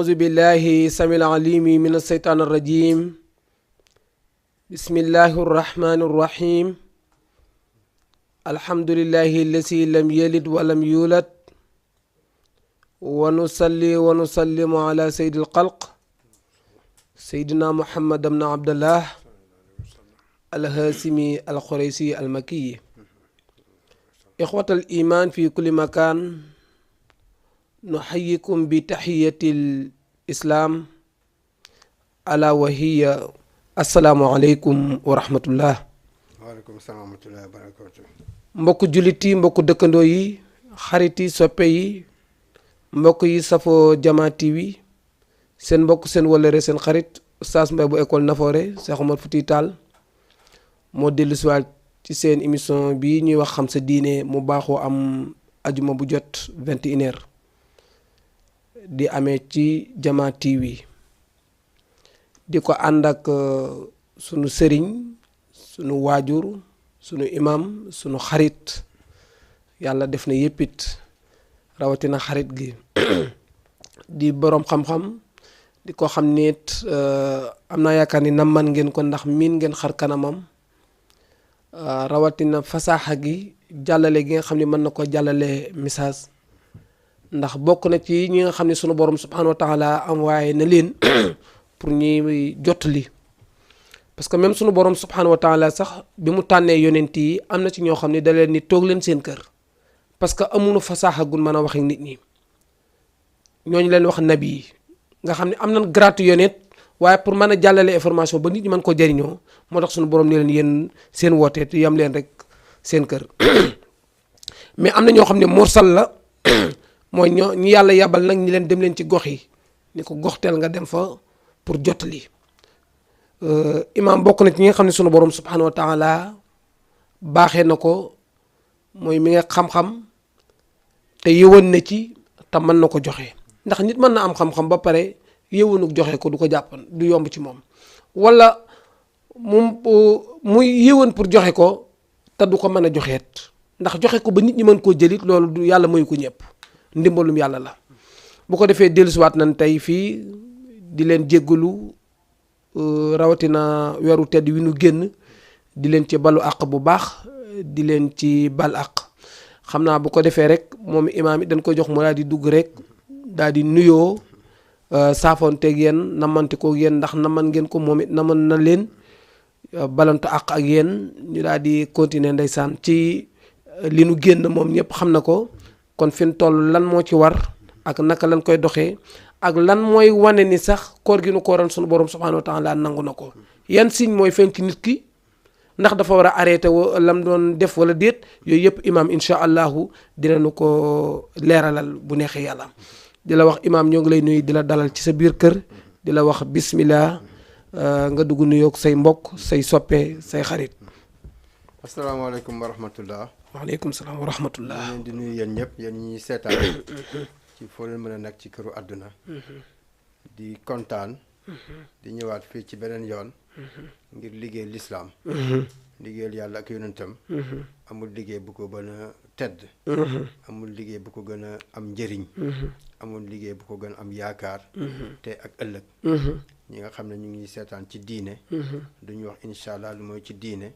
أعوذ بالله السميع العليم من الشيطان الرجيم بسم الله الرحمن الرحيم الحمد لله الذي لم يلد ولم يولد ونصلي ونسلم على سيد الخلق سيدنا محمد بن عبد الله الهاشمي القريشي المكي إخوة الإيمان في كل مكان نحييكم بتحية الإسلام ألا وهي السلام عليكم ورحمة الله. waaleykum salaam wa rahmatulah wa barakaatu. mbokku jullit yi mbokku dëkkandoo yi xarit yi soppe yi mbokk yi safoo Jama TV seen mbokk seen wëllëre seen xarit Oustaz Mbaye bu école Nafoore Cheikh Omar Fouti Tall moo dellu si waat ci seen émission bi ñuy wax xam sa diine mu baaxoo am ajuma bu jot 21h di amee ci Jama TV di ko ànd ak sunu sëriñ sunu waajur sunu imam sunu xarit yàlla def na yëppit rawatina xarit gi di boroom xam-xam di ko xam nit am naa yaakaar ni namman ngeen ko ndax miin ngeen xar kanamam rawatina fasaaxa gi jàllale gi nga xam ne mën na ko jàllale message ndax bokk na ci ñi nga xam ne sunu borom subhanahu wa taala am waaye na leen pour ñuy jottali parce que même sunu borom subhanahu wa taala sax bi mu tànnee yonent yi am na ci ñoo xam ne da leen ni toog leen seen kër parce que amuñu fasaaxa gun mën a wax ak nit ñi ñooñu leen wax nabi yi nga xam ne am nañ gratu yonent waaye pour mën a jàllale information ba nit ñi mën ko jëriñoo moo tax sunu borom ne leen yéen seen wootee te yam leen rek seen kër mais am na ñoo xam ne mursal la mooy ñoo ñi yàlla yabal nag ñi leen dem leen ci gox yi ni ko goxteel nga dem fa pour jottali imaam bokk na ci ñi nga xam ne sunu borom subhanahu wa taala baaxee na ko mooy mi nga xam-xam te yëwan na ci te mën na ko joxe ndax nit mën na am xam-xam ba pare yëwanuk joxe ko du ko jàppan du yomb ci moom wala muy yëwan pour joxe ko te du ko mën a joxeet ndax joxe ko ba nit ñi mën koo jëlit loolu du yàlla mayu ko ñëpp ndimbalum yàlla la bu ko defee dellusiwaat nañ tey fii di leen jéggalu rawatina weeru tedd wi nu génn di leen ci balu àq bu baax di leen ci bal àq xam naa bu ko defee rek moom imaam it dañ ko jox mu daal di dugg rek daal di nuyoo saafoonteeg yéen namante ko yéen ndax naman ngeen ko moom it naman na leen balantu àq ak yéen ñu daal di continuer ndeysaan ci li nu génn moom ñëpp xam na ko kon fi mu toll lan moo ci war ak naka lañ koy doxee ak lan mooy wane ni sax koor gi nu kooran sunu borom subhanahu wa taala nangu na ko yan signe mooy feeñ ci nit ki ndax dafa war a arrêté lam doon def wala déet yooyu yëpp imaam incha allahu dinañu ko leeralal bu neexee yàlla di la wax imaam ñoo ngi lay nuyu di la dalal ci sa biir kër di la wax bismillah nga dugg nuyoog say mbokk say soppe say xarit. asalaamaaleykum wa rahmatullah. waaleykum salaam wa rahmatullah. ñu leen di nuyu yéen ñëpp yéen ñi seetaan ci foo leen mën a nekk ci këru àdduna di kontaan di ñëwaat fii ci beneen yoon ngir liggéey lislaam liggéeyal yàlla ak yonentam amul liggéey bu ko gën a tedd amul liggéey bu ko gën a am njëriñ amul liggéey bu ko gën a am yaakaar te ak ëllëg ñi nga xam ne ñu ngi seetaan ci diine duñu wax incha allah lu mooy ci diine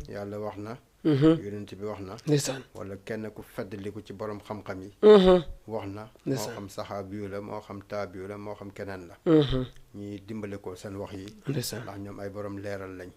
yàlla wax na yonent bi wax na ndeysaan wala kenn ku feddaliku ci borom xam-xam yi wax na moo xam saxaabiyu la moo xam taabiyu la moo xam keneen la ñuy dimbale ko seen wax yi ndax ñoom ay borom leeral lañ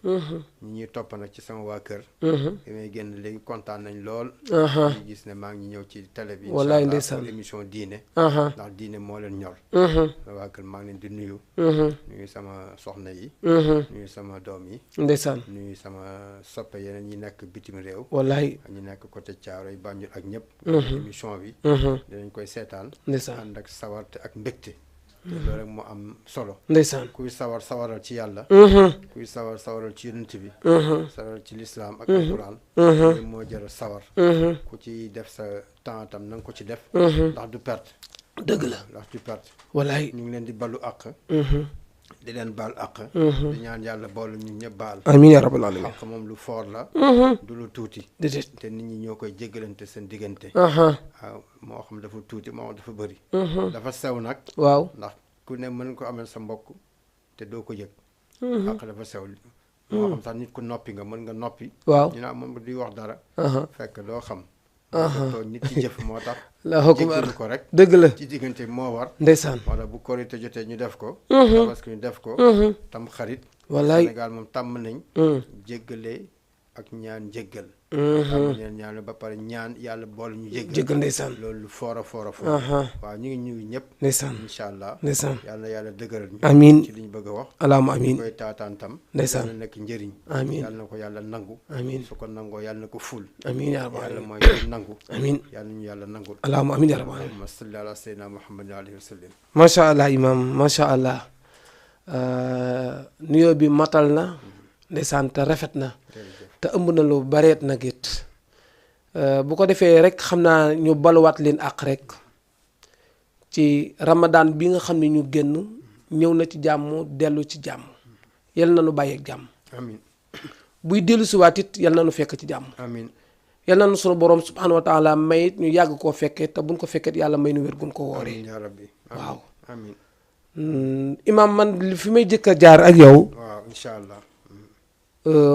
ñi ñuy topp nag ci sama waa kër bi may génn léegi kontaan nañ lool ñu gis ne maa ngi ñëw ci télé bi wallaay pour ndeysaan émission diine ndax diine moo leen ñor sama waa kër maa ngi leen di nuyu nuyu sama soxna yi nuyu sama doom yi ndeysaan nuyu sama soppe yeneen ñi nekk bitim réew wallaay ñu nekk côté Thiaroye Banjul ak ñëpp émission bi dinañ koy seetaan ndeysaan ànd ak sawarte ak mbégte te loolu rek moo am solo ndeysaan kuy sawaral ci yàlla kuy sawaral ci yonent bi sawaral ci lislaam ak alquran loolu moo jëral sawar ku ci def sa temps tam na nga ko ci def ndax du perte dëgg la ndax du perte wallaay ñu ngi leen di balu àq di leen baal àq di ñaan yàlla boolu ñun ñëpp baal amiin yaa rabbal alamin àq moom lu foor la du lu tuuti déedéet te nit ñi ñoo koy jéggalante seen diggante aha waaw moo xam dafa tuuti moo xam dafa bëri dafa sew nag waaw ndax ku ne mën ko amal sa mbokk te doo ko yëg. àq dafa sew. moo xam sax nit ku noppi nga mën nga noppi. waaw ñu naan moom di wax dara. fekk doo xam. tooñ nit ci jëf moo tax. Allahu akbar jéggalu ko rek. dëgg la ci diggante moo war. ndeysaan wala bu korite jotee ñu def ko. parce que ñu def ko. tam xarit. wallaay Sénégal moom tàmm nañ. jéggalee ak ñaan jéggal. tàmm nañ ñaan ba pare ñaan yàlla boole ñu jéggal. jéggal ndeysaan loolu lu foor a foor a foor. waaw ñu ngi nuyu ñëpp. ndeysaan incha allah. ndeysaan yàlla yàlla dëgëral ñu. amiin ci liñ bëgg a wax. alaama amiin koy taataan tam. ndeysaan yàlla nekk njëriñ. amiin yàlla na ko yàlla nangu. amiin su ko nangoo yàlla na ko ful. amiin yaa rabbal yàlla aalamiin mooy koy nangu. amiin yàlla ñu yàlla nangul. alaama amiin yaa rabbal aalamiin allahumma salli ala sayyidina muhammad alayhi wa sallam. macha allah imam macha allah nuyoo bi matal na ndeysaan te rafet na te ëmb na lu bareet nag it bu ko defee rek xam naa ñu baluwaat leen àq rek ci ramadan bi nga xam ne ñu génn ñëw na ci jàmm dellu ci jàmm yal na nu bàyyeeg jàmm amiin buy dellu si waat it yal na nu fekk ci jàmm amiin yal na nu sunu borom subhanahu wa taala may it ñu yàgg koo fekkee te buñ ko fekkee yàlla may nu wér gun ko wooree amiin yaa rabbi. waaw amiin imam man fi may jëkk a jaar ak yow waaw incha allah.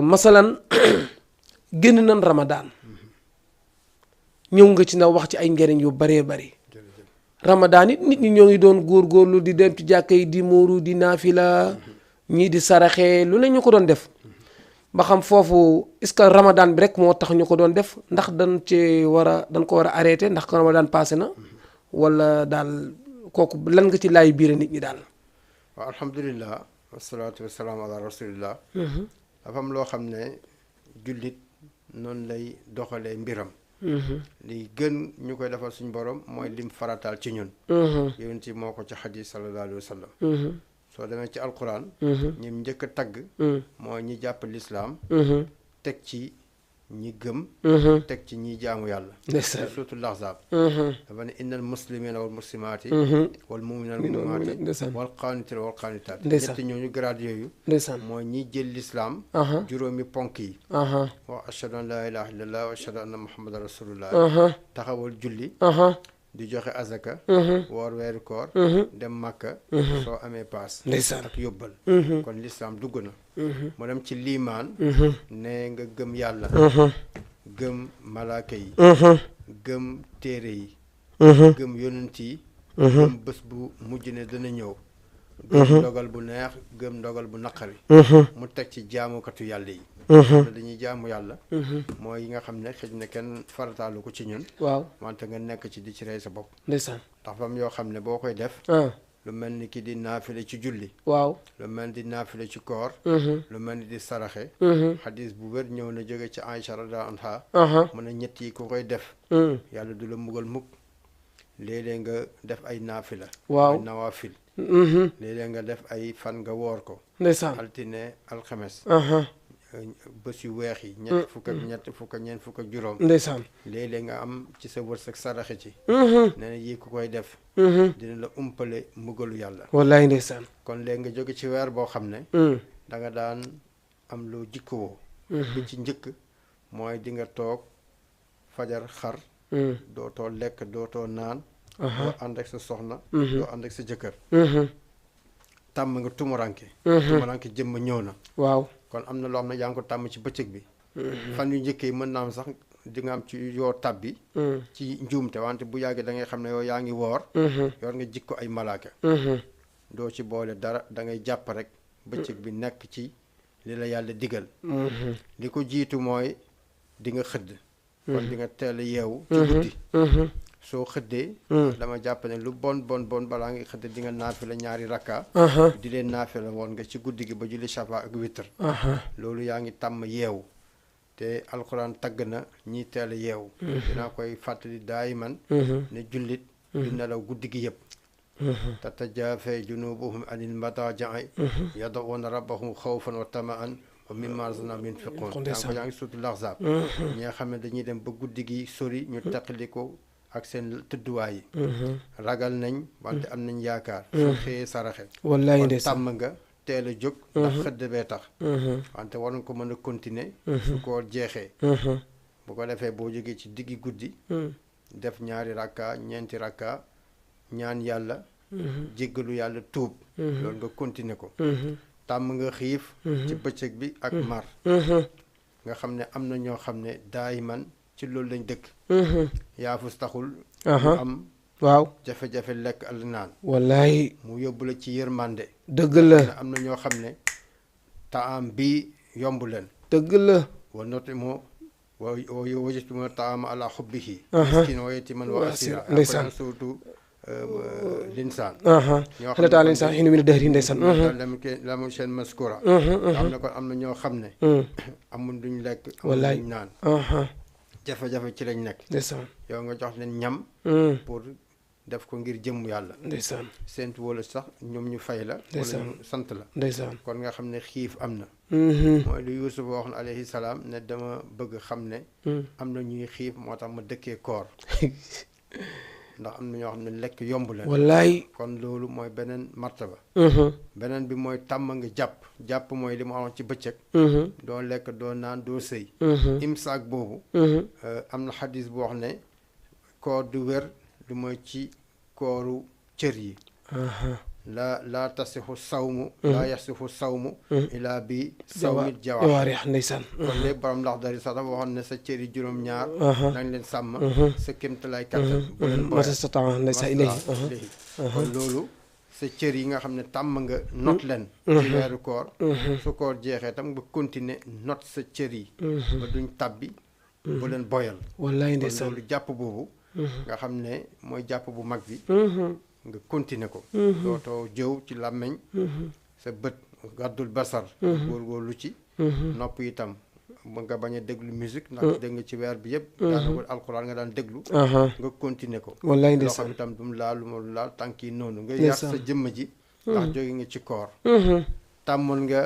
masalan génn nañ ramadan ñëw nga ci na wax ci ay njëriñ yu baree bari ramadan it nit ñi ñoo ngi doon góorgóorlu di dem ci jàkka yi di muuru di naafila ñii di saraxe lu ne ñu ko doon def ba xam foofu est-ce que ramadan bi rek moo tax ñu ko doon def ndax dañ ko war a arrêté ndax ramadan passé na wala daal kooku lan nga ci laay biire nit ñi daal. waaw alhamdulilah wasalaatu wasalaam ala rasulillah. dafa am loo xam ne jullit noonu lay doxalee mbiram. li gën ñu koy defal suñu borom mooy lim farataal ci ñun. yonent yi moo ko ci xadis sallallahu alayhi wa sallam. soo demee ci alquran. ñim njëkk a tagg. mooy ñi jàpp lislaam teg ci ñi gëm. teg ci ñi jaamu yàlla. ndeysaan suuratul ahzaab. dafa ne innal muslimina wal muslimaati. wal muminina wal muminaati. wal qaanitina wal qaanitaat. ñetti ñooñu grade yooyu. ndeysaan mooy ñi jël lislaam. juróomi ponk yi. wa ashhadu an laa ilaaha illallah wa ashhadu anna muhammadan rasulullah. taxawal julli. di joxe azaka. woor weeru koor. dem màkka. soo amee paas. ndeysaan ak yóbbal. kon lislaam dugg na. mu dem ci liimaan. ne nga gëm yàlla. gëm malaaka yi. gëm téere yi. gëm yonent yi. gëm bés bu mujj ne dana ñëw. gëm ndogal bu neex gëm ndogal bu naqari. mu teg ci jaamukatu yàlla yi. dañuy jaamu yàlla. mooy yi nga xam ne xëj na kenn farataalu ko ci ñun. waaw wante nga nekk ci di ci rey sa bopp. ndeysaan ndax fam yoo xam ne boo koy def. lu mel ni ki di naafile ci julli. waaw lu mel ni di naafile ci koor. lu mel ni di saraxe. xadis bu wér ñëw na jóge ci Aïcha radiyallahu anha. mu ne ñett yi ku koy def. yàlla du la mugal mukk. léeg-léeg nga def ay naafila. waaw ay nawaafil. léeg-léeg nga def ay fan nga woor ko. ndeysaan altine alxames. bés yu weex yi. ñett fukk ak ñett fukk ak ñeent fukk ak juróom. ndeysaan léeg-léeg nga am ci sa wërsëg saraxe ci. nee na yii ku koy def. dina la umpale mbugalu yàlla. wallaay ndeysaan kon léegi nga jóge ci weer boo xam ne. da nga daan am loo jikkoo. bi ci njëkk mooy di nga toog fajar xar. dootoo lekk dootoo naan. doo ànd ak sa soxna. doo ànd ak sa jëkkër. tàmm nga tumuranke. tumuranke jëmm ñëw na. waaw kon am na loo xam ne yaa ngi ko tàmm ci bëccëg bi. fan yu njëkk yi mën naa am sax di nga am ci yoo tabbi. ci njuumte wante bu yàggee da ngay xam ne yow yaa ngi woor. yor nga jikko ay malaaka. doo ci boole dara da ngay jàpp rek bëccëg bi nekk ci li la yàlla digal. li ko jiitu mooy di nga xëdd. kon di nga teel a yeewu. ci guddi. soo xëddee. dama jàpp ne lu bon balaa nga xëdd di nga naafila ñaari rakka. di leen naafila woon nga ci guddi gi ba julli shafa ak witr. loolu yaa ngi tàmm yeewu. te alxuraan tagg na ñiy teel a yeewu. dinaa koy fàttali daayiman. ne jullit. du nelaw guddi gi yëpp. tatajaafaa junuubuhum anil madaaji'i. yad'uuna rabbahum xawfan wa tama'an wa mimmaa razaqnaahum yunfiquun. yaa ngi suutu Ahzaab. ñi nga xam ne dañuy dem ba guddi gi sori ñu teqali ko ak seen tëdduwaay yi. ragal nañ wante am nañ yaakaar. su xëyee saraxe. wallaay kon ndeysaan tàmm nga teel a jóg. ndax xëdd bee tax. wante war nga ko mën a continuer. su ko jeexee. bu ko defee boo jógee ci diggi guddi. def ñaari rakka ñeenti rakka ñaan yàlla jéggalu yàlla tuub loolu nga continuer ko tàmm nga xiif ci bëccëg bi ak mar nga xam ne am na ñoo xam ne daay man ci loolu lañ dëkk yaafus taxul mu am waaw jafe-jafe lekk al naan wallaay mu yóbbu la ci yërmande dëgg la am na ñoo xam ne taam bi yomb leen dëgg la wa note moo wajatuma taama ala xubbihi miskin wa yatiman wa asira ndeysaan surtout linsaan xale taal insaan xinu mi ne dëhri ndeysaan la mu seen maskura am na kon am na ñoo xam ne amul duñ lekk amul duñ naan jafe-jafe ci lañ nekk ndeysaan yow nga jox leen ñam pour def ko ngir jëmm yàlla ndeysaan seentu wala sax ñoom ñu fay la wala ñu sant la ndeysaan kon nga xam ne xiif am na mooy lu Yuusuf waxoon alayhi salaam ne dama bëgg xam ne am na ñuy xiif moo tax ma dëkkee koor ndax am na ñoo xam ne lekk yomb leen wallaay kon loolu mooy beneen martaba beneen bi mooy tàmm nga jàpp mooy li ma waxoon ci bëccëg doo lekk doo naan doo sëy imsaak boobu am na xadis bu wax ne koor du wér du mooy ci kooru cër yi laa tasixu sawmu laa yasixu sawmu ilaa bi sawmit jawaarix ndeysaan kon léegi borom ndax dari sax dafa waxoon ne sa cër yi juróom-ñaar nañ leen sàmm sa kéemtalaay kattan bu leen masastata ndeysaan ilayhi kon loolu sa cër yi nga xam ne tàmm nga not leen ci weeru koor su koor jeexee tam nga continuer not sa cër yi ba duñ tàbbi bu leen boyal wallaay kon ndeysaan loolu jàpp boobu nga xam ne mooy jàpp bu mag bi nga continuer ko dootoo jëw ci làmmeñ sa bët gàddul basar góorgóorlu ci nopp itam nga bañ a déglu musique ndax dégg nga ci weer bi yëpp daanaka alxuraan nga daan déglu nga continuer ko wallaay loxo ndeysaan bi tam du mu laal lu ma laal tànk yi noonu nga yar sa jëmm ji ndax jóge nga ci koor tàmmoon nga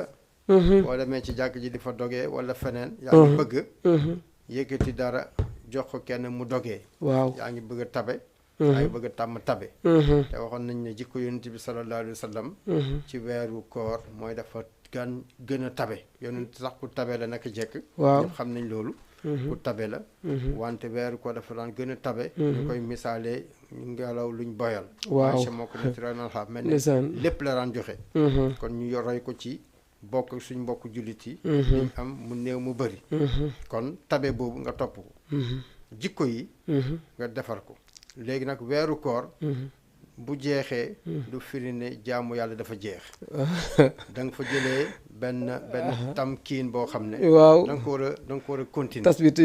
boo demee ci jàkk ji di fa dogee wala feneen yaa ngi bëgg yëkkati dara jox ko kenn mu dogee waaw yaa ngi bëgg a tabe yaa ngi bëgg a tàmm tabe te waxoon nañ ne jikko yonent bi sallallahu alayhi wa sallam ci weeru koor mooy dafa gën a tabe yonent sax ku tabe la naka jekk waaw ñëpp xam nañ loolu ku tabe la wante weeru koor dafa daan gën a tabe ñu koy misaalee ngelaw luñ boyal waaw Aysa moo ko nettali xam mel ne ndeysaan lépp la daan joxe kon ñu roy ko ci bokk suñ mbokk jullit yi liñ am mu néew mu bëri kon tabe boobu nga topp ko jikko yi nga defar ko léegi nag weeru koor bu jeexee du firi ne jaamu yàlla dafa jeex da nga fa jëlee benn tamkiin boo xam ne waaw da nga ko war a continuer tasbit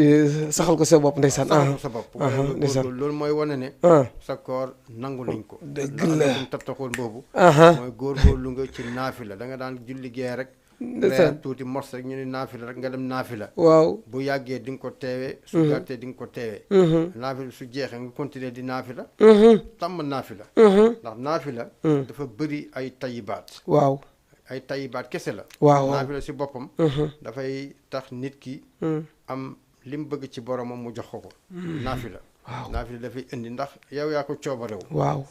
saxal ko sa bopp ndeysaan saxal ko sa bopp ndeysaan loolu mooy wane ne sa koor nangu nañ ko dëgg la tattaxoon boobu mooy góorgóorlu nga ci naafila da nga daan julli gee rek reer tuuti mors rek ñu ne naafila rek nga dem naafila waaw bu yàggee di nga ko teewee su gàttee di nga ko teewee naafila su jeexee nga continuer di naafila tàmm naafila ndax naafila dafa bëri ay tayibaat waaw ay tayibaat kese la waaw naafila si boppam dafay tax nit ki am li mu bëgg ci boromam mu jox ko naafila naafila dafay indi ndax yow yaa ko coobarew waaw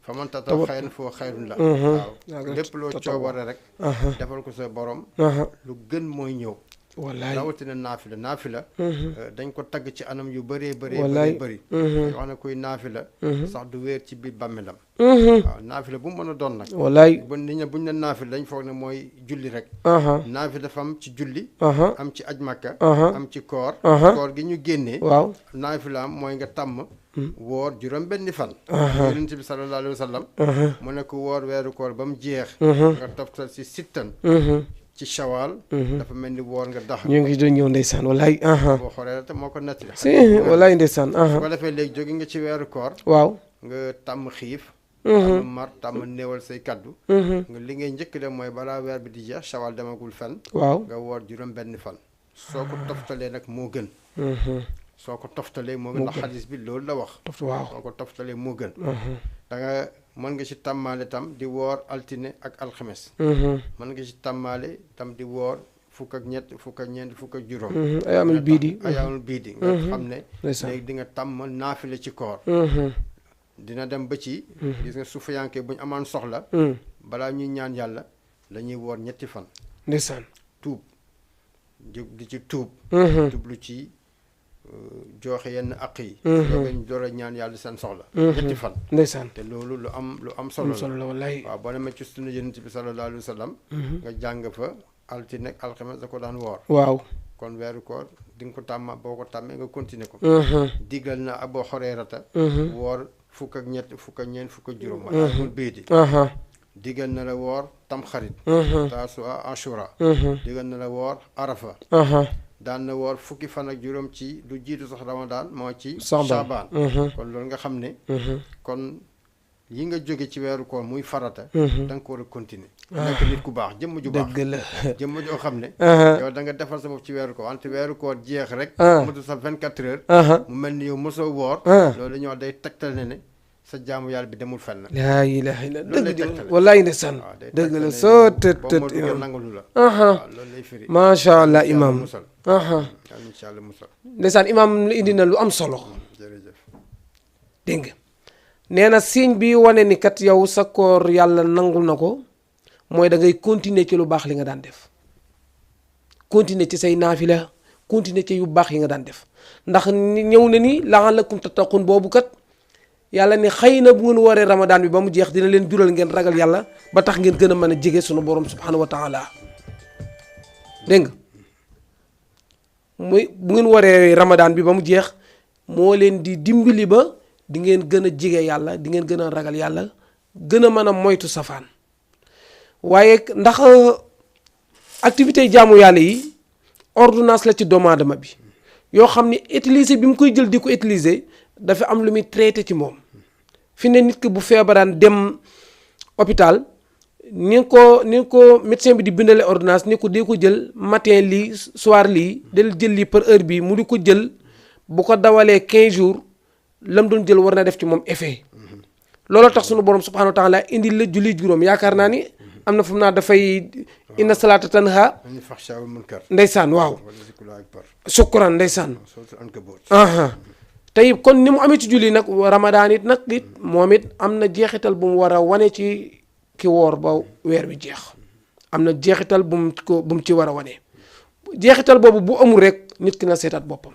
fa man tata xayran foo xayrun la waaw lépp loo coobare rek defal ko sa borom lu gën mooy ñëw wallaay rawatina naafila dañ ko tagg ci anam yu bëree bëri bëri wax na kuy naafila sax du wéer ci biir bàmmeelam waaw naafila bu mu mën a doon nag wallaay nit ñi buñ ne naafila dañ foog ne mooy julli rek naafila dafa am ci julli am ci aj makka am ci koor koor gi ñu génnee waaw naafila am mooy nga tàmm woor juróom benni fan yonent bi sallallahu alayhi wa sallam mu ne ko woor weeru koor ba mu jeex nga toftal si sittan ci shawal dafa mel ni woor nga dax ñu ngi doon ñëw ndeysaan wallaay boo xoolee te moo ko nettali si wallaay ndeysaan su ko defee léegi jóge nga ci weeru koor waaw nga tàmm xiif tàmm mar tàmm néewal say kaddu nga li ngay njëkk dem mooy balaa weer bi di jeex shawal demagul fenn waaw nga woor juróom benn fan soo ko toftalee nag moo gën soo ko toftalee moo gën ndax xadis bi loolu la wax waaw soo ko toftalee moo gën da nga mën nga ci tàmmaale tam di woor altine ak alxames mën nga ci tàmmaale tam di woor fukk ak ñett fukk ak ñeent fukk ak juróom ayaamul biidi nga xam ne léegi di nga tàmm naafile ci koor dina dem ba ci gis nga suufiyanke bu ñu amaan soxla balaa ñuy ñaan yàlla dañuy woor ñetti fan ndeysaan tuub di ci tuub jublu ci joxe yenn aq yi doogañ door a ñaan yàlla seen soxla ñetti fan ndeysaan te loolu lu am solo la wallaay waaw boo demee ci sunna yonent bi sallallahu alayhi wa sallam nga jàng fa altine ak alxames da ko daan woor waaw kon weeru koor di nga ko tàmma boo ko tàmmee nga continuer ko digal na Abu Hurayrata woor fukk ak ñett fukk ak ñeent fukk ak juróom mooy mul béyti digal na la woor tamxarit taasuwa ashura digal na la woor arafa daan na woor fukki fan ak juróom ci lu jiitu sax ramadan moo ci saabaan kon loolu nga xam ne kon yi nga jóge ci weeru koor muy farata da nga ko war a continuer nekk nit ku baax jëmm ju baax dëgg la jëmm joo xam ne yow da nga defal sa bopp ci weeru koor wante weeru koor jeex rek mutu sa 24 heures mu mel ni yow mosoo woor loolu dañoo day tegtal ne sa jaamu yàlla bi demul fenn laa ilaha illa dëgg wallaay ndeysaan dëgg la soo tët nangalu la loolu lay firi macha allah imam musal incha allah musal ndeysaan imam indi na lu am solo jërëjëf dégg nga nee na signe bi wane ni kat yow sa koor yàlla nangul na ko mooy da ngay continuer ci lu baax li nga daan def continuer ci say naafila continuer ci yu baax yi nga daan def ndax ñëw na ni la'allakum tattaqun boobu kat yàlla ni xëy na bu ngeen waree ramadaan bi ba mu jeex dina leen jural ngeen ragal yàlla ba tax ngeen gën a mën a jege sunu borom subhanahu wa taala dégg nga muy bu ngeen waree ramadaan bi ba mu jeex moo leen di dimbali ba di ngeen gën a jege yàlla di ngeen gën a ragal yàlla gën a mën a moytu safaan waaye ndax activité jaamu yàlla yi ordonnance la ci doomu aadama bi yoo xam ni utiliser bi mu koy jël di ko utiliser dafa am lu muy traité ci moom fi ne nit ki bu feebaraan dem hôpital ni ko médecin bi di bindale ordonnance ni ko dee ko jël matin lii soir lii del jël lii par heure bi mu di ko jël bu ko dawalee 15 jours lam doon jël war na def ci moom effet loolu tax sunu borom subhanahu wa taala indi la julli juróom yaakaar naa ni am na fu mu naa dafay inna salaata tanha ndeysaan waaw shukran ndeysaan tey kon ni mu amee ci julli nag ramadaan it nag it moom it am na jeexital bu mu war a wane ci ki woor ba weer wi jeex am na jeexital bu mu ci war a wane jeexital boobu bu amul rek nit ki na seetaat boppam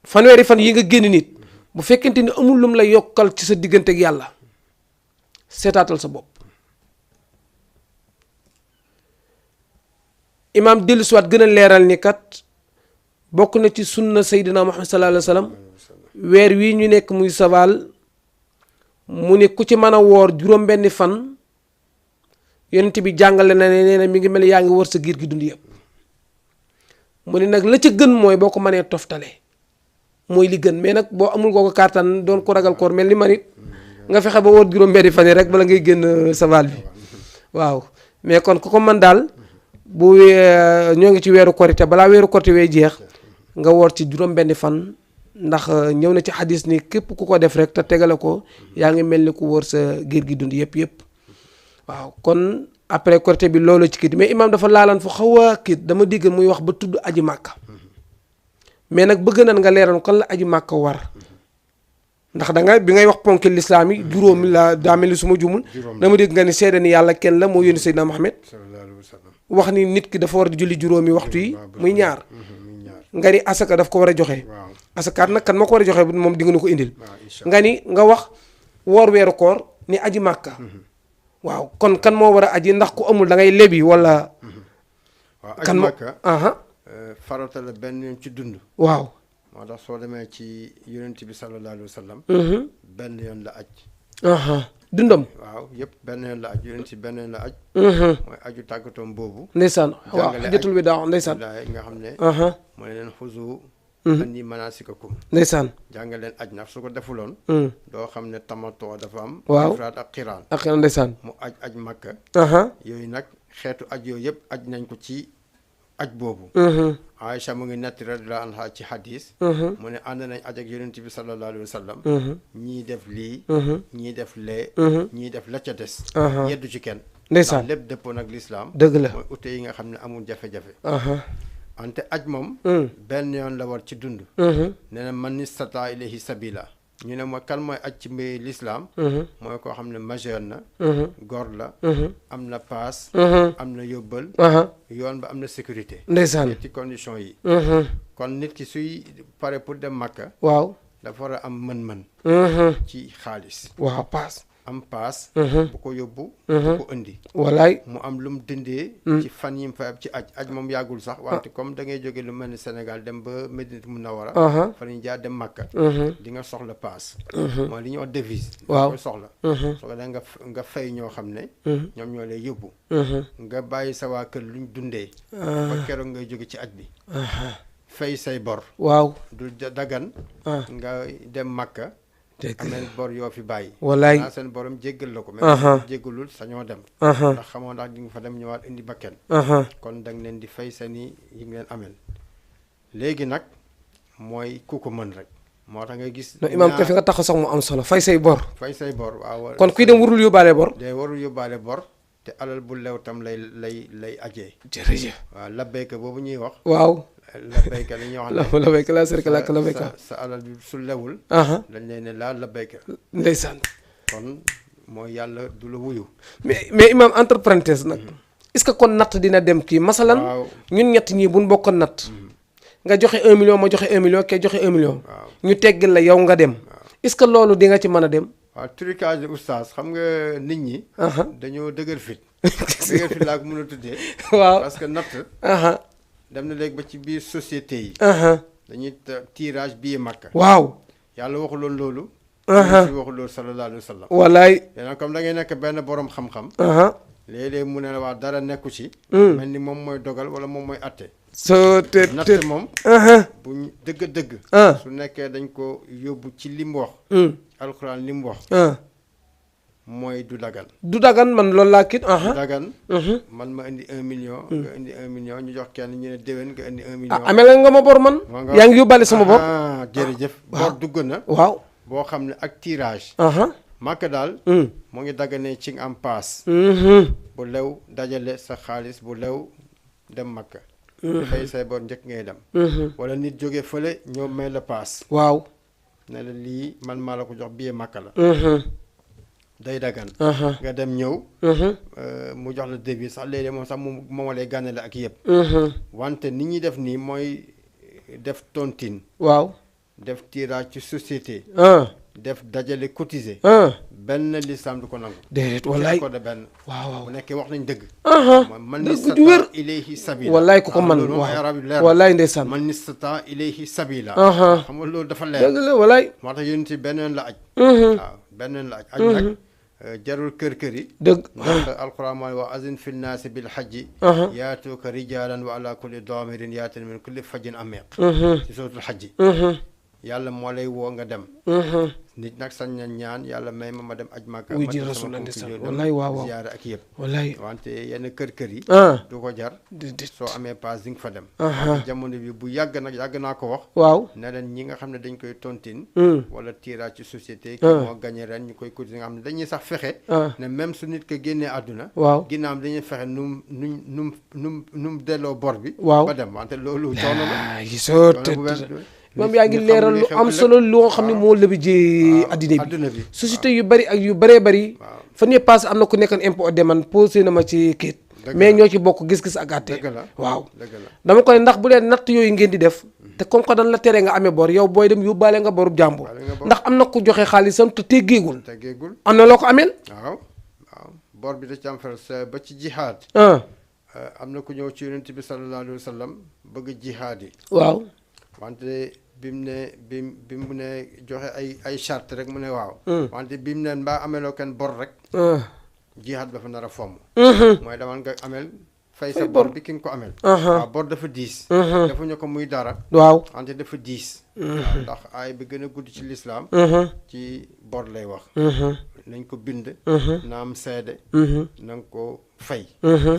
fanweeri fan yi nga génn nit bu fekkente ni amul lum la yokkal ci sa diggante ak yàlla seetaatal sa bopp imaam dellusiwaat gën a leeral ni kat bokk na ci sunna Seydina Muhammad sallallahu alayhi wa sallam weer wii ñu nekk muy sawaal mu ne ku ci mën a woor juróom-benni fan yonent bi jàngale na ne nee na mi ngi mel yaa ngi wër sa giir gi dund yëpp mu ne nag la ca gën mooy boo ko mënee toftale mooy li gën mais nag boo amul koo ko kàttan doon ko ragal koor mel ni man it nga fexe ba woor juróom-benni fan yi rek bala ngay génn sawaal bi waaw mais kon ku ko mën daal bu ñoo ngi ci weeru korite balaa weeru korite wee jeex nga woor ci juróom-benni fan ndax ñëw na ci xadis ni képp ku ko def rek te tegale ko yaa ngi mel ni ku wóor sa giir gi dund yëpp waaw kon après korite bi loolu ci kii mais imam dafa laalaan fu xaw a kii dama dégg muy wax ba tudd aji màkka mais nag bëgg nan nga leeral kon la aji màkka war ndax da nga bi ngay wax ponk lislaam yi juróomi la daa mel ni su ma jumul dama dégg nga ni seede ni yàlla kenn la moo yónni Seydina Muhammad wax ni nit ki dafa war di julli juróomi waxtu yi muy ñaar nga ni asaka daf ko war a joxe asakaat nag kan moo ko war a joxe moom di nga nu ko indil nga ni nga wax woor weeru koor ni aji màkka waaw kon kan moo war a aji ndax ku amul da ngay lebi wala kan màkka farata la benn yoon ci dund waaw moo tax soo demee ci yonent bi sallallahu alayhi wa sallam benn yoon la aj dundam waaw yëpp benn yoon la aj yonent si benn yoon la aj mooy aju tàggatoom boobu ndeysaan waaw jotul bi daaw ndeysaan nga xam ne mu ne leen xuzu anni manasikakum ndeysaan jàngal leen aj ndax su ko defuloon doo xam ne tamatoo dafa am waaw ifraat ak xiraan ndeysaan mu aj makka yooyu nag xeetu aj yooyu yëpp aj nañ ko ci aj boobu Aïcha mu ngi netti radiyallahu anha ci hadis mu ne ànd nañ aj ak yonent bi sallallahu alayhi wa sallam ñii def lii ñii def lee ñii def la ca des yeddu ci kenn ndeysaan lépp dëppoo nag lislaam dëgg la mooy ute yi nga xam ne amul jafe-jafe ante aj moom benn yoon la war ci dund nee na man istata ilayhi sabila ñu ne ma kan mooy aj ci mbir l'islam mooy koo xam ne majeur na góor la am na paas am na yóbbal yoon ba am na sécurité ndeysaan ci condition yi kon nit ki suy pare pour dem Makka waaw dafa war a am mën-mën ci xaalis waaw paas am paas bu ko yóbbu bu ko indi walaay mu am lu mu dindee ci fan yi mu fa ci aj moom yàggul sax wante comme da ngay jóge lu mel ni Sénégal dem ba Médina Munawara fa ñu jaar dem Makka di nga soxla paas mooy li ñuy wax devise waaw koy soxla soo ko da nga fay ñoo xam ne ñoom ñoo lay yóbbu nga bàyyi sa waa kër luñ dundee ba keroog ngay jóge ci aj bi fay say bor waaw du dagan nga dem Makka ameen bor yoo fi bàyyi walaay naa seen borom jéggal la ko mais jéggalul sañoo dem ndax xamoo ndax di nga fa dem ñëwaat indi bakken kon da nga leen di fay seeni yi nga leen ameel léegi nag mooy ku ko mën rek moo tax ngay gis imaam ka fi nga tax sax mu am solo fay say bor waaw kon kuy dem warul yóbbaale bor day warul yóbbaale bor te alal bu lew tam lay ajee jërëjëf waaw labbayka boobu ñuy wax waaw labbayka li ñuy wax ne labbayka laa sharika laka labbayka sa alal bi su lewul dañ lay ne laa labbayka ndeysaan kon mooy yàlla du la wuyu mais imam entre parenthèse nag est-ce que kon natt dina dem kii masalan ñun ñett ñii buñ bokkoon natt nga joxe 1 million ma joxe 1 million kay joxe 1 million ñu teggil la yow nga dem est-ce que loolu di nga ci mën a dem waaw trucage oustaz xam nga nit ñi dañoo dëgër fit dëgër fit laa ko mën a tuddee waaw parce que natt dem na léegi ba ci biir société yi dañuy tirage billet Makka waaw yàlla waxuloon loolu si waxuloon sallallahu alayhi wa sallam walaay yéen comme da ngay nekk benn borom xam-xam léeg-léeg mu ne la waa dara nekku ci mel ni moom mooy dogal wala moom mooy atte soo te natt moom bu dëgg-dëgg su nekkee dañ ko yóbbu ci li mu wax alxuraan li mu wax mooy du dagan man loolu laa kit dagan man ma indi 1 million nga indi 1 million ñu jox kenn ñu ne déwén nga indi 1 million amee nga ma bor man yaa ngi yóbbaale sama bor jërëjëf bor dugg na waaw boo xam ne ak tirage Makka daal mu ngi daganee ci nga am paas bu lew dajale sa xaalis bu lew dem Makka fay say bor njëkk ngay dem wala nit jóge fële ñoo may la paas waaw ne la lii man maa la ko jox billet Makka la day dagan nga dem ñëw mu jox la devis sax léeg-léeg moom sax moom lay gànnale ak yëpp wante nit ñi def nii mooy def tontine waaw def tirage ci société def dajale cotiser benn lislam du ko nangu déedéet wallaay ko de benn waaw bu nekkee wax nañ dëgg man dëgg wér ilayhi sabila wallaay ku ko man waaw wallaay ndeysaan man nistata ilayhi sabila xam nga loolu dafa leer dëgg la wallaay moo tax yonent beneen la aj waaw beneen la aj aj nag jarul kër yi dëgg ndax alquran mooy wax azin fi nnaasi bil hajji yaatuuka rijalan wa ala kulli damirin yaatin min kulli fajjin amiq ci suratul hajji yàlla moo lay woo nga dem nit nag sañ na ñaan yàlla may ma dem aj Makka wuy ji rasul wallaay waaw ziyaare ak yëpp wallaay wante yenn kër yi du ko jar soo amee paas di nga fa dem jamono bi bu yàgg naa ko wax waaw ne leen ñi nga xam ne dañ koy tontine wala tirage ci société ki moo gagné ren ñu koy cotiser nga xam ne dañuy sax fexe ne même su nit ko génnee àdduna waaw ginnaam dañuy fexe num delloo bor bi ba dem wante loolu coono la moom yaa ngi leeral lu am solo loo xam ne moo lëbi ji addina bi société yu bari ak yu bëree bëri fan yii paase am na ku nekkoon impôt de man posé na ma ci kayit mais ñoo ci bokk gis-gis ak àtte waaw dama ko ne ndax bu leen natt yooyu ngeen di def te comme que dañ la tere nga amee bor yow booy dem yóbbaale nga borub jàmbur ndax am na ku joxe xaalisam te teggeegul am na loo ko ameel waaw bor bi da ci am ba ci jihaad am na ku ñëw ci yonent bi sallallahu alayhi wa sallam bëgg jihaad yi waaw wante bi mu ne joxe ay charte rek mu ne waaw wante bi mu ne mbaa ameloo kenn bor rek jihaad dafa nar a fomm mooy daman nga amel fay sa bor bi ki nga ko amel waaw bor dafa diis dafa ñu ko muy dara waaw wante dafa diis waaw ndax ay bi gën a gudd ci lislaam ci bor lay wax nañ ko bind na am seede na nga ko fay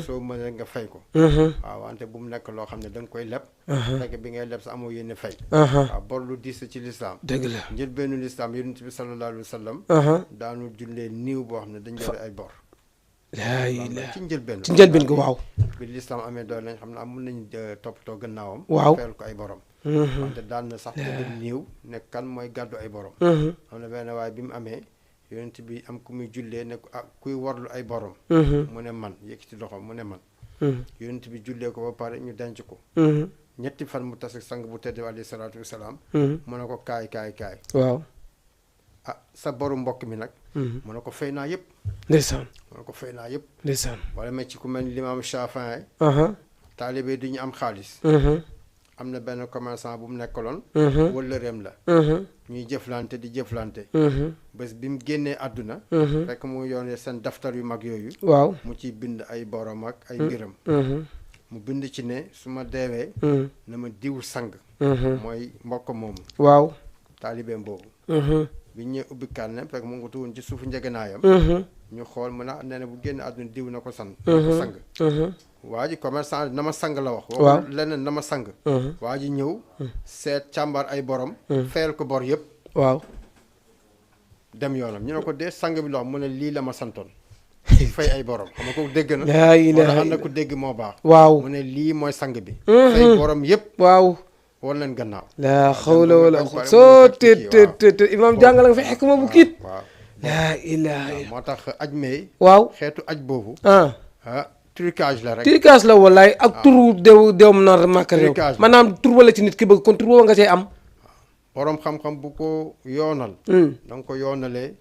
soo mënee nga fay ko waaw wante bu mu nekk loo xam ne da nga koy leb fekk bi ngay leb sa amoo yéene fay waaw bor lu diis ci lislaam dëgg la njël benn lislaam yonent bi sallallahu alayhi wa sallam daanu jullee niiw boo xam ne dañ jële ay bor laa ilaaha ci njëlbeen ci njëlbeen gi waaw. bi lislaam amee doole lañ xam ne mun nañu toppatoo gannaawam. waaw fayal ko ay borom. wante daan na sax tëdd néew ne kan mooy gàddu ay borom. am na benn waaye bi mu amee yonent bi am ku muy jullee ne ko kuy warlu ay borom. mu ne man yëkkati loxo mu ne man. yonent bi jullee ko ba pare ñu denc ko. ñetti fan mu tas ak sang bu tedd alayhi salaatu wasalaam. mu ne ko kaay. waaw. sa boru mbokk mi nag. mu ne ko fay naa yëpp. ndeysaan. mu ne ko fay naa yëpp. ndeysaan. wala ma ci ku mel ni limaam Shafii. taalibe du ñu am xaalis. am na benn commerçant bu mu nekkaloon. wëllëreem la. ñuy jëflante di jëflante. bés bi mu génnee àdduna. fekk mu yoone seen daftar yu mag yooyu. waaw mu ciy bind ay borom ak ay mbiram. mu bind ci ne su ma deewee. na ma diw sang. mooy mbokk moomu. waaw. taalibeem boobu. bi ñëwee ubbi kànne fekk mu ngi woon ci suufu njëgënaayam. ñu xool mu nee na bu génn àdduna diw na ko sang. na ko sang. waa ji commerçant na ma sang la wax. waaw leneen na ma sang. waa ji ñëw seet càmbar ay borom. fayal ko bor yëpp. waaw. dem yoonam ñu ne ko dee sang bi loo mu ne lii la ma santoon. fay ay borom xam nga ko dégg na. laa ilaaha wala am na ko dégg moo baax. waaw mu ne lii mooy sang bi. fay borom yëpp. waaw. wan leen gannaaw. laa xawla wala quwwata soo te imaam jàngala nga fi xikma bu kiit. waaw laa ilaaha moo tax aj may. waaw xeetu aj boobu. trucage la rek. trucage la wallaay ak turu dew mu nar màkk réew. trucage la maanaam tur wala ci nit ki bëgg kon tur boobu nga cay am. borom xam-xam bu ko yoonal. da nga ko yoonalee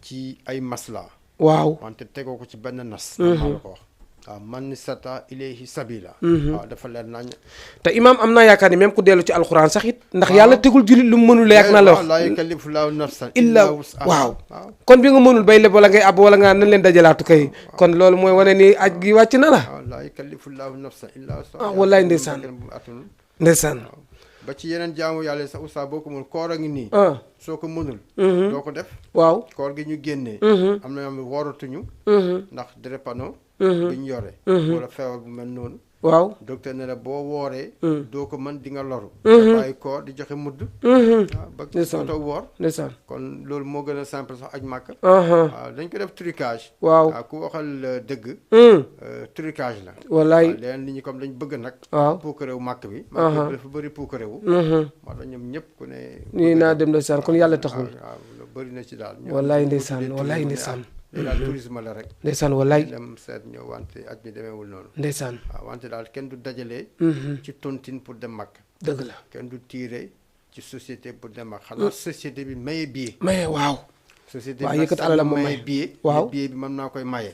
ci ay masla. waaw wante tegoo ko ci benn nas. maa la ko wax. waaw man sata ilayhi sabila. waaw dafa leer nañ. te imaam am naa yaakaar ni même ku dellu ci alxuraan sax it. ndax yàlla tegul jullit lu mu mënul ak na la wax. laa yukallifu llaahu nafsan illa waaw. kon bi nga mënul bay leb wala ngay ab wala nga nañ leen dajalaatu kay. kon loolu mooy wane ni aj gi wàcc na la. waaw laa yukallifu llaahu nafsan illa ah wallaay ndeysaan ndeysaan. ba ci yeneen jaamu yàlla sax oustaz boo ko mënul koor a ngi nii. soo ko mënul. doo ko def. waaw koor gi ñu génnee. am na ñoom waratuñu. ndax drépano. bi ñu yore. wala feebar bu mel noonu. waaw docteur ne la boo wooree. doo ko mën di nga loru. bàyyi koor di joxe mudd. waaw ba soto woor. ndeysaan kon loolu moo gën a simple sax aj màkk. waaw dañ ko def trucage. waaw ku waxal dëgg. trucage la. wallaay leen nit ñi comme dañ bëgg nag. waaw puukarewu màkk bi. màkk bi dafa bëri puukarewu. moo tax ñoom ñëpp ku ne. nii naa dem ndeysaan kon yàlla taxul. waaw bëri na ci daal. wallaay ndeysaan wallaay ndeysaan. lii daal tourisme la rek. ndeysaan wallaay dem seet ñëw wante aj bi demeewul noonu. ndeysaan waaw wante daal kenn du dajalee. ci tontine pour dem màkk. dëgg la kenn du tiire ci société pour dem màkk. xanaa société bi maye billet. maye waaw. société waaw bi yëkkat alal moom maye billet. waaw billet bi mën naa koy maye.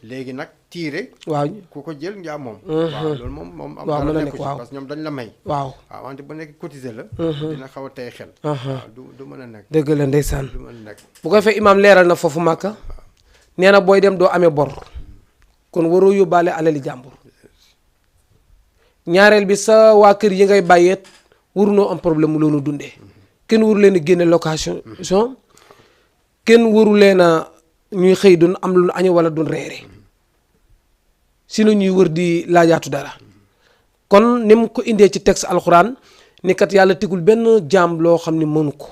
léegi nag tiire. waaw ku ko jël njaa moom. waaw loolu moom am waaw mën na nekku nekk ci waaw parce que ñoom dañ la may. waaw waaw wante bu nekk cotiser la. dina xaw a tey xel. waaw du mën a nekk. dëgg la ndeysaan. du mën a nekk. bu ko fee imaam leeral na foofu màkka nee na booy dem doo amee bor kon waroo yóbbaale alali jàmbur ñaareel bi sa waa kër yi ngay bàyyeet warunoo am problème mu loonu dundee kenn waru leen a génne location kenn waru leen a ñuy xëy dun am lu año wala dun reere sinon ñuy wër di laajaatu dara kon ni mu ko indee ci texte alxuraan ni kat yàlla tegul benn jaam loo xam ni mënu ko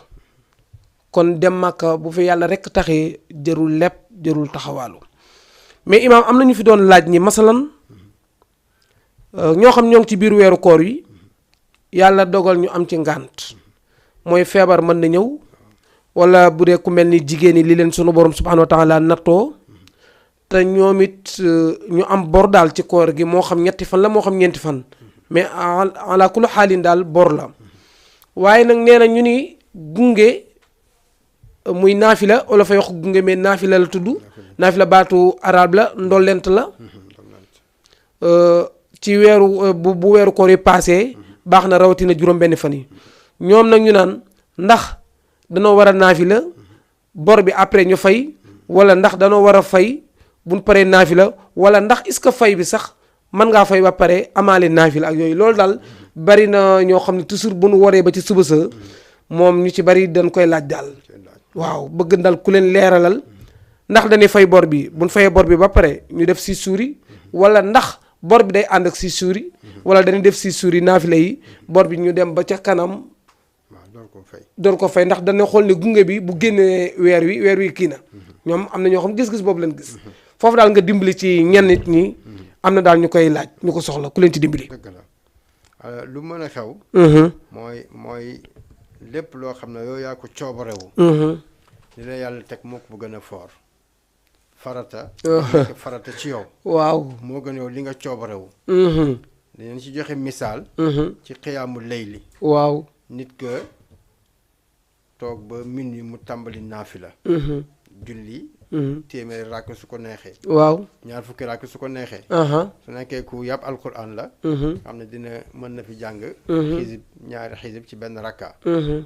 kon dem Màkka bu fi yàlla rekk taxee jërul lepp jërul taxawaalu mais imaam am na ñu fi doon laaj ni masalan ñoo xam ñoo ngi ci biir weeru koor yi yàlla dogal ñu am ci ngànt mooy feebar mën na ñëw wala bu dee ku mel ni jigéen ñi li leen sunu borom subhanahu wa taala nattoo te ñoom it ñu am bor daal ci koor gi moo xam ñetti fan la moo xam ñeenti fan mais ala kulli xaalin daal bor la waaye nag nee na ñu ni gunge muy naafila wala fay wax gunge mais naafila la tudd naafila baatu arab la ndollent la ci weeru bu weeru koor yi paasee baax na rawatina juróom-benn fan yi ñoom nag ñu naan ndax danoo war a naafila bor bi après ñu fay wala ndax danoo war a fay buñ paree naafila wala ndax est-ce que fay bi sax mën ngaa fay ba pare amaale naafila ak yooyu loolu daal bari na ñoo xam ne toujours bu nu waree ba ci suba sa moom ñu ci bari dañ koy laaj daal waaw bëgg dal ku leen leeralal ndax dañuy fay bor bi buñ fayee bor bi ba pare ñu def si suuri wala ndax bor bi day ànd ak si suuri wala dañuy def si suuri naafila yi bor bi ñu dem ba ca kanam door ko fay ndax dana xool ne gunge bi bu génnee weer wi kii na ñoom am na ñoo xam gis-gis boobu leen gis foofu daal nga dimbali ci ñenn nit ñi am na daal ñu koy laaj ñu ko soxla ku leen ci dimbali. dëgg la lu mën a xew. mooy lépp loo xam ne yow yaa ko coobarewu. li la yàlla teg moo ko bu gën a foor farata. farata ci yow. waaw moo gën yow li nga coobarewu. dañu ci joxe misaal. ci xiyaamu layli. waaw nit ka toog ba minuit mu tàmbali naafila. julli. téeméeri ràkk su ko neexee. waaw ñaar fukki ràkk su ko neexee. su nekkee ku yàpp alquran la. xam ne dina mën na fi jàng. xisib ñaari xisib ci benn rakka.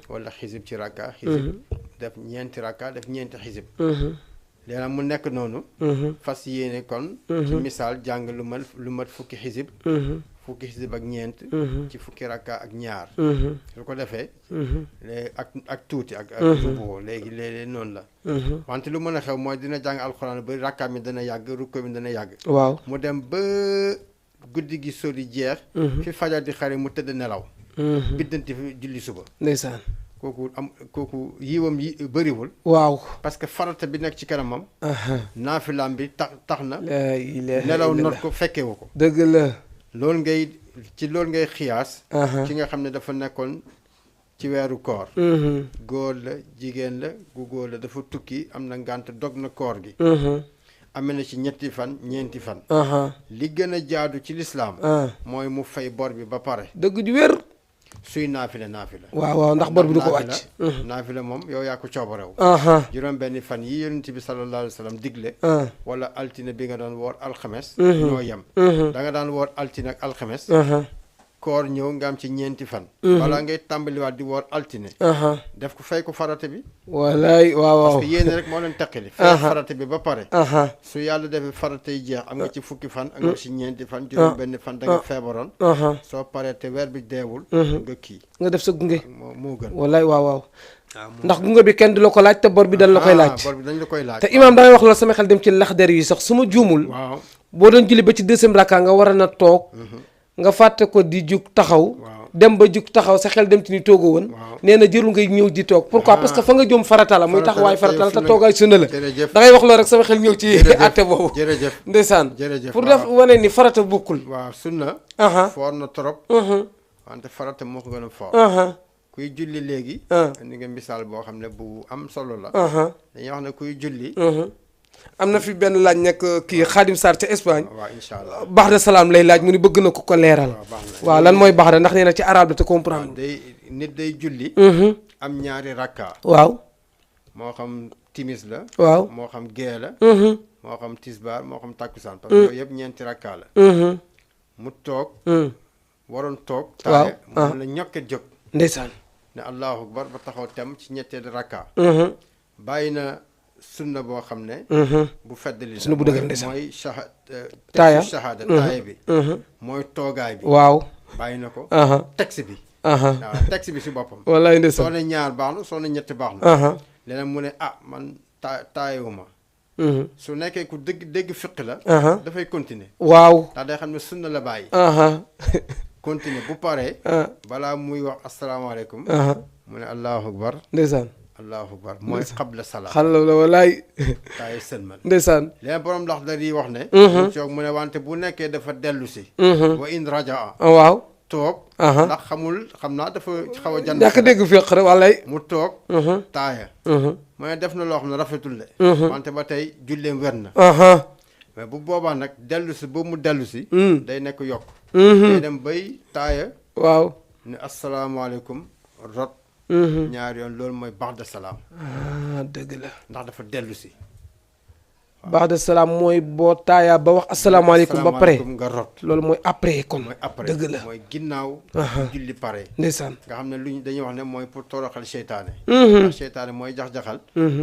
wala xisib ci rakka. xisib def ñeenti rakka def ñeenti xisib. léegi mu nekk noonu. fas yéene kon. ci misaal jàng lu mat fukki xisib. fukki xisib ak ñeent. ci fukki rakka ak ñaar. su ko defee. léegi ak tuuti ak rubu léegi léeg-léeg noonu la. wante lu mën a xew mooy dina jàng alxuraan ba rakka mi dana yàgg rukko mi dana yàgg. waaw mu dem ba guddi gi sori jeex. fi fajar di xare mu tëdd nelaw. biddanti fi julli suba. ndeysaan. kooku yiwam yi bëriwul. waaw parce que farata bi nekk ci kanamam. naafilaam bi tax na. la ilaha nelaw not ko fekkewu ko. dëgg la. loolu ngay xiyaas. ki nga xam ne dafa nekkoon ci weeru koor. góor la jigéen la gu góor la dafa tukki am na ngànt dog na koor gi. amee na ci ñetti fan ñeenti fan. li gën a jaadu ci lislaam mooy mu fay bor bi ba pare. dëgg ju wér. suy naafile. waaw ndax bor bi du ko wàcc. naafile moom yow yaa ko coobarew. juróom benni fan yi yonent bi sallallahu alayhi wa sallam digle. wala altine bi nga doon woor alxames. ñoo yem. da nga daan woor altine ak alxames. koor ñëw nga am ci ñeenti fan. balaa ngay tàmbaliwaat di woor altine. def ko fay ko farata bi. walaay waaw. parce que yéen rek moo leen teqali. fay farata bi ba pare. su yàlla defee farata yi jeex am nga ci fukki fan. am nga ci ñeenti fan. juróom benn fan da nga feebaroon. soo paree te weer bi deewul. nga kii. nga def sa gunge. moo gën. walaay waaw. ndax gunge bi kenn du la ko laaj te bor bi dañ la koy laaj. bor bi dañ la koy laaj. te imaam damay wax loolu sama xel dem ci laxdar yi sax su ma juumul. waaw boo doon julli ba ci deuxième rakka nga war a na toog. nga fàtte ko di jug taxaw. dem ba jug taxaw sa xel dem ci ni toogoo woon. nee na jërul ngay ñëw di toog. pourquoi parce que fa nga jëm farata la muy taxawaay farata la te toogaay sunna la. da ngay wax loolu rek sama xel ñëw ci àtte boobu. jërëjëf ndeysaan. jërëjëf pour def wane ni farata bokkul. waaw sunna. foor na trop. wante farata moo ko gën a foor. kuy julli léegi. ni nga misaal boo xam ne bu am solo la. dañuy wax ne kuy julli. am na fi benn laaj nekk kii Xaadim Sarr ca Espagne. waaw incha allah baax de salaam lay laaj mu ni bëgg na ko ko leeral. waaw lan mooy baax de ndax nee na ci arabe la te comprendre. nit day julli. am ñaari rakka. waaw. moo xam timis la. waaw moo xam gee la. moo xam tisbaar moo xam takkusaan. parce que yooyu yëpp ñeenti rakka la. mu toog. waroon toog. waaw mu la ñokket jóg. ndeysaan. ne allahu akbar ba taxaw tem ci ñetteelu rakka. bàyyi na. sunna boo xam ne. bu feddali sunna bu dëgër ndeysaan mooy taaya taaya bi. mooy toogaay bi. waaw bàyyi na ko. texte bi. waaw texte bi si boppam. wallaay ndeysaan soo ne ñaar baax na soo ne ñetti baax na. leneen mu ne man taayewuma. su nekkee ku dégg fiq la. dafay continuer. waaw ndax day xam ne sunna la bàyyi. continuer bu paree. balaa muy wax asalaamaaleykum. mu ne allahu akbar. ndeysaan. allahu akbar mooy xabla salaam. xalal la walaay. taay sëlmal. ndeysaan. léegi borom ndax da di wax ne. mu toog mu ne wante bu nekkee dafa dellu si. wa in rajaa. waaw. toog. ndax xam naa dafa xaw a jànd. yaa ko dégg féq rek walaay. mu toog. taaya. mu ne def na loo xam ne rafetul de. wante ba tey julleem wér na. mais bu boobaa nag dellu si boobu mu dellu si. day nekk yokk. day dem bay taaya. waaw. ne asalaamaaleykum rot. ñaar yoon loolu mooy baax de salaam. dëgg la. ndax dafa dellu si. baax de salaam mooy boo taayaa ba wax asalaamaaleykum ba pare nga rot. loolu mooy après kon. mooy après dëgg la mooy ginnaaw. julli pare. ndeysaan. nga xam ne luñ dañuy wax ne mooy pour toroxal seytaane. ndax seytaane mooy jax-jaxal.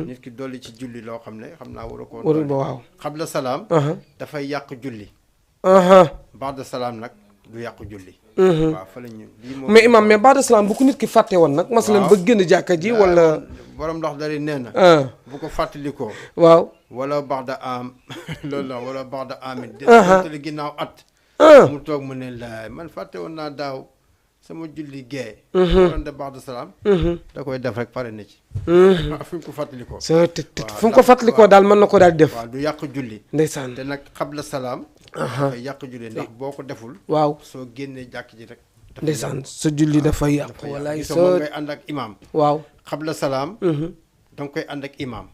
nit ki dolli ci julli loo xam ne xam naa war a ko. warul ba waaw. xabla salaam. dafay yàq julli. baax de salaam nag du yàq julli. waaw fa la ñu lii moom. mais imam mais baax de salaam bu ko nit ki fàtte woon nag. masalan ba génn jàkka ji wala. borom ndax dari nee na. bu ko fàttalikoo. waaw. wala baax da am loolu la wala baax da amit. dëgg ginnaaw at. mu toog mu ne la man fàtte woon naa daaw sama julli gee waroon def ba'da salaam da koy def rek pare na ci fu ñu ko fàttalikoo fu mu ko fàttalikoo daal mën na ko daal di def waaw du yàq julli ndeysaan te nag xabla salaam dafay yàq julli ndax boo ko deful waaw soo génnee jàkk ji rek ndeysaan sa julli dafay yàqu walaay gisoo moom ngay ànd ak imaam waaw xabla salaam da nga koy ànd ak imaam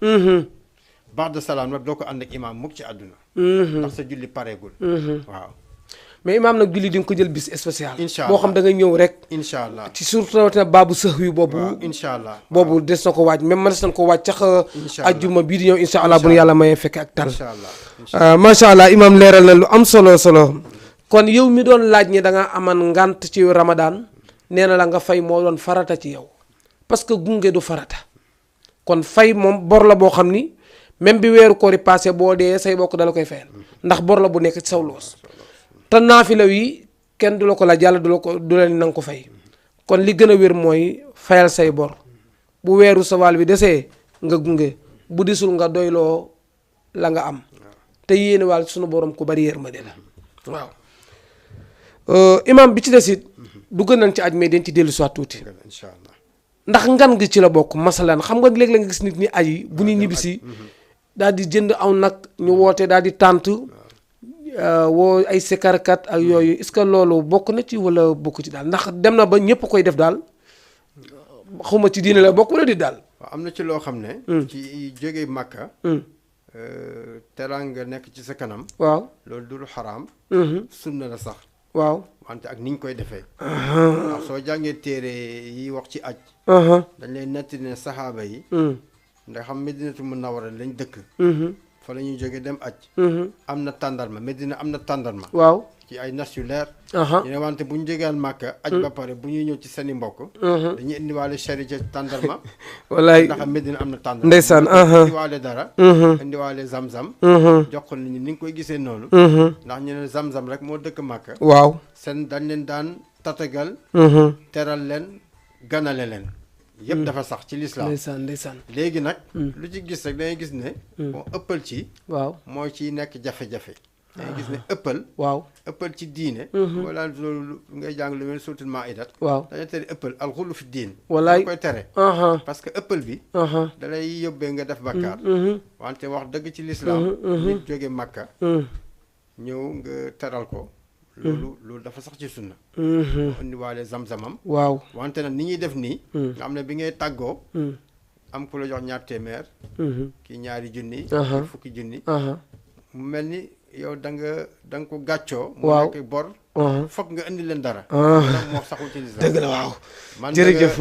ba'da salaam nag doo ko ànd ak imaam mukk ci àdduna ndax sa julli pareegul waaw mais imaam nag julli di nga ko jël bis spécial incha allah boo xam da nga ñëw rek incha allah ci surtout rawatina baabu sëx wi boobu waaw incha allah boobu des na ko waaj même mënees na ko waaj cax incha allah ajjuma bii di ñëw incha allah bu nu yàlla mayee fekke ak tal incha allah macha allah imaam leeral na lu am solo kon yow mi doon laaj ñi da nga aman ngant ci Ramadan nee na la nga fay moo doon farata ci yow parce que gunge du farata kon fay moom bor la boo xam ni même bi weeru koor yi passé boo dee say bokk dala koy fayal ndax bor la bu nekk ci saw loos te naafila wi kenn du la ko laaj yàlla du la ni na nga ko fay kon li gën a wér mooy fayal say bor bu weeru sawaal bi desee nga gunge bu disul nga doyloo la nga am te yéene waal sunu borom ku bari yërmande la waaw imam bi ci des it dugg nañ ci aj mais dañ ci dellu soit tuuti incha allah ndax ngan gi ci la bokk masalan xam nga léeg la nga gis nit ñi aji bu ñuy ñibbisi daal di jënd aw nag ñu woote daal di tànt woo ay sekarkat ak yooyu est-ce que loolu bokk na ci wala bokk ci daal ndax dem na ba ñëpp koy def daal xawma ci diine la bokk wala di daal waaw am na ci loo xam ne ci jóge Màkka teraanga nekk ci sa kanam waaw loolu du lu xaraam sunna la sax waaw wante ak ni ñu koy defee ndax soo jàngee téere yi wax ci aj dañ lay netti ne saxaaba yi ndax xam Medinatu Munawwara lañ dëkk fa la ñuy jóge dem aj am na tàndarma Medina am na tàndarma waaw ci ay nas yu leer ñu ne wante bu ñu jógeen Màkka aj ba pare bu ñuy ñëw ci seeni mbokk dañuy indiwaale charité tàndarma wallaay ndax Medina am na tàndarma ndeysaan indiwaale dara indiwaale zam-zam jox ko nit ñi ni nga koy gisee noonu ndax ñu ne zam-zam rek moo dëkk Màkka waaw seen dañ leen daan tatagal teral leen ganale leen yëpp dafa sax ci lislaam ndeysaan léegi nag lu ci gis rek dangay gis ne bon ëppal ci waaw mooy ciy nekk jafe-jafe dangay gis ne ëppal ci diine wala loolu ngay jàng lu mel suuratul Maa'ida waaw dañu tere ëppal alxulu fi diin wallaay koy tere parce que ëppal bi dalay yóbbee nga def bakkaar wante wax dëgg ci lislaam nit jóge Màkka ñëw nga teral ko loolu dafa sax ci sunna moo indiwaale zam-zamam waaw wante nag ni ñuy def nii nga xam ne bi ngay tàggoo am ku la jox ñaar téeméer kii ñaari junni fukki junni mu mel ni yow da nga ko gàccoo mu nekk bor foog nga indi leen dara moo saxul ci lislaam dëgg la waaw man jërëjëf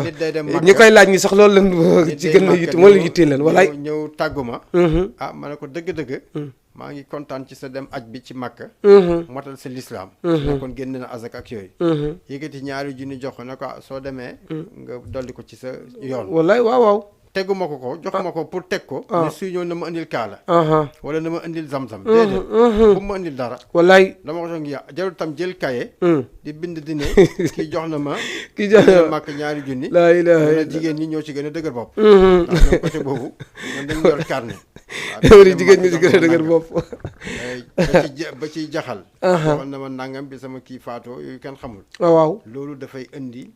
nit day dem ñi koy laaj ñi sax loolu leen ci gën a yitt moo leen yittee leen walaay ñëw tàggu ma ma ne ko dëgg-dëgg maa ngi kontaan ci sa dem aj bi ci Màkka motal sa lislaam ne kon génn na azak ak yooyu yëkkati ñaari junni jox ko ne ko soo demee nga dolli ko ci sa yoon wallaay waaw teguma ko jox ma ko pour teg ko ne suy ñëw na ma indil kaala wala na ma indil zam-zam déedéet bu ma indil dara wallaay dama ko jox jarul tam jël kaye di bind di ne kii jox na ma kii jox na Màkka ñaari junni laa ilaaha jigéen ñi ñoo ci gën a dëgër bopp ndax ñoom côté boobu ñoom dañu yor carnet jigéen ñi ci gën a dëgër bopp ba ci jaxal waxoon na ma nangam bi sama kii faatoo yooyu kenn xamul waaw loolu dafay indi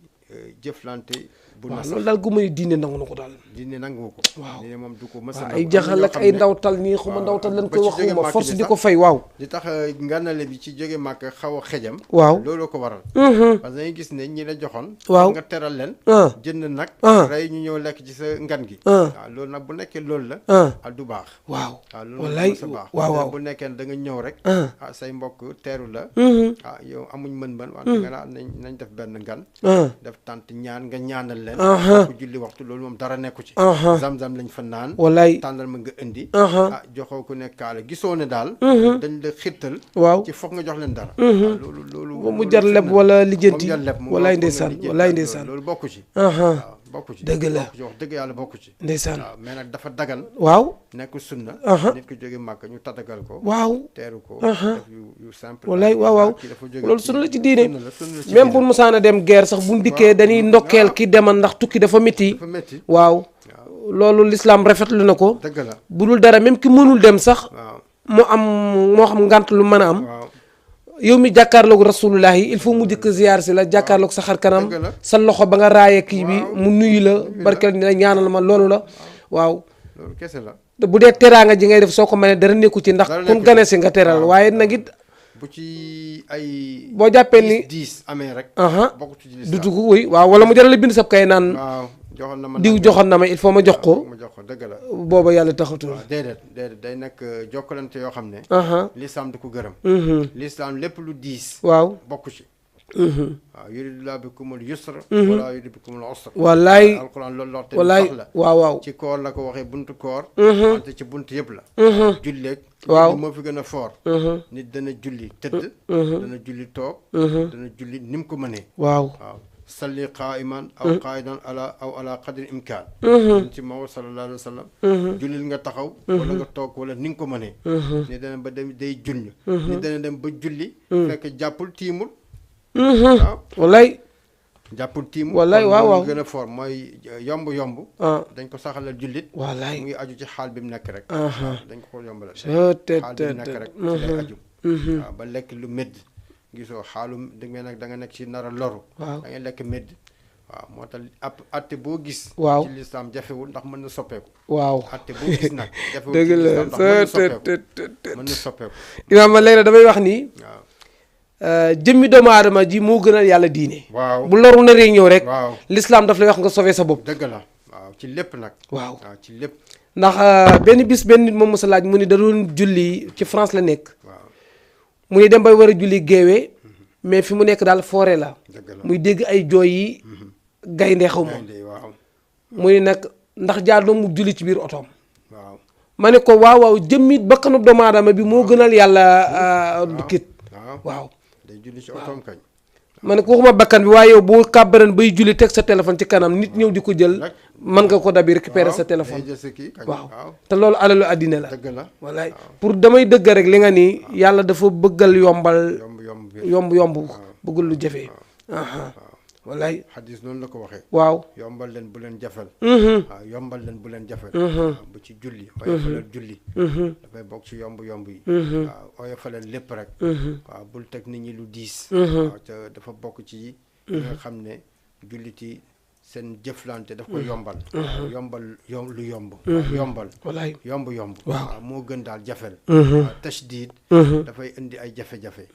jëflante bu waaw loolu daal gu may diine nangu na ko daal diine nangu ko waaw diine moom du ko mës a ay jaxal ak ay ndawtal nii xuma ndawtal lañ koy wax xuma force di ko fay waaw di tax ngànnale bi ci jóge Màkka xaw a xejam waaw looloo ko waral parce que dañuy gis ne ñi la joxoon waaw nga teral leen jënd nag rey ñu ñëw lekk ci sa ngan gi waaw loolu nag bu nekkee loolu la du baax waaw loolu wallaay sa baax waaw bu nekkee da nga ñëw rek say mbokk teeru la yow amuñ mën-mën wante nga naa nañ def benn ngan def tant ñaan nga ñaanal leen ku julli waxtu loolu moom dara nekku ci zam-zam lañ fa naan wallaay tàndal ma nga indi joxoo ku nekk kaala gisoo ne daal dañ la xittal waaw ci foog nga jox leen dara loolu mu jar leb wala lijjanti wallaay ndeysaan loolu bokku ci bokku ci dëgg la bokku ci wax dëgg yàlla bokku ci ndeysaan waaw mais nag dafa dagan waaw nekk sunna nit ko jóge Màkka ñu tatagal ko waaw teeru ko def yu simple wallaay waaw loolu sunna la ci diine même bu musaana dem guerre sax buñ dikkee dañuy ndokkeel ki demal ndax tukki dafa métti waaw loolu l'islam rafetlu na ko dëgg la bu dul dara même ki mënul dem sax mu am moo xam ngànt lu mën a am yow mi jàkkaarloog rasulullahi il faut mu jëkk ziyaar si la jàkkaarloog sa xar kanam dëgg la. sa loxo ba nga raayee kii bi Waaw. mu nuyu la barkeel ni la ñaanal ma loolu la waaw loolu kese la. bu dee teraanga ji ngay def soo ko mënee dara nekku ci ndax Dara kun nekku gane ci. si nga teral Waaw. waaye nag it bu ci ay. boo jàppee ni 10 amee rek. aha bokk ci du lislaam. dugg wuy waaw wala mu jaral la bind sab kay naan waaw joxoon na ma. diw joxoon na ma il faut ma jox ko ma jox ko dëgg la. booba yàlla taxatul waaw déedéet day nekk jokkalante yoo xam ne. aha lislaam du ko gërëm. lislaam lépp lu 10. waaw bokk ci. waaw yuridullahu bikumul yusra. wala yuridu bikumul usra. wallaay alquran loolu lorte wallaay sax la. waaw waaw ci koor la ko waxee buntu koor. wante ci buntu yëpp la. julleeg. waaw julli moo fi gën a foor. nit dana julli tëdd. dana julli toog. dana julli ni mu ko mënee. waaw waaw salli qaiman aw qaidan ala qadri imkaan. ñun ci Mawal sallallahu alayhi wa sallam. jullil nga taxaw. wala nga toog wala ni nga ko mënee. ni dana ba dem day julli. ni dana dem ba julli. fekk jàppul tiimul. waaw wallaay jàppul tiimul. wallaay waaw waaw gën a foor mooy yomb. ah dañ ko saxalal jullit. wallaay mu ngi aju ci xaal bi mu nekk rek. dañ ko yombalal. te xaal bi mu nekk rek ci lay aju. waaw ba lekk lu médd gisoo xaalu da nga nag da nga nekk ci nar a loru. waaw da ngay lekk médd. waaw moo tax atte boo gis. waaw ci lislaam jafewul ndax mën na soppeeku. waaw atte boo gis nag. jafewul dëgg ci la lislaam ndax te mën na soppeeku. imaam ma léegi damay wax nii waaw jëmmi doomu aadama ji moo gënal yàlla diine waaw bu loru na rek ñëw rek waaw l'islam daf lay wax nga sauver sa bopp dëgg la waaw ci lépp nag. waaw waaw ci lépp. ndax benn bis benn nit moom mos a laaj mu ni da doon julli ci France la nekk waaw mu ni dem bay war a julli géewee mais fi mu nekk daal forêt la dëgg la. muy dégg ay jooy yi gaynde xaw ma gaynde waaw mu ni nag ndax jaar doom mu julli ci biir otoom waaw ma ne ko waaw waaw jëmmi bakkanub doomu aadama bi moo gënal yàlla kit waaw day julli ci otoom kañ. ma ne ko waxuma bakkan bi waaye yow boo kàbbaran bay julli teg sa téléphone ci kanam nit ñëw di ko jël mën nga ko dabi récupérer sa téléphone day jël sa kii kañ. waaw te loolu alalu àddina la dëgg la. wallaay pour damay dëgg rek li nga nii yàlla dafa bëggal yombal yomb bëggul lu jafe wallaay xadis noonu la ko waxee. waaw yombal leen bu leen jafel. waaw yombal leen bu leen jafel. bu ci julli oyofalal julli. dafay bokk ci yomb yi. waaw oyofalal lépp rek. waaw bul teg nit ñi lu diis. waaw te dafa bokk ci yi nga xam ne jullit yi seen jëflante daf ko yombal. yombal lu yomb. yombal. wallaay yomb. waaw moo gën daal jafel. waaw tashdid dafay indi ay jafe-jafe.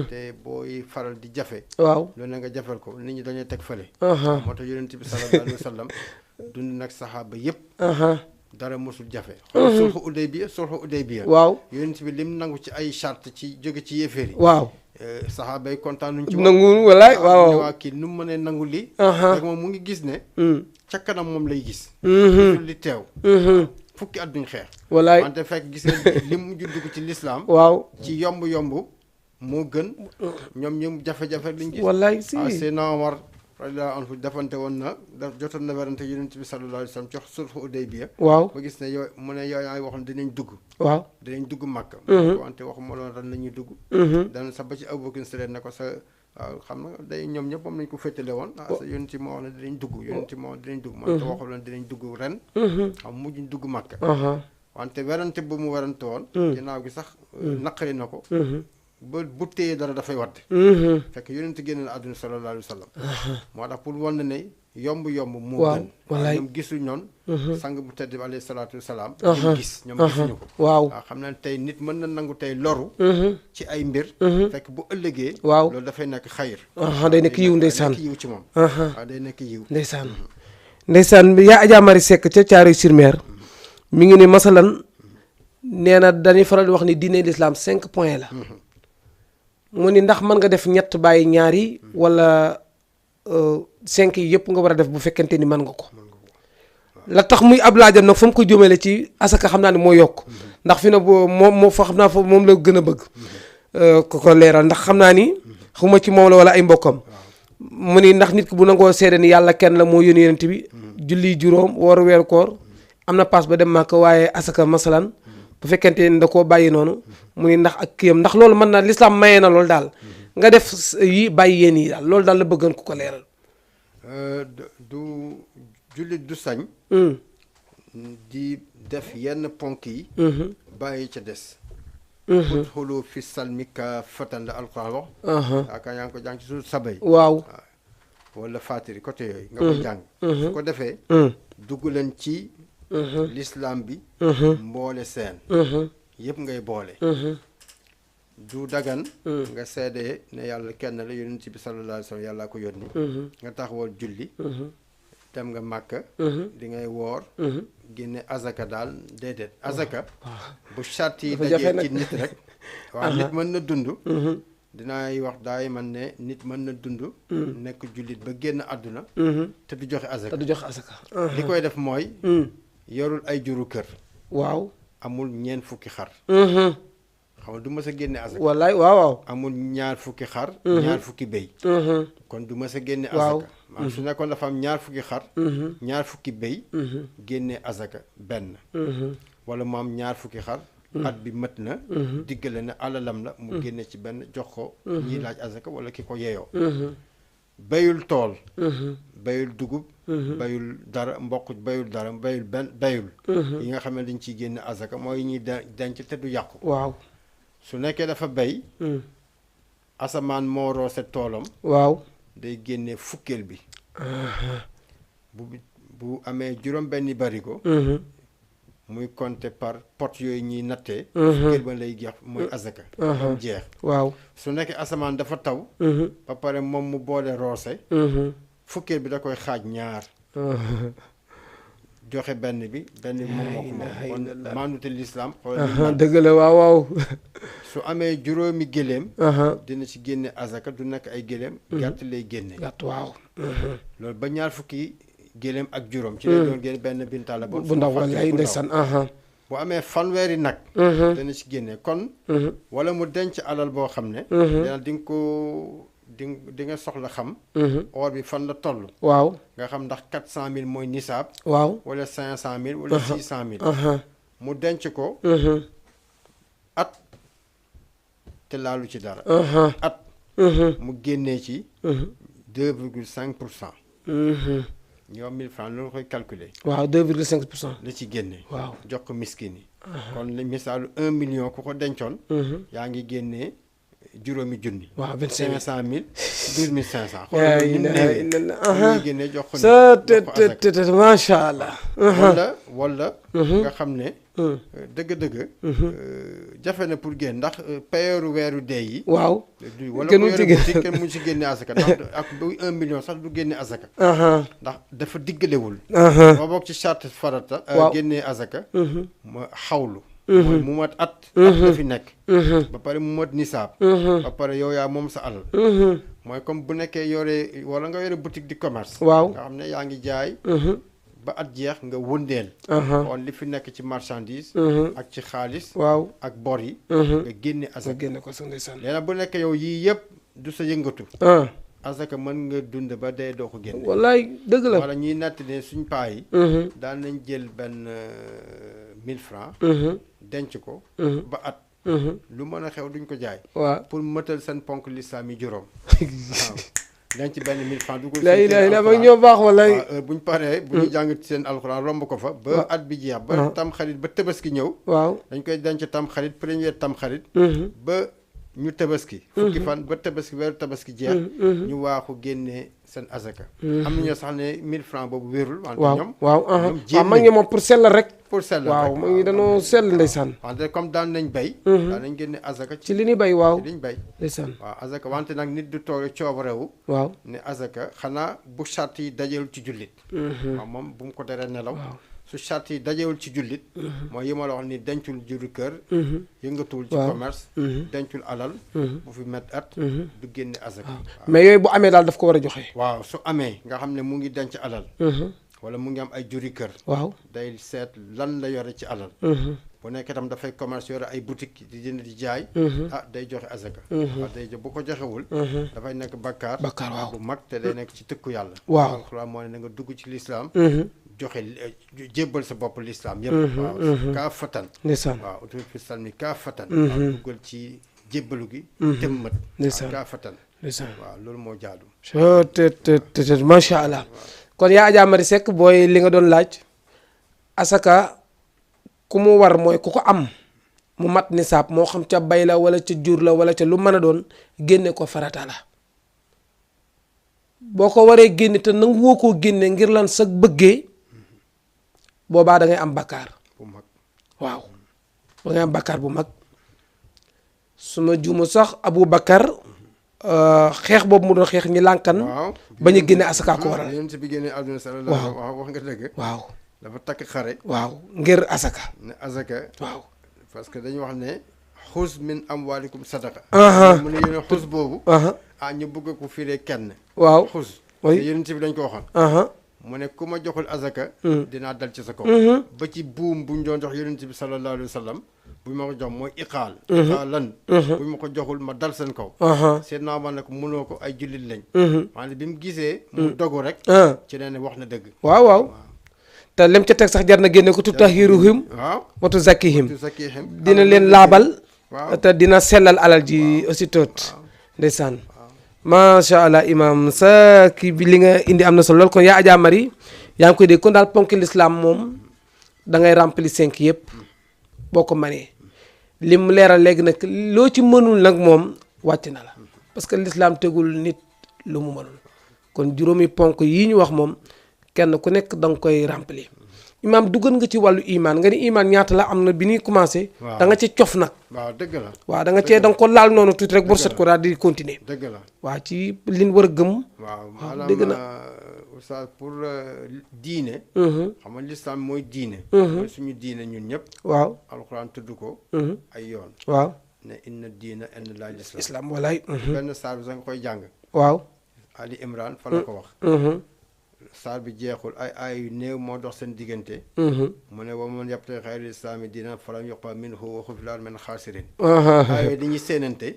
te booy faral di jafe. waaw loolu na nga jafel ko nit ñi dañuy teg fële. aha moo tax yonent bi sallallahu alayhi wa sallam dund nag saxaaba yëpp. dara mosul jafe. xool sulhu Udaybiya. waaw yonent bi lim nangu ci ay charte ci jóge ci yéeféer yi. waaw saxaaba yi kontaan nuñ ci nangu wallaay waaw waa kii nu mu mënee nangu lii. rek moom mu ngi gis ne. ca kanam moom lay gis. li teew. fukki at duñ xeex. wallaay wante fekk gis nga lim mujj dugg ci lislaam. waaw ci yomb moo gën. ñoom ñoom jafe-jafe liñ gis. wallaay si Seydina Omar radiyallahu anhu defante woon na jotoon na werante yonent bi sallallahu alayhi wa sallam ci sulhu Udaybiya. waaw ba gis ne yow mu ne yow yaa ngi waxoon dinañ dugg. waaw dinañ dugg Makka. wante waxuma loon ran la ñuy dugg. dana sax ba ci Abubakar Siddiq ne ko sa waaw xam nga day ñoom ñëpp moom nañ ko féetale woon. sa yonent bi moo wax ne dinañ dugg yonent bi moo wax dinañ dugg. man te waxul woon dinañ dugg ren. xam mujj dugg Makka. wante werante bu mu werante woon. ginnaaw gi sax naqari na ko. ba bu téye dara dafay wadd. fekk yonent génn na àdduna sallallahu alayhi wa sallam. moo tax pour wan ne yomb moo gën. wallaay ñoom gisu ñoon sang bu tedd bi alayhi salaatu wasalaam. ñoom gisuñu ko. waaw xam na tey nit mën na nangu tey loru. ci ay mbir. fekk bu ëllëgee. waaw loolu dafay nekk xayir. day nekk yiw ndeysaan day nekk yiw ci moom. waaw day nekk yiw. ndeysaan yaa Adja Marie Seck ca Thiaroye-sur-Mer mi ngi ni masalan nee na dañuy faral di wax ni diine l'islam 5 points la. mu ni ndax mën nga def ñett bàyyi ñaar yi wala 5 yi yëpp nga war a def bu fekkente ni mën nga ko. la tax muy ab laajam nag fa mu ko jëmale ci asaka xam naa ne moo yokk ndax fi na moo fa xam naa fa moom la gën a bëgg ko leeral ndax xam naa ni xuma ci moom la wala ay mbokkam mu ni ndax nit ki bu nangoo seede ni yàlla kenn la moo yónni yonent bi julli juróom woor weeru koor am na paas ba dem Màkka waaye asaka masalan bu fekkente ni da koo bàyyi noonu mu ni ndax ak kiyam ndax loolu mën na lislaam mayee na loolu daal nga def yi bàyyi yéen yi daal loolu daal la bëggoon ku ko leeral. du jullit du sañ. di def yenn ponk yi. bàyyi ca des. udxulu fi salmi kaafatan la alquran wax yaakaar yaa ngi ko jàng ci suñu sabay waaw wala fatiri côté yooyu nga ko jàng su ko defee dugg leen ci l'islam bi mboole seen yëpp ngay boole du dagan nga seede ne yàlla kenn la yonent bi sallallahu alayhi wa sallam yàllaa ko yónni nga taxawal julli dem nga màkka di ngay woor génne azaka daal déedéet azaka bu charte yi dajee ci nit rek waaw nit mën na dund dinaay wax daay man ne nit mën na dund nekk jullit ba génn àdduna te du joxe azaka li koy def mooy yorul ay juru kër waaw amul ñeent fukki xar xam nga du mës a génne azaka wallaay waaw amul ñaar fukki xar ñaar fukki béy kon du mës a génne azaka maanaam su nekkoon dafa am ñaar fukki xar ñaar fukki béy génne azaka benn wala mu am ñaar fukki xar at bi mët na diggale na alalam la mu génne ci benn jox ko ñiy laaj azaka wala ki ko yeyoo bayul tool bayul dugub bayul dara mboq bayul dara bayul benn bayul yi nga xam ne dañ ciy génne azaka mooy ñuy denc te du yàqu waaw su nekkee dafa bay asamaan moo roose toolam waaw day génne fukkeel bi bu amee juróom benni barigo muy compter par pot yooyu ñuy nattee fukkeel ba lay jeex muy azaka moom jeex waaw su nekkee asamaan dafa taw ba pare moom mu boole roose fukkeel bi da koy xaaj ñaar joxe benn bi moom moo ko moom kon maanute lislaam xoolal dëgg la waaw su amee juróomi géléem dina ci génne azaka du nekk ay géléem gàtt lay génne gàtt waaw loolu ba ñaar fukki géléem ak juróom ci lay doon génne benn bintaala bu ndaw wallaay ndeysaan bu amee fanweeri nag dana ci génne kon wala mu denc alal boo xam ne dina di nga ko di nga soxla xam or bi fan la toll waaw nga xam ndax 400 000 mooy nisaab waaw wala 500 000 wala 600 000 mu denc ko at te laalu ci dara at mu génnee ci 2,5% ñoom 1000 francs loolu koy calculer waaw 2,5% la ci génne waaw jox ko miskin yi kon la misaalu 1 million ku ko dencoon yaa ngi génnee juróomi junni waaw 500 000 12500 yaa xool génnee jox ko sa macha allah wala nga xam ne dëgg-dëgg jafe na pour génn ndax payeeru weeru dee yi waaw wala ko yore boutique kenn mu ci génne azaka ndax ak bu 1 million sax du génne azaka ndax dafa diggalewul moo bokk ci charte farata génnee azaka ma xawlu mooy mu mat at la fi nekk ba pare mu mat nisaab ba pare yow yaa moom sa alal mooy comme bu nekkee yore wala nga yore boutique di commerce waaw nga xam ne yaa ngi jaay ba at jeex nga wëndeel kon li fi nekk ci marchandise ak ci xaalis waaw ak bor yi nga génne azaka génne ko sa ndeysaan léegi nag bu nekkee yow yii yëpp du sa yëngatu azaka mën nga dund ba dee doo ko génne wallaay dëgg la wala ñuy natt ne suñ paa yi daan nañ jël benn 1000 francs denc ko ba at lu mën a xew duñ ko jaay waaw pour mëtal seen ponk lislaam yi juróom waaw denc benn 1000 francs dugul la mag ñoo baax wallaay buñ paree bu ñu jàng ci seen alxuraan romb ko fa ba at bi jeex ba tam xarit ba tabaski ñëw waaw dañ koy denc tam xarit premier tam xarit ba ñu tabaski fukki fan ba tabaski weeru tabaski jeex ñu waaxu génnee seen azaka am nañoo sax ne 1000 francs boobu wérul wante ñoom waaw mag ñi moom pour sell rek pour sell waaw mag ñi dañoo sell ndeysaan wante comme daan nañ bay daan nañ génne azaka ci li ñuy bay waaw ci liñ bay ndeysaan waaw azaka wante nag nit du toog coobarewu waaw ne azaka xanaa bu charte yi dajewul ci jullit waaw moom bu mu ko teree nelaw su charte yi dajewul ci jullit mooy yi ma la wax ni dencul juru kër yëngatuwul ci commerce dencul alal bu fi met at du génne azaka mais yooyu bu amee daal daf ko war a joxe waaw su amee nga xam ne mu ngi denc alal wala mu ngi am ay juri kër waaw day seet lan la yore ci alal bu nekkee tam dafay commerce yore ay boutique di jënd di jaay day joxe azaka waaw day bu ko joxewul dafay nekk bakkaar waaw bu mag te day nekk ci tëkku yàlla waaw alxuraan moo ne na nga dugg ci lislaam joxe jébbal sa bopp lislaam yëpp waaw kaa fatan ndeysaan waaw utul fi salmi kaa fatan waaw duggal ci jébbalu gi tëmmat ndeysaan kaa fatan ndeysaan waaw loolu moo jaadu te macha allah kon yaa Adja Marie Seck booy li nga doon laaj asaka ku mu war mooy ku ko am mu mat nisaab moo xam ca bay la wala ca jur la wala ca lu mën a doon génne ko farata la boo ko waree génne te nangu woo koo génne ngir lan sa bëggee boobaa da ngay am bakkaar bu mag waaw da ngay am bakkaar bu mag su ma juumu sax Abu Bakar xeex boobu mu doon xeex ñi lànkan waaw bañ a génne asaka ko waral yonent bi génne àdduna sallallahu waaw wax nga dëgg waaw dafa takk xare waaw ngir asaka ne azaka waaw parce que dañu wax ne xus min amwalikum sadaqa aha mu ne yéen xus boobu aha ñu bëgg ko firee kenn waaw xus oui. te yonent bi dañ ko waxoon aha mu ne ku ma joxul azaka dinaa dal ci sa kaw ba ci buum buñ doon jox yonent bi sallallahu alayhi wa sallam bu ma ko jox mooy iqaal iqaalan bu ma ko joxul ma dal seen kaw aha seet naa ma ne ko mënoo ko ay jullit lañ maanaam bi mu gisee mu dogu rek ah ci ne wax na dëgg waaw waaw te lem ca teg sax jar na génne ko tutahiruhum waaw wa tuzakkihim tu sakkihim dina leen laabal waaw te dina sellal alal ji aussi toot ndeysaan macha allah imam sa kii bi li nga indi am na solo lool kon yaa Adja Marie yaa ngi koy dégg kon daal ponk l'islam moom da ngay remplir 5 yëpp boo ko manee lim leeral léegi nag loo ci mënul nag moom wàcc na la parce que l'islam tegul nit lu mu mënul kon juróomi ponk yii ñu wax moom kenn ku nekk da nga koy remplir imaam duggal nga ci wàllu imaan nga ni imaan ñaata la am na bi ñuy commencé. waaw da nga ci cof nag. waaw dëgg la. waaw da nga cee da nga ko laal noonu tuuti rek. borset ko daal di continuer. dëgg la waaw ci liñ war a gëm. waaw dëgg na maanaam oustaz pour diine. xam nga lislaam mooy diine. mooy suñu diine ñun ñëpp. waaw alxuraan tudd ko. ay yoon. waaw ne inna diina inna laa lislaam. islam walaay. benn saar bi sax nga koy jàng. waaw. Ali Imran fa la ko wax. saar bi jeexul ay yu néew moo dox seen diggante. mu ne wa man yabtaghi xayra islaami diinan falan yuqbala minhu wa huwa fil aaxirati mina al-xaasiriin. ay yooyu dañuy séenante.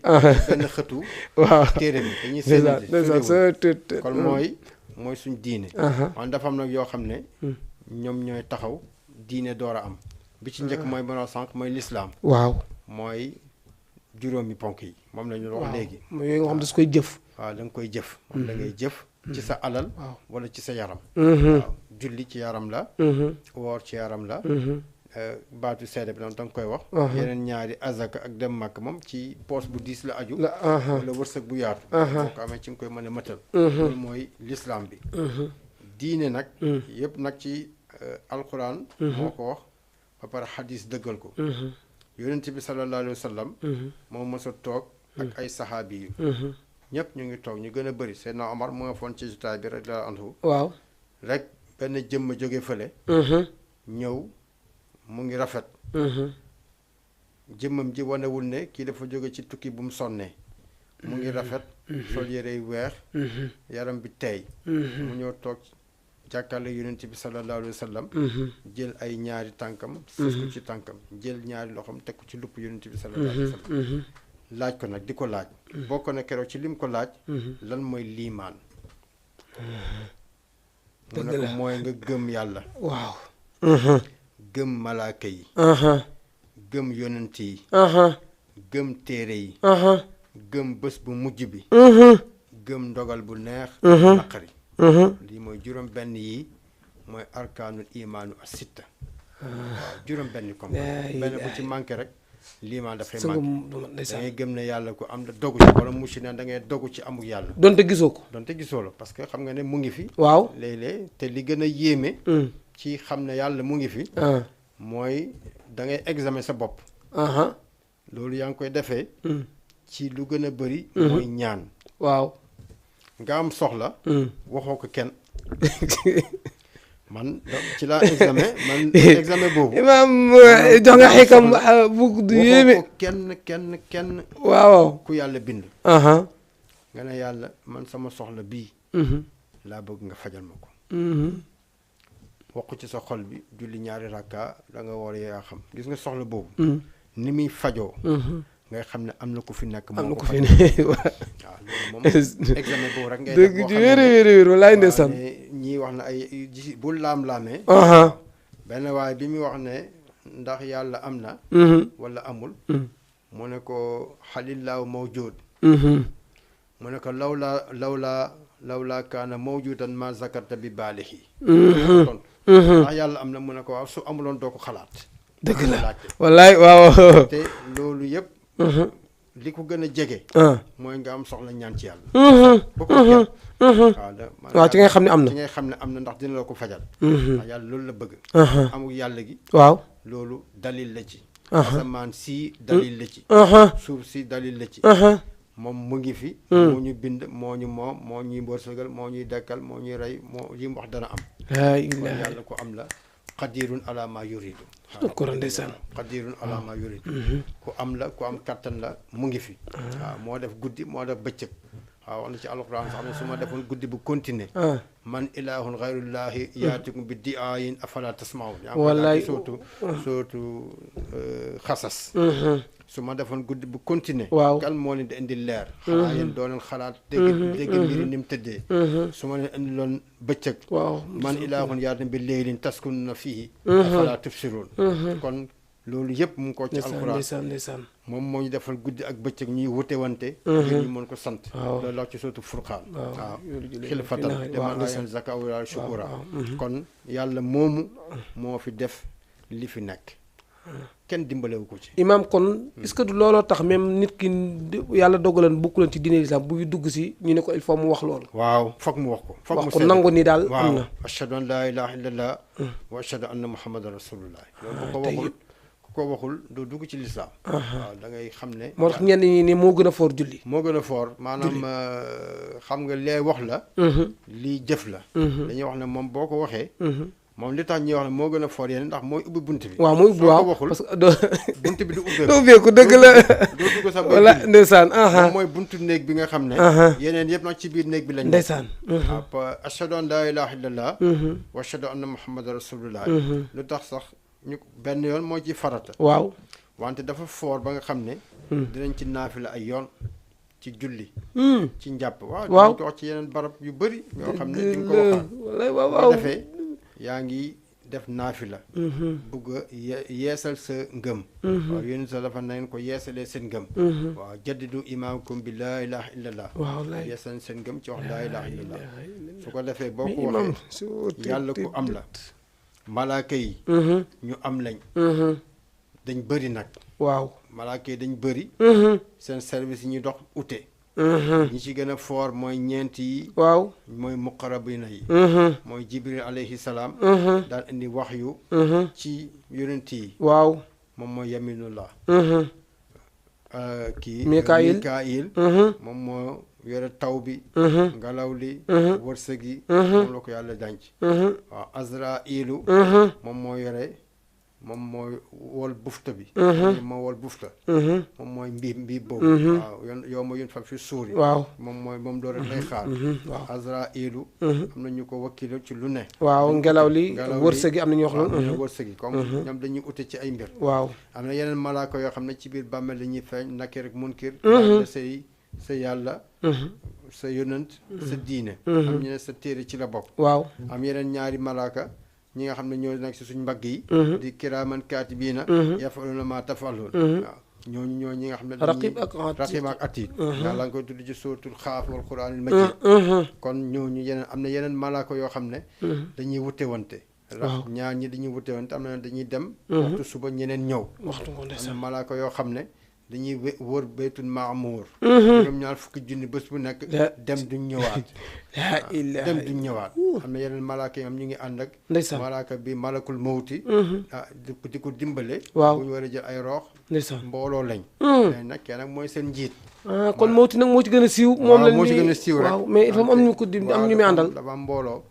benn xëtu. waaw téere bi dañuy séenante. kon mooy suñ diine. man dafa am nag yoo xam ne. ñoom ñooy taxaw diine door a am. bi ci njëkk mooy mënoo sànq mooy lislaam. waaw mooy juróomi ponk yi moom la ñu wax léegi. mooy yooyu nga xam ne su koy jëf. waaw da nga koy jëf. moom da ngay jëf. ci sa alal. wala ci sa yaram. waaw julli ci yaram la. woor ci yaram la. baatu seede bi da nga koy wax. yeneen ñaari azaka ak dem màkk moom ci poos bu diis la aju. wala wërsëg bu yaatu. boo ko amee ci nga koy mën a mëtal. loolu mooy lislaam bi. diine nag. yëpp nag ci alquran. moo ko wax ba pare xadis dëggal ko. yonent bi sallallahu alayhi wa sallam. moom mos a toog ak ay saxaabi yu. ñëpp ñu ngi toog ñu gën a bëri Seydina Omar mu nga foon ci jotaay bi rek la antu waaw rek benn jëmm jóge fële. ñëw mu ngi rafet. jëmmam ji wanewul ne kii dafa jóge ci tukki bu mu sonnee. mu ngi rafet. sol yére yu weex. yaram bi teey. mu ñëw toog jàkkaarloo yonent bi sallallahu alayhi wa sallam. jël ay ñaari tànkam. sës ko ci tànkam jël ñaari loxoom teg ko ci lupp yonent bi sallallahu alayhi wa sallam. laaj ko nag di ko laaj. bokk na keroog ci lim ko laaj. lan mooy liimaan. mu ne ko mooy nga gëm yàlla. waaw. gëm malaaka yi. gëm yonent yi. gëm téere yi. gëm bés bu mujj bi. gëm ndogal bu neex. naqari. lii mooy juróom benn yi mooy arkaanul imaanu as-sitta. waaw juróom benn comme benn bu ci manqué rek. liimaan dafay manqué da ngay gëm ne yàlla ko am na dogu ci wala musi ne da ngay dogu ci amuk yàlla. donte gisoo ko. donte gisoo la parce que xam nga ne mu ngi fi. waaw léeg-léeg te li gën a yéeme. ci xam ne yàlla mu ngi fi. mooy da ngay examen sa bopp. loolu yaa ngi koy defee. ci lu gën a bëri. mooy ñaan. waaw. nga am soxla. waxoo ko kenn. man ci laa examen examen boobu. imaam jox nga xikam bu du yéeme. waxoo ko kenn. waaw. ku yàlla bind. nga ne yàlla man sama soxla bii. laa bëgg nga fajal ma ko. wax ko ci sa xol bi julli ñaari rakka da nga war yaa xam gis nga soxla boobu. ni muy fajoo. ngay xam ne am na ku fi nekk. am na ku fi nekk waaw. loolu moom examen boobu rek ngay def boo xam ne wér walaay ndeysaan. ñii wax na ay ji bu laam-laamee. benn waaye bi muy wax ne ndax yàlla am na. wala amul. mu ne ko xalillaahu mawjuud. mu ne ko lawlaa kaana mawjuudan ma zakarta bi baalihi. ndax yàlla am na mu ne ko waaw su amuloon doo ko xalaat. dëgg la laajte wallaay waaw. te loolu yëpp li ko gën a jege ah. mooy nga am soxla ñaan ci yàlla bu ko kenn waaw waaw ci ngay xam ne am na. ci ngay xam ne am na ndax dina la ko fajal ndax yàlla loolu la bëgg amul yàlla gi waaw. loolu dalil la ci asamaan si dalil la ci suuf si dalil la ci moom mu ngi fi moo ñu bind moo ñu moom moo ñuy wërsëgal moo ñuy dekkal moo ñuy rey moo li mu wax dana am laa kon ilaaha yàlla ko am la qadirun ala ma yuridu ko ndeysaan. qadirun ala ma yuridu ku am la ku am kattan la mu ngi fi waaw moo def guddi moo def bëccëg waaw wax na ci alquran sax ne su ma defoon guddi bu continuer man ilahun xayrullahi yaatikum bi diayin afala tasmaun yaa wallaay sootu xasas su ma defoon guddi bu continuer waaw kan moo leen di indi leer xanaa yéen doo leen xalaat dégg mbiri ni mu tëddee su ma leen indi loon bëccëg waaw. man ilaahun yaatam bi leylin taskununa fihi afala tubsiruun kon loolu yëpp mu ngi ko ci alquran ndeysaan ndeysaan. moom moo ñu defal guddi ak bëccëg ñuy wute wante ngir ñu mën ko sant waaw. loolu la ci sootu furqaan waaw waaw. xilfatan liman ayan zaka wala shukura kon yàlla moomu moo fi def li fi nekk kenn dimbalewu ko ci imaam kon est-ce que du looloo tax même nit ki yàlla dogalan bokkuleen ci diine lislaam buy dugg si ñu ne ko il faut mu wax loolu. waaw foog mu wax ko foog mu wax ko nangu ni daal am waaw na. ashhadu an laa ilaaha illallah wa ashhadu anna muhammadan rasulullah loolu bu ko waxul doo dugg ci lislaam waaw da ngay xam ne moo tax ñenn ñi ne moo gën a foor julli. moo gën a foor maanaam xam nga lee wax la lii jëf la dañuy wax ne moom boo ko waxee moom li tax ñuy wax ne moo gën a foor yéen ndax mooy ubbi bunt bi waaw mooy ubbi waaw waxul parce que doo bunt bi du ubbeeku dëgg la. doo dugg sax wala ndeysaan. moom mooy buntu néeg bi nga xam ne yeneen yëpp nag ci biir néeg bi lañ ndeysaan. waaw ashhadu an laa ilaaha illallah wa ashhadu anna muhammadan rasulullah lu tax sax ñu benn yoon moo ci farata waaw. wante dafa foor ba nga xam ne dinañ ci naafila ay yoon ci julli ci njàpp waaw waaw dinañ ko wax ci yeneen barab yu bëri yoo xam ne di nga ko waxaat wallaay waaw boo waaw. defee yaa ngi def naafila bugg a yeesal sa ngëm waaw yéen sa dafa na ngeen ko yeesalee seen ngëm waaw jaddidu imaamakum bi laa ilaha illallah waaw lay yeesal seen ngëm ci wax laa ilaha illallah su ko defee boo ko waxee yàlla ku am la malaaka yi ñu am lañ dañ bëri nag waaw. malaaka yi dañ bëri seen service yi ñuy dox ute ñi ci gën a foor mooy ñeent yi waaw. mooy muqarrabina yi mooy jibril alayhi salaam daal indi wax yu ci yonent yi waaw. moom mooy yaminullah kii Mikaayil moom moo yore taw bi ngelaw li wërsëg yi moom la ko yàlla denc waaw azrailu moom moo yore moom mooy wol bufta bi moo wol bufta moom mooy mbii boobu waaw yow ma yun fa fi suuri waaw. moom loolu rek lay xaar waaw. azrailu am na ñu ko wakkilu ci lu ne waaw ngelaw li wërsëg yi am na ñu wax am na loolu. wërsëg yi comme ñoom dañuy ute ci ay mbir waaw. am na yeneen malaaka yoo xam ne ci biir bàmmeel la ñuy feeñ nakir ak munkir la sa yàlla sa yonant sa diine am ñu ne sa téere ci la bokk waaw. am yeneen ñaari malaaka ñi nga xam ne ñoo nekk si suñ mbagg yi di kiraaman kaatibiina yafaluuna maa tafaluun waaw ñoo ñi nga xam ne raqib ak raqib ak atiid yàlla nga koy tudd ci suratul xaaf wal quraanil majiid kon ñooñu yeneen am na yeneen malaaka yoo xam ne dañuy wute wante ñaar ñi dañuy wute wante am na dañuy dem waxtu suba ñeneen ñëw waxtu ko am na ndeysaan. malaaka yoo xam ne dañuy wër baytul maamuur ñoom ñaar fukki junni bés bu nekk dem duñ ñëwaat laa ilaaha dem duñ ñëwaat am na yeneen malaaka yi am ñu ngi ànd ak ndeysaan. malaaka bi malakul mawti di ko dimbale waaw. bu ñu war a jël ay roox ndeysaan. mbooloo lañ mais nag kenn nag mooy seen njiit ah kon mawti nag moo ci gën a siiw. moom la moo ci gën a siiw rek waaw mais il faut am ñu ko di am ñu muy àndal. dafa am mbooloo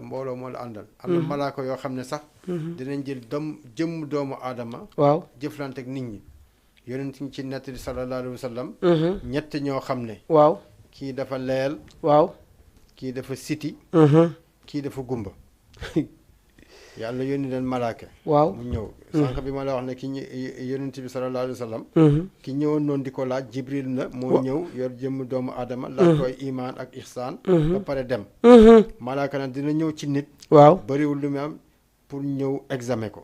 mbooloo moo la àndal am na malaaka yoo xam ne sax dinañ jël jëmm doomu aadama waaw. jëflante ak nit ñi yonent ñi ci nettali sallallahu alayhi wa sallam ñett ñoo xam ne waaw. kii dafa leel waaw. kii dafa siti kii dafa gumba yàlla yónni leen malaaka waaw. mu ñëw sànq bi ma la wax ne ki yonent bi sallallahu alayhi wa sallam ki ñëwoon noonu di ko laaj jibril na moo ñëw yor jëmm doomu aadama laaj koy imaan ak ihsaan ba pare dem malaaka nag dina ñëw ci nit waaw. bëriwul lu mu am pour ñëw examen ko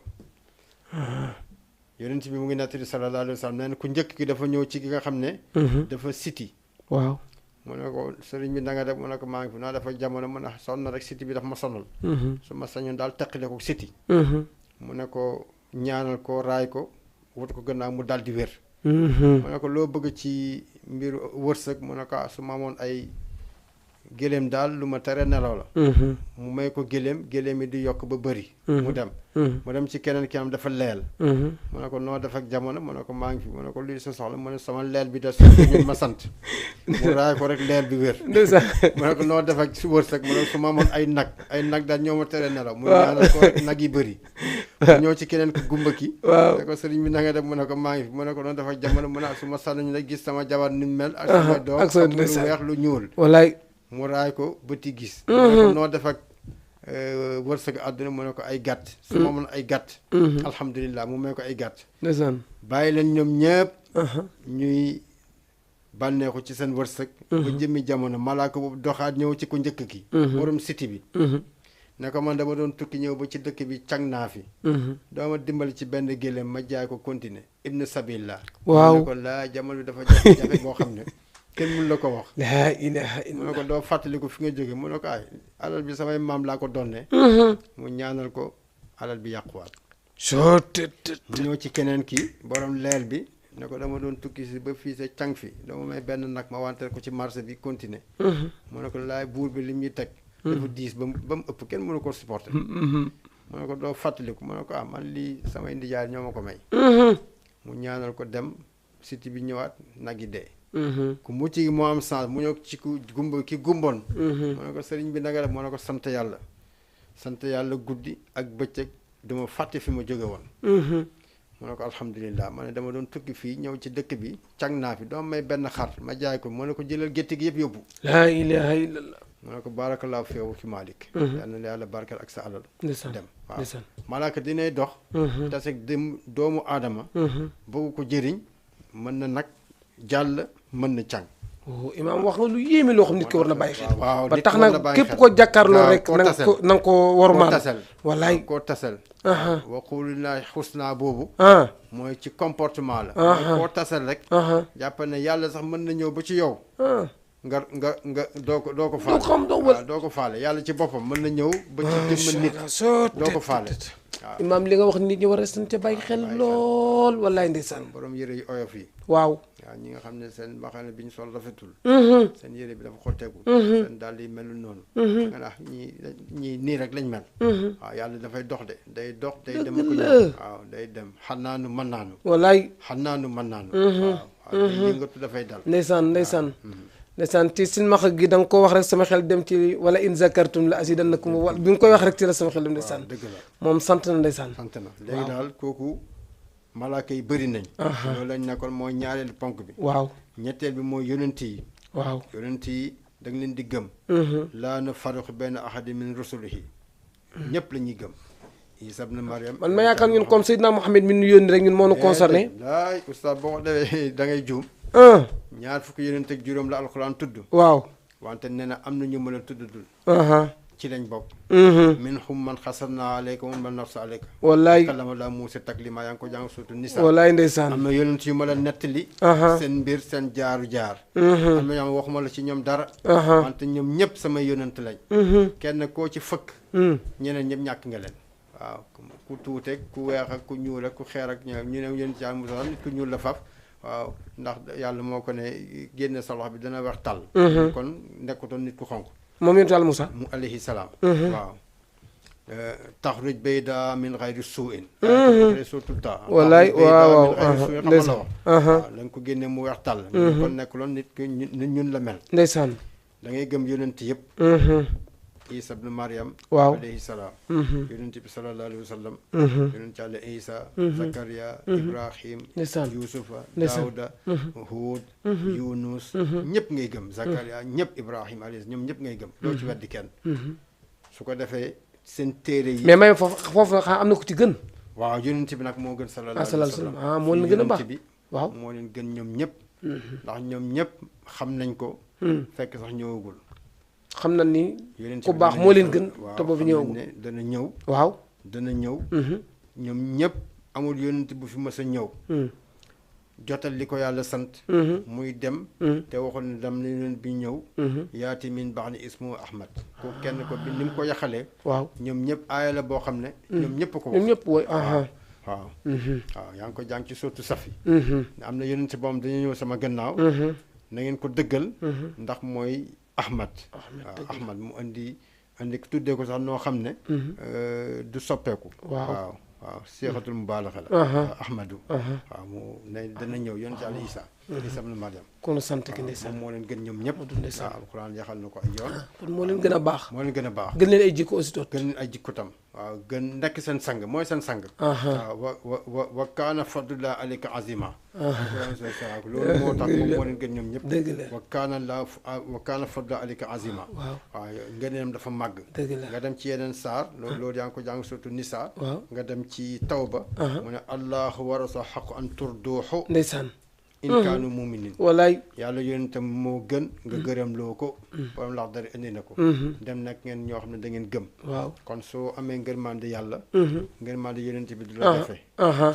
yonent bi mu ngi nettali sallallahu alayhi wa sallam nee na ku njëkk ki dafa ñëw ci ki nga xam ne dafa siti waaw. mu ne ko sëriñ bi na nga def mu ne ko maa ngi fi naa dafa jamono mu ne sonn rek siti bi daf ma sonal su ma sañoon daal teqale ko siti mu ne ko ñaanal ko raay ko wut ko gannaaw mu dal di wér. mu ne ko loo bëgg ci mbiru wërsëg mu ne ko su ma amoon ay géléem daal lu ma tere nelaw la. mu may ko géléem yi di yokk ba bëri. mu dem ci keneen ki am dafa leel. mu ne ko noo def ak jamono mu ne ko maa ngi fi mu ne ko luy sa soxla mu ne sama leel bi des ñu ma sant. mu raay ko rek leel bi wér. mu ne ko noo def ak wërsëg mu ne su ma amoon ay nag daal ñoo ma tere nelaw. mu ñaanal ko rek nag yi bëri. mu ñëw ci keneen ku gumba ki. ne ko sëriñ bi na nga def mu ne ko maa ngi fi mu ne ko noo def ak jamono mu ne su ma sànni la gis sama jabar ni mel. ak sama doom ak lu weex lu ñuul. wallaay mu raay ko bëti gis. mu ne ko noo def ak wërsëg àdduna mu ne ko ay gàtt. su ma amoon ay gàtt. alhamdulilah mu may ko ay gàtt. ndeysaan bàyyi leen ñoom ñëpp. ñuy bànneexu ci seen wërsëg. ba jëmmi jamono malaaka boobu doxaat ñëw ci ku njëkk ki. borom siti bi. ne ko man dama doon tukki ñëw ba ci dëkk bi càng naa fi. dooma dimbali ci benn géléem ma jaay ko continuer ibn sabillah. waaw ne ko laa jamono bi dafa jafe boo xam ne. kenn mun la ko wax. laa ilaha illa mu ne ko doo fàttaliku fi nga jóge mu ne ko ay alal bi samay maam laa ko donnee. mu ñaanal ko alal bi yàquwaat. mu ñëw ci keneen ki borom leel bi ne ko dama doon tukki si ba fii sa càng fi dama may benn nag ma wanteer ko ci marché bi continuer. mu ne ko laay buur bi li muy teg. dafa diis ba mu ëpp kenn mënu ko supporter. mu ne ko doo fàttaliku mu ne ko man lii samay ndijaay ñoo ma ko may. mu ñaanal ko dem siti bi ñëwaat nag yi dee. ku mucc gi moo am sens mu ñëw ci ki gumboon. mu ne ko sëriñ bi nanga def mu ne ko sant yàlla guddi ak bëccëg dama fàtte fi ma jóge woon. mu ne ko alhamdulilah ma ne dama doon tukki fii ñëw ci dëkk bi càng naa fi doom may benn xar ma jaay ko mu ne ko jëlal gétt gi yëpp yóbbu. laa ilaha illallah. mu ne ko barakallahu feewu fi Malick. yal na yàlla barkeel ak sa alal. dem waaw malaaka dinay dox. tase doomu aadama. bëgg ko jëriñ mën na nag jàll mën na càng. imaam wax nga lu yéeme loo xam nit ki war na bàyyi xel. waaw ba tax na képp ko jàkkaarloo rek na nga ko wormaal. wallaay koo tasel. wa qulu lillaahi xusna boobu. mooy ci comportement la. koo tasel rek. jàpp ne yàlla sax mën na ñëw ba ci yow. nga doo ko faale. doo ko faale yàlla ci boppam mën na ñëw. ba ci jëmmal nit doo ko faale. waaw imaam li nga wax nit ñi war a sant bàyyi xel lool wallaay ndeysaan. borom yëre yu oyof yi. waaw ñi nga xam ne seen mbaxane bi ñu sol rafetul. seen yëre bi dafa xotteeku. seen daal yi melul noonu. nga naax ñii nii rek lañ mel. waaw yàlla dafay dox de day dox day dem ko ñëw. waaw day dem xannaanu mën naanu. wallaay xannaanu mën naanu. waaw day yëngatu dafay dal. ndeysaan ci silmaxa gi da nga ko wax rek sama xel dem ci wala in zakartum la azidannakum wala bi nga koy wax rek ci la sama xel dem ndeysaan. dëgg la moom sant na ndeysaan. sant na léegi daal kooku malaaka yi bëri nañ. loolu lañ nekkoon mooy ñaareelu ponk bi. waaw ñetteel bi mooy yonent yi. waaw yonent yi da nga leen di gëm. laa nufarriqu bayna ahadin min rusulihi ñëpp la ñuy gëm. Isa ibn Maryam. man ma yaakaar ñun comme Seydina Mohamed mi ñu yónni rek ñun moo nu concerné. laay oustaz boo ko defee da ngay juum. ñaar fukki yonent ak juróom la alxuraan tudd. waaw wante nee na am na ñu mën a tudd dul. ci lañ bokk. minhum man xasasnaa alayka wa man naqussu alayka. wallaay kallama Allaahu Muusaa takliimaa yaa ngi ko jàng suuratu Nisaa. wallaay ndeysaan am na yonent yu ma la nettali. seen mbir seen jaaru jaar. am na ñoom waxuma la ci ñoom dara. wante ñoom ñëpp samay yonent lañ. kenn koo ci fëkk. ñeneen ñëpp ñàkk nga leen. waaw ku tuuteeg ku weex ak ku ñuul ak ku xeer ak ñu ne yonent Yàlla Muusaa nit ku ñuul la faf. waaw ndax yàlla moo ko ne génne sa loxo bi dana weex tàll. kon nekkutoon nit ku xonq. moom yonent Yàlla Muusaa mu alayhi salaam. waaw taxruj baydaa min xayri suu'in. wallaay waaw ndeysaan waaw da nga ko génne mu weex tàll. kon nekkuloon nit ku ñun la mel. ndeysaan da ngay gëm yonent yëpp. Isa ibn Maryam. waaw alayhi salaam. yonent bi sallallahu alayhi wa sallam. yonent Yàlla Isa. Zakariya. Ibrahim. Yuusufa. Daawuda. Huud. Yunus. ñëpp ngay gëm. Zakariya ñëpp Ibrahim alayhi ñoom ñëpp ngay gëm. doo ci weddi kenn. su ko defee seen téere yi. mais may foofu nag am na ku ci gën. waaw yonent bi nag moo gën sallallahu alayhi wa sallam. moo leen gën a baax waaw moo leen gën ñoom ñëpp. ndax ñoom ñëpp xam nañ ko. fekk sax ñëwagul. xam na ni ku baax moo leen gën te boobu ñëwagul dana ñëw. waaw dana ñëw. ñoom ñëpp amul yonent bu fi mës a ñëw. jotal li ko yàlla sant. muy dem. te waxoon ne dam li leen bi ñëw. yaati min ba'di ismu Ahmad. ko kenn ko bi ni mu ko yaxalee. waaw ñoom ñëpp aaya la boo xam ne. ñoom ñëpp ko wax ñoom ñëpp woy. waaw waaw yaa ngi ko jàng ci sourate Safi Mhm. am na yonent boom dañu ñëw sama gannaaw Mhm. na ngeen ko dëggal Mhm. ndax mooy Ahmad waaw Ahmad mu indi tuddee ko sax noo xam ne du soppeeku Waaw. waaw seexatul mubaalaxa la Ahmadu waaw mu ne dana ñëw yonent Yàlla Isa Isa ibn Maryam kon sant ki ndeysaan moom moo leen gën ñoom ñëpp waaw alxuraan yaxal na ko ay yoon kon moo leen gën a baax moo leen gën a baax gën leen ay jikko aussi toot gën ay jikko tam waaw gën nekk seen sang mooy seen sang waaw wa kaana fadlullah alayka azima loolu moo tax moom moo leen gën ñoom ñëpp dëgg la wa kaana fadlullah alayka azima waaw ngëneelam dafa màgg dëgg la nga dem ci yeneen saar loolu yaa ngi ko jàng surtout Nisa waaw nga dem ci Tawba mu ne allahu wa rasuluhu xaqu an turduuxu ndeysaan in kaanu muminin walaay yàlla yonentam moo gën nga gërëm loo ko borom lax dara indi na ko dem nag ngeen ñoo xam ne da ngeen gëm waaw kon soo amee ngërmande yàlla ngërmande yonent bi du la jafe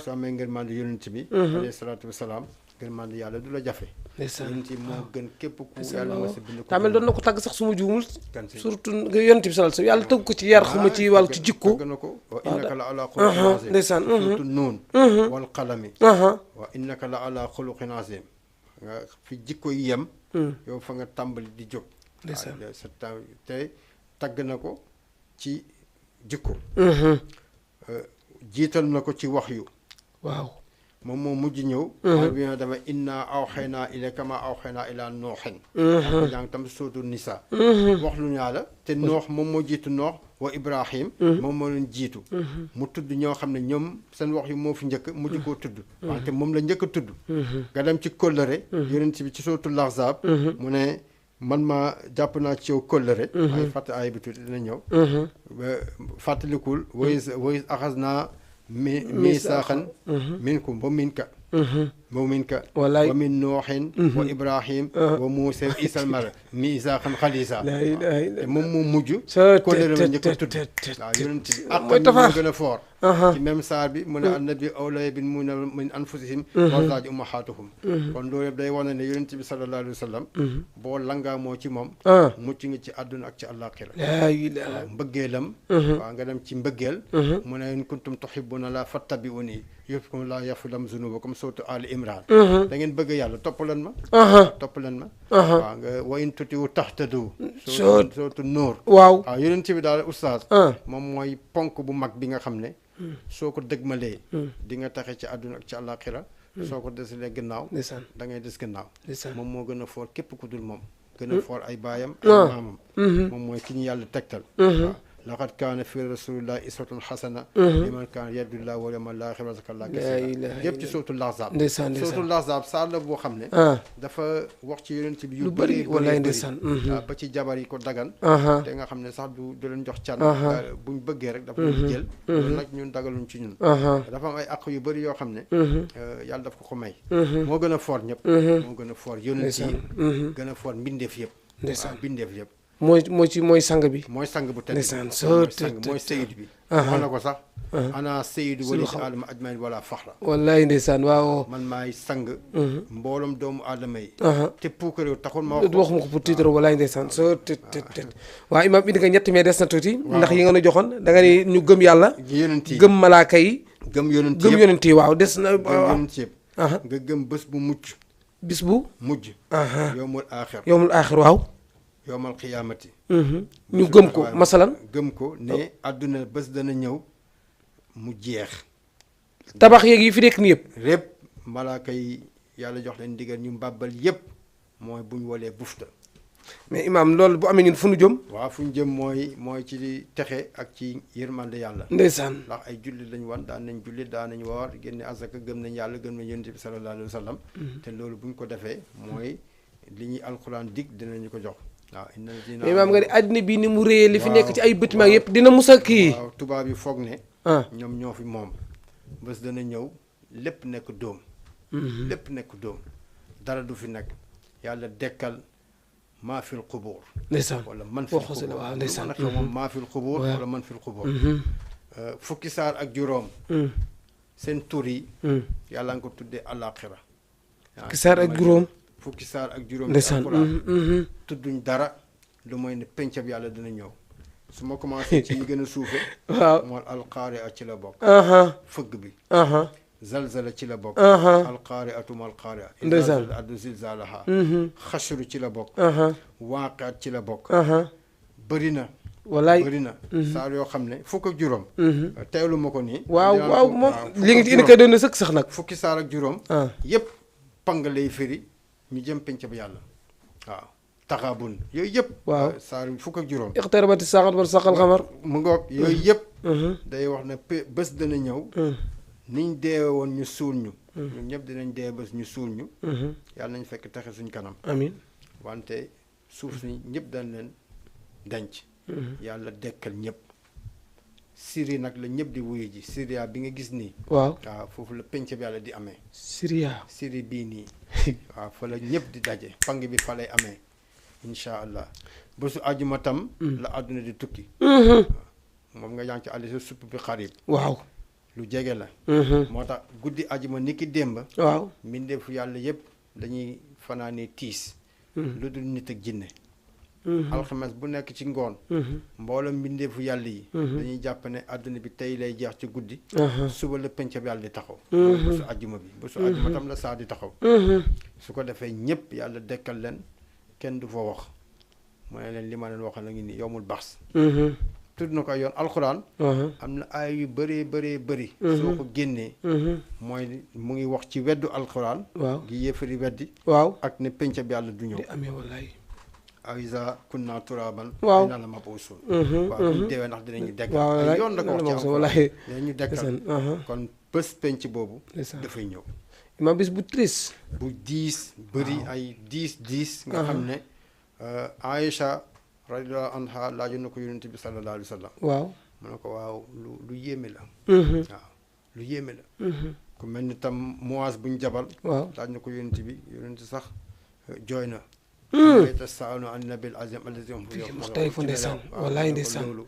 soo amee ngërmande yonent bi alayhi salaatu wasalaam ngërmande yàlla du la jafe ndeysaan yonent yi moo gën képp ku yàlla ma sa bind ko tamel doon na ko tagg sax suma juumul kan si surtout nga yonent bi sallallahu alayhi wasallam yàlla tëgg ko ci yar xuma ci wàllu ci jikko tagg na ko wa innaka la ala xuluqin azim ndeysaan surtout nuun wal qalami wa innaka la ala xuluqin azim nga fi jikko yi yem yow fa nga tàmbali di jóg ndeysaan sa te tagg na ko ci jikko jiital na ko ci wax yu waaw moom moo mujj ñëw bi na dafa inna awxaynaa ilayka ma awxaynaa ilaa nooxin ko jàng tam sootu Nisa wax lu ñaa la te noox moom moo jiitu noox wa Ibrahim moom moo leen jiitu mu tudd ñoo xam ne ñoom seen wax yu moo fi njëkk mujj koo tudd wante moom la njëkk a tudd nga dem ci kóllëre yonent bi ci sootu Lahzab mu ne man ma jàpp naa ci yow kóllëre ay fàtt ay bi tuuti dina ñëw fàttalikul wayis axas naa misaaxan minkum wa minka wa minka wallaay wa min nooxin wa ibrahim wa muusa isa almara misaaxan xalisa te moom moo mujj kóllëre ma njëkk a tudd waaw yonent bi ak moo gën a foor ci même saar bi mu ne annabi awlaa bil mu'miniina min anfusihim wa azwaajuhum ummahaatuhum kon loolu yëpp day wane ne yonent bi sallallahu alayhi wa sallam boo langaa moo ci moom mucc nga ci àdduna ak ci àllaaxira waaw mbëggeelam waaw nga dem ci mbëggeel mu ne in kuntum tuhibbuuna llaaha fattabi'uunii yuhbibkumu llaahu wa yaghfir lakum zunuubakum sourate Ali Imran da ngeen bëgg yàlla topp leen ma waaw nga wa in tuti'uuhu tahtaduu sourate Nuur waaw yonent bi daal oustaz moom mooy ponk bu mag bi nga xam ne soo ko dëgmalee di nga taxe ci àdduna ak ci àllaaxira soo ko desalee gannaaw da ngay des gannaaw moom moo gën a foor képp ku dul moom gën a foor ay baayam ay maamam moom mooy ki ñu yàlla tegtal waaw laqad kaana fi rasulillahi uswatun hasana liman kaana yarju llaaha wal yawmal aaxira wa zakara llaaha kasiiran yëpp ci sootu Lahzab sootu Lahzab saar la boo xam ne dafa wax ci yonent bi yu bëri wallaay ndeysaan ba ci jabar yi ko dagan te nga xam ne sax du leen jox can buñ bëggee rek dafa leen jël loolu nag ñun dagaluñ ci ñun dafa am ay àq yu bëri yoo xam ne yàlla daf ko may moo gën a foor ñëpp moo gën a foor yonent yi gën a foor mbindeef yëpp mbindeef yëpp mooy sang bi mooy sang bu tedd ndeysaan mooy sayid bi wax na ko sax ana sayidu wali si aadama ajmain wala faxra wallaay ndeysaan waaw man maay sang mbooloom doomu aadama yi te puukaréew taxul ma wax waxuma ko pour titre wallaay ndeysaan soo tet waaw imaam indi nga ñett mais des na tuuti ndax yi nga nu joxoon da nga ni ñu gëm yàlla yonent yi gëm malaaka yi gëm yonent yi waaw des na yonent yëpp nga gëm bés bu mucc bis bu mujj yowmul aaxir waaw yowmal xiyaamati ñu gëm ko masalan gëm ko ne àdduna bés dana ñëw mu jeex tabax yeeg yi fi nekk ni yëpp malaaka yi yàlla jox leen ndigal ñu mbàbbal yëpp mooy bu ñu walee bufta mais imaam loolu bu amee ñun fu ñu jëm waaw fu ñu jëm mooy ci texe ak ci yërmande yàlla ndeysaan ndax ay jullit lañu wan daan nañ jullit daan nañ woor génne asaka gëm nañ yàlla gëm nañ yonent bi sallallahu alayhi wa sallam te loolu bu ñu ko defee mooy li ñuy alxuraan dig dinañu ko jox waaw mais imaam nga ne àddina bi ni mu réyee li fi nekk ci ay bâtiment yëpp dina musa kii waaw tubaab yi foog ne ñoom ñoo fi moom bés dana ñëw lépp nekk dóom lépp nekk dóom dara du fi nekk yàlla dekkal maa fil xubuur ndeysaan wala man fil xubuur waaw ndeysaan moom maa fil xubuur wala man fil xubuur fukki saar ak juróom seen tur yi yàlla nga ko tuddee àllaaxira fukki saar ak juróom fukki saar ak juróom ndeysaan tudduñ dara lu mooy ne pencab yàlla dina ñëw su ma commencé ci yi gën a suufe waaw mooy alqaari'a ci la bokk fëgg bi zalzala ci la bokk alqaari'atu mal qaari'a ndeysaan addu zilzaalaha xashru ci la bokk waaqi'at ci la bokk bëri na wallaay bëri na saar yoo xam ne fukk ak juróom teewlu ma ko nii waaw moom li nga ci indi kay doon na sëkk sax nag fukki saar ak juróom yëpp pang lay firi ñu jëm penc ba yàlla waaw taxaabun yooyu yëpp waaw saar fukk ak juróom iqtarabati saa'atu wa saqal qamar mu ngoog yooyu yëpp day wax ne bés dana ñëw niñ deewe woon ñu suul ñu ñun ñëpp dinañ dee bés ñu suul ñu yàlla nañ fekk texe suñ kanam amiin wante suuf si ñëpp dañ leen denc yàlla dekkal ñëpp Syrie nag la ñëpp di wuyu ji Syria bi nga gis nii waaw foofu la penc bi yàlla di amee Syrie bii nii waaw fa la ñëpp di daje pang bi fa lay amee incha allah bésu àjjuma tam la àdduna di tukki moom nga yaa ngi ci àlli sa supp bi xarib waaw lu jege la moo tax guddi àjjuma ni ki démb waaw mbindeefu yàlla yëpp dañuy fanaane tiis lu dul nit ak jinne alxames bu nekk ci ngoon mboolem mbindeefu yàlla yi dañuy jàpp ne àdduna bi tey lay jeex ci guddi suba la penc bi yàlla di taxaw bésu àjjuma bi bésu àjjuma tam la saa di taxaw su ko defee ñëpp yàlla dekkal leen kenn du fa wax mu ne leen li ma leen waxal la ngi nii yowmul baax tudd na ko ay yoon alxuraan am na ay yu bëri soo ko génnee mooy mu ngi wax ci weddu alxuraan gi yéefari weddi ak ne penc bi yàlla du ñëw awisa kunna turaban inna la mabusun waaw buñ deewee ndax dinañu dekkal ay yoon la ko wax ci alxuraan dinañu dekkal kon bés penc boobu dafay ñëw ma bis bu triste bu diis bëri ay diis nga xam ne Aïcha radiyallahu anha laaju na ko yonent bi sallallahu alayhi wa sallam waaw mu ne ko waaw lu yéeme la waaw lu yéeme la ku mel ni tam Muaz buñ jabal laaj na ko yonent bi yonent sax jooy na tasaanu an nabil azim allazi muxtalifu ndeysaan wallaay ndeysaan loolu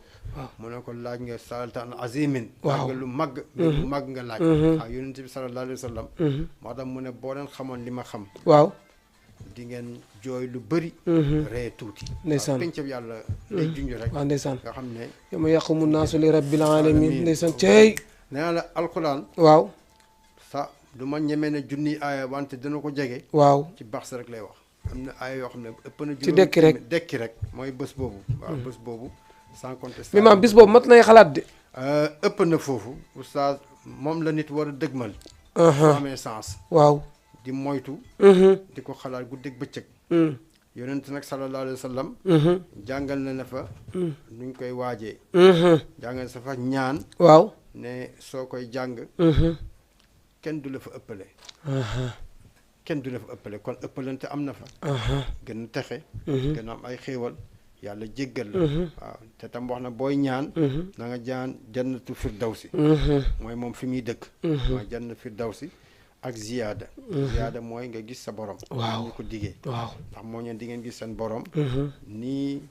mu ne ko laaj nga saalta an azimin laaj nga lu màgg lu màgg nga laaj waaw yonent bi sallallahu alayhi wa sallam moo tax mu ne boo leen xamoon li ma xam waaw di ngeen jooy lu bëri ree tuuti ndeysaan penc bi yàlla lay junj rek waaw ndeysaan nga xam ne yawma yaqumu naasu li rabbil alamin ndeysaan cey nee naa la alquran waaw sa du ma ñemee ne junniy aaya wante dina ko jege waaw ci baax rek lay wax am na aaya yoo xam ne ëpp na ci dekki rek mooy bés boobu waaw bés boobu sans contestation mais maam bis boobu mat nay xalaat de ëpp na foofu oustaz moom la nit war a dëgmal soo amee sens waaw di moytu di ko xalaat guddeeg bëccëg yonent nag sallallahu alayhi wa sallam jàngal na fa nuñ koy waajee jàngal sa fa ñaan waaw ne soo koy jàng kenn du la fa ëppale kenn du la fa ëppale kon ëppalante am na fa gën a texe gën a am ay xéewal yàlla jéggal la waaw te tam wax na booy ñaan na nga jaan jannatu firdawsi mooy moom fi muy dëkk mooy jannatu firdawsi ak ziyaada mooy nga gis sa borom ñu ko diggee waaw ndax moo ñeen di ngeen gis seen borom nii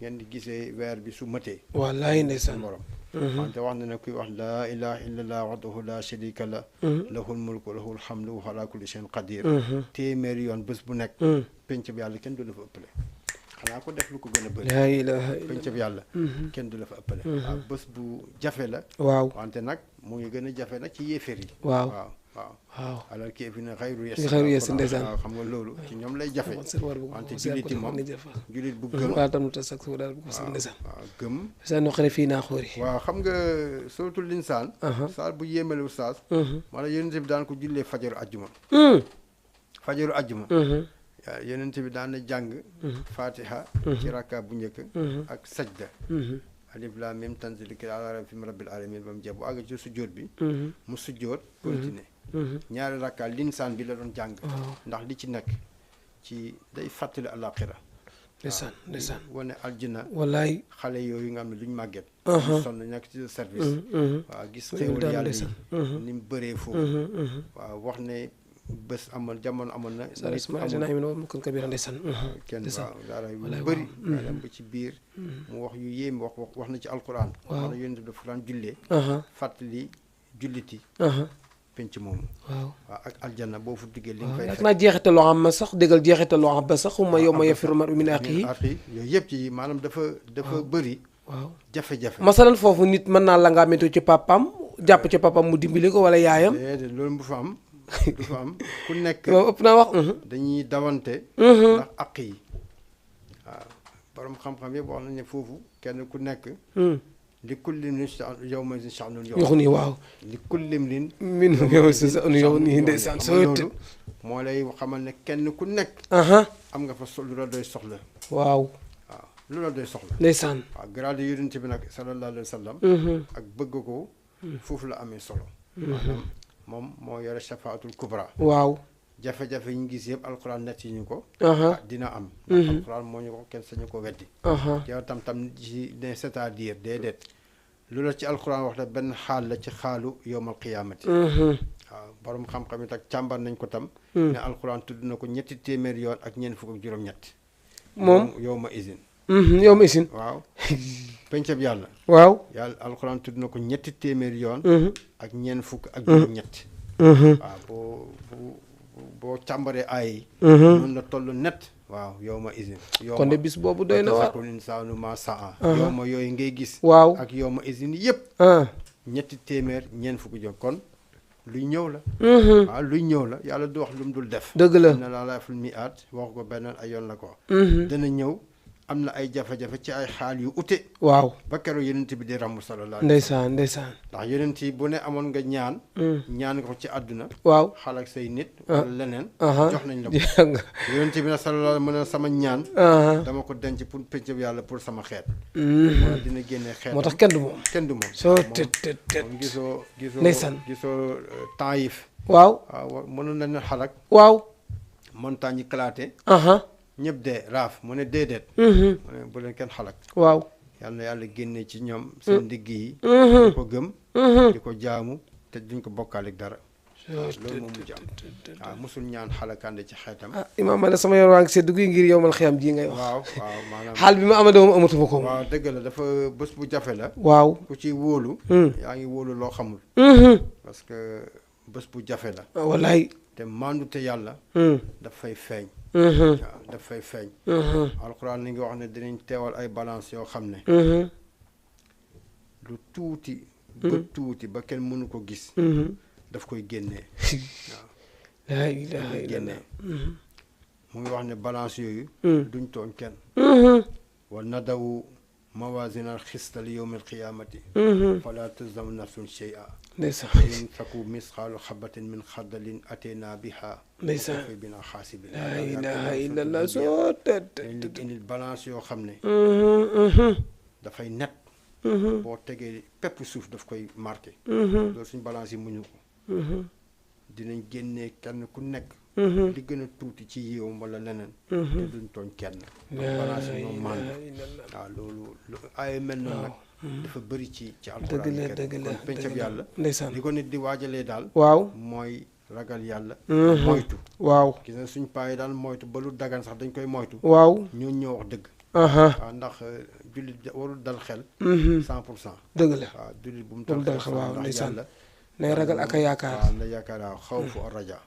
ngeen di gisee weer bi su mëtee wallaay ndeysaan borom wante wax na ne kuy wax laa ilaha illallah wahdahu la sharika la lahul mulku lahul hamdu wa ala kulli shay'in qadir téeméeri yoon bés bu nekk penc bi yàlla kenn du la fa ëppale xanaa ko def lu ko gën a bëri laa ilaha penc bi yàlla kenn du la fa ëppale waaw bés bu jafe la waaw wante nag mu ngi gën a jafe nag ci yéeféer yi waaw alors kii fi ne xayru yes ndeysaan waaw xam nga loolu ci ñoom lay jafe wante jullit yi moom jullit bu gëm waaw tam tas ak daal bu ko sax ndeysaan waaw gëm sa no xare fii naa xoori waaw xam nga suratul insaan saar bu yéemale oustaz maanaam yonent bi daan ko jullee fajaru ajjuma yonent bi daan na jàng fatiha ci rakka bu njëkk ak sajda alif laam miim tanziilu kitaabi min rabbil aalamiin ba mu jeex bu àgg ci sujjóot bi mu sujjóot continuer ñaari rakka linsaan bi la doon jàng ndax li ci nekk ci day fàttali àllaaxira ndeysaan wane aljina wallaay xale yooyu nga xam ne duñ màgget ñu sonn nekk ci service waaw gis xéewal yàlla yi ni mu bëree foofu waaw wax ne bés amoon jamono amoon na kenn waaw dara yu bëri nga dem ba ci biir mu wax yu yéem wax na ci alquran wax na yonent bi dafa daan jullee fàttali julliti penc moomu waaw ak aljanna boo fu duggee li nga fay fekk naa jeexital loo xam ma sax déggal jeexital loo xam ba sax xuma yow ma yafiru mar'u min axiihi yooyu yëpp ci maanaam dafa bëri waaw jafe-jafe. masalan foofu nit mën naa la ngaa météo ci papam jàpp ci papam mu dimbali ko wala yaayam. déedéet loolu bu fa am du fa am ku nekk loolu ëpp naa wax. dañuy dawante ndax àq yi waaw borom xam-xam yëpp wax nañ ne foofu kenn ku nekk li kullim lin yow ma sha'nun yow nii waaw. li kullim lin min yow si sa yow nii ndeysaan soo loolu moo lay xamal ne kenn ku nekk am nga fa lu la doy soxla waaw waaw lu la doy soxla ndeysaan. waaw grade yonent bi nag sallallahu alayhi wa sallam ak bëgg ko foofu la amee solo maanaam moom moo yore shafaatul kubra waaw. jafe-jafe yi ñu gis yëpp alxuraan nett yi ñu ko dina am alxuraan moo ñu ko kenn sañu ko weddi yow tam ci ne c'est-à-dire déedéet lu la ci alxuraan wax la benn xaal la ci xaalu yowmal qiyaamati waaw borom xam-xam it ak càmbar nañ ko tam ne alxuraan tudd na ko 300 yoon ak ñeent fukk ak juróom-ñett moom yow ma isin yow ma isin waaw pencab yàlla waaw yàlla alxuraan tudd na ko 300 yoon ak ñeent fukk ak juróom-ñett waaw boo càmbaree ay yi noonu la toll net waaw yow ma isin kon de bis boobu doy na waar insaanu ma saa yow ma yooyu ngay gis waaw ak yow ma isin yëpp 300 ñeent fukki jox kon luy ñëw la waaw luy ñëw la yàlla du wax lu mu dul def dëgg la na laa laa ful mi aat wax ko beneen ay yoon la ko dana ñëw am na ay jafe-jafe ci ay xaal yu ute waaw ba keroog yonent bi di ràmm sallallahu ndeysaan ndeysaan ndax yonent yi bu ne amoon nga ñaan nga ko ci àdduna waaw xal ak say nit wala leneen jox nañ la ko yonent bi na sallallahu mu ne sama ñaan dama ko denc pour pénc bi yàlla pour sama xeet wala dina génne xeet moo tax kenn du moom kenn du moom soo tët moom gisoo ndeysaan gisoo Taïf waaw waaw mënoon nañ ne xalak waaw montagne yi éclaté ñëpp dee raaf mu ne déedéet mu ne bu leen kenn xalak waaw yàlla na yàlla génne ci ñoom seen ndigg yi di ko gëm di ko jaamu te duñ ko bokkaale ak dara loolu moom mujj am waaw mosul ñaan xalakande ci xeetam imaam ma ne sama yor waa ngi seddu gi ngir yowmal xiyam ji ngay wax waaw waaw maanaam xaal bi ma amade moom amatuma ko waaw dëgg la dafa bés bu jafe la waaw ku ci wóolu yaa ngi wóolu loo xamul parce que bés bu jafe la wallaay te mandute yàlla daf fay feeñ waaw daf fay feeñ alxuraan ni ngi wax ne dinañ teewal ay balance yoo xam ne lu tuuti ba tuuti ba kenn mënu ko gis daf koy génnee waaw laa ilaaha illallaah mu ngi wax ne balance yooyu duñ tooñ kenn wa nadawu mawazina al xista li yowmi al qiyaamati fala tuzlamu nafsun shay'a ndeysaan in taku misqaalu xabatin min xardalin ateenaa biha ndeysaan fay binaa xaasibin laa ilaaha illallaah soo dañ la indil balance yoo xam ne dafay net boo tegee pepp suuf daf koy marqué loolu suñ balance yi muñu ko dinañ génnee kenn ku nekk li gën a tuuti ci yiwam wala leneen te duñ tooñ kenn balance yi ñoom mànd waaw loolu ay mel noonu nag dafa bëri ci alxuraan dëgg la kon pencab yàlla ndeysaan li ko nit di waajalee daal waaw mooy ragal yàlla moytu waaw gis na suñ paa yi daal moytu ba lu dagan sax dañ koy moytu waaw ñoo ñoo wax dëgg waaw ndax jullit warul dal xel 100% dëgg la waaw jullit bu mu dal xel waaw ndeysaan nay ragal ak a yaakaar waaw na yaakaar waaw xaw fu wa raja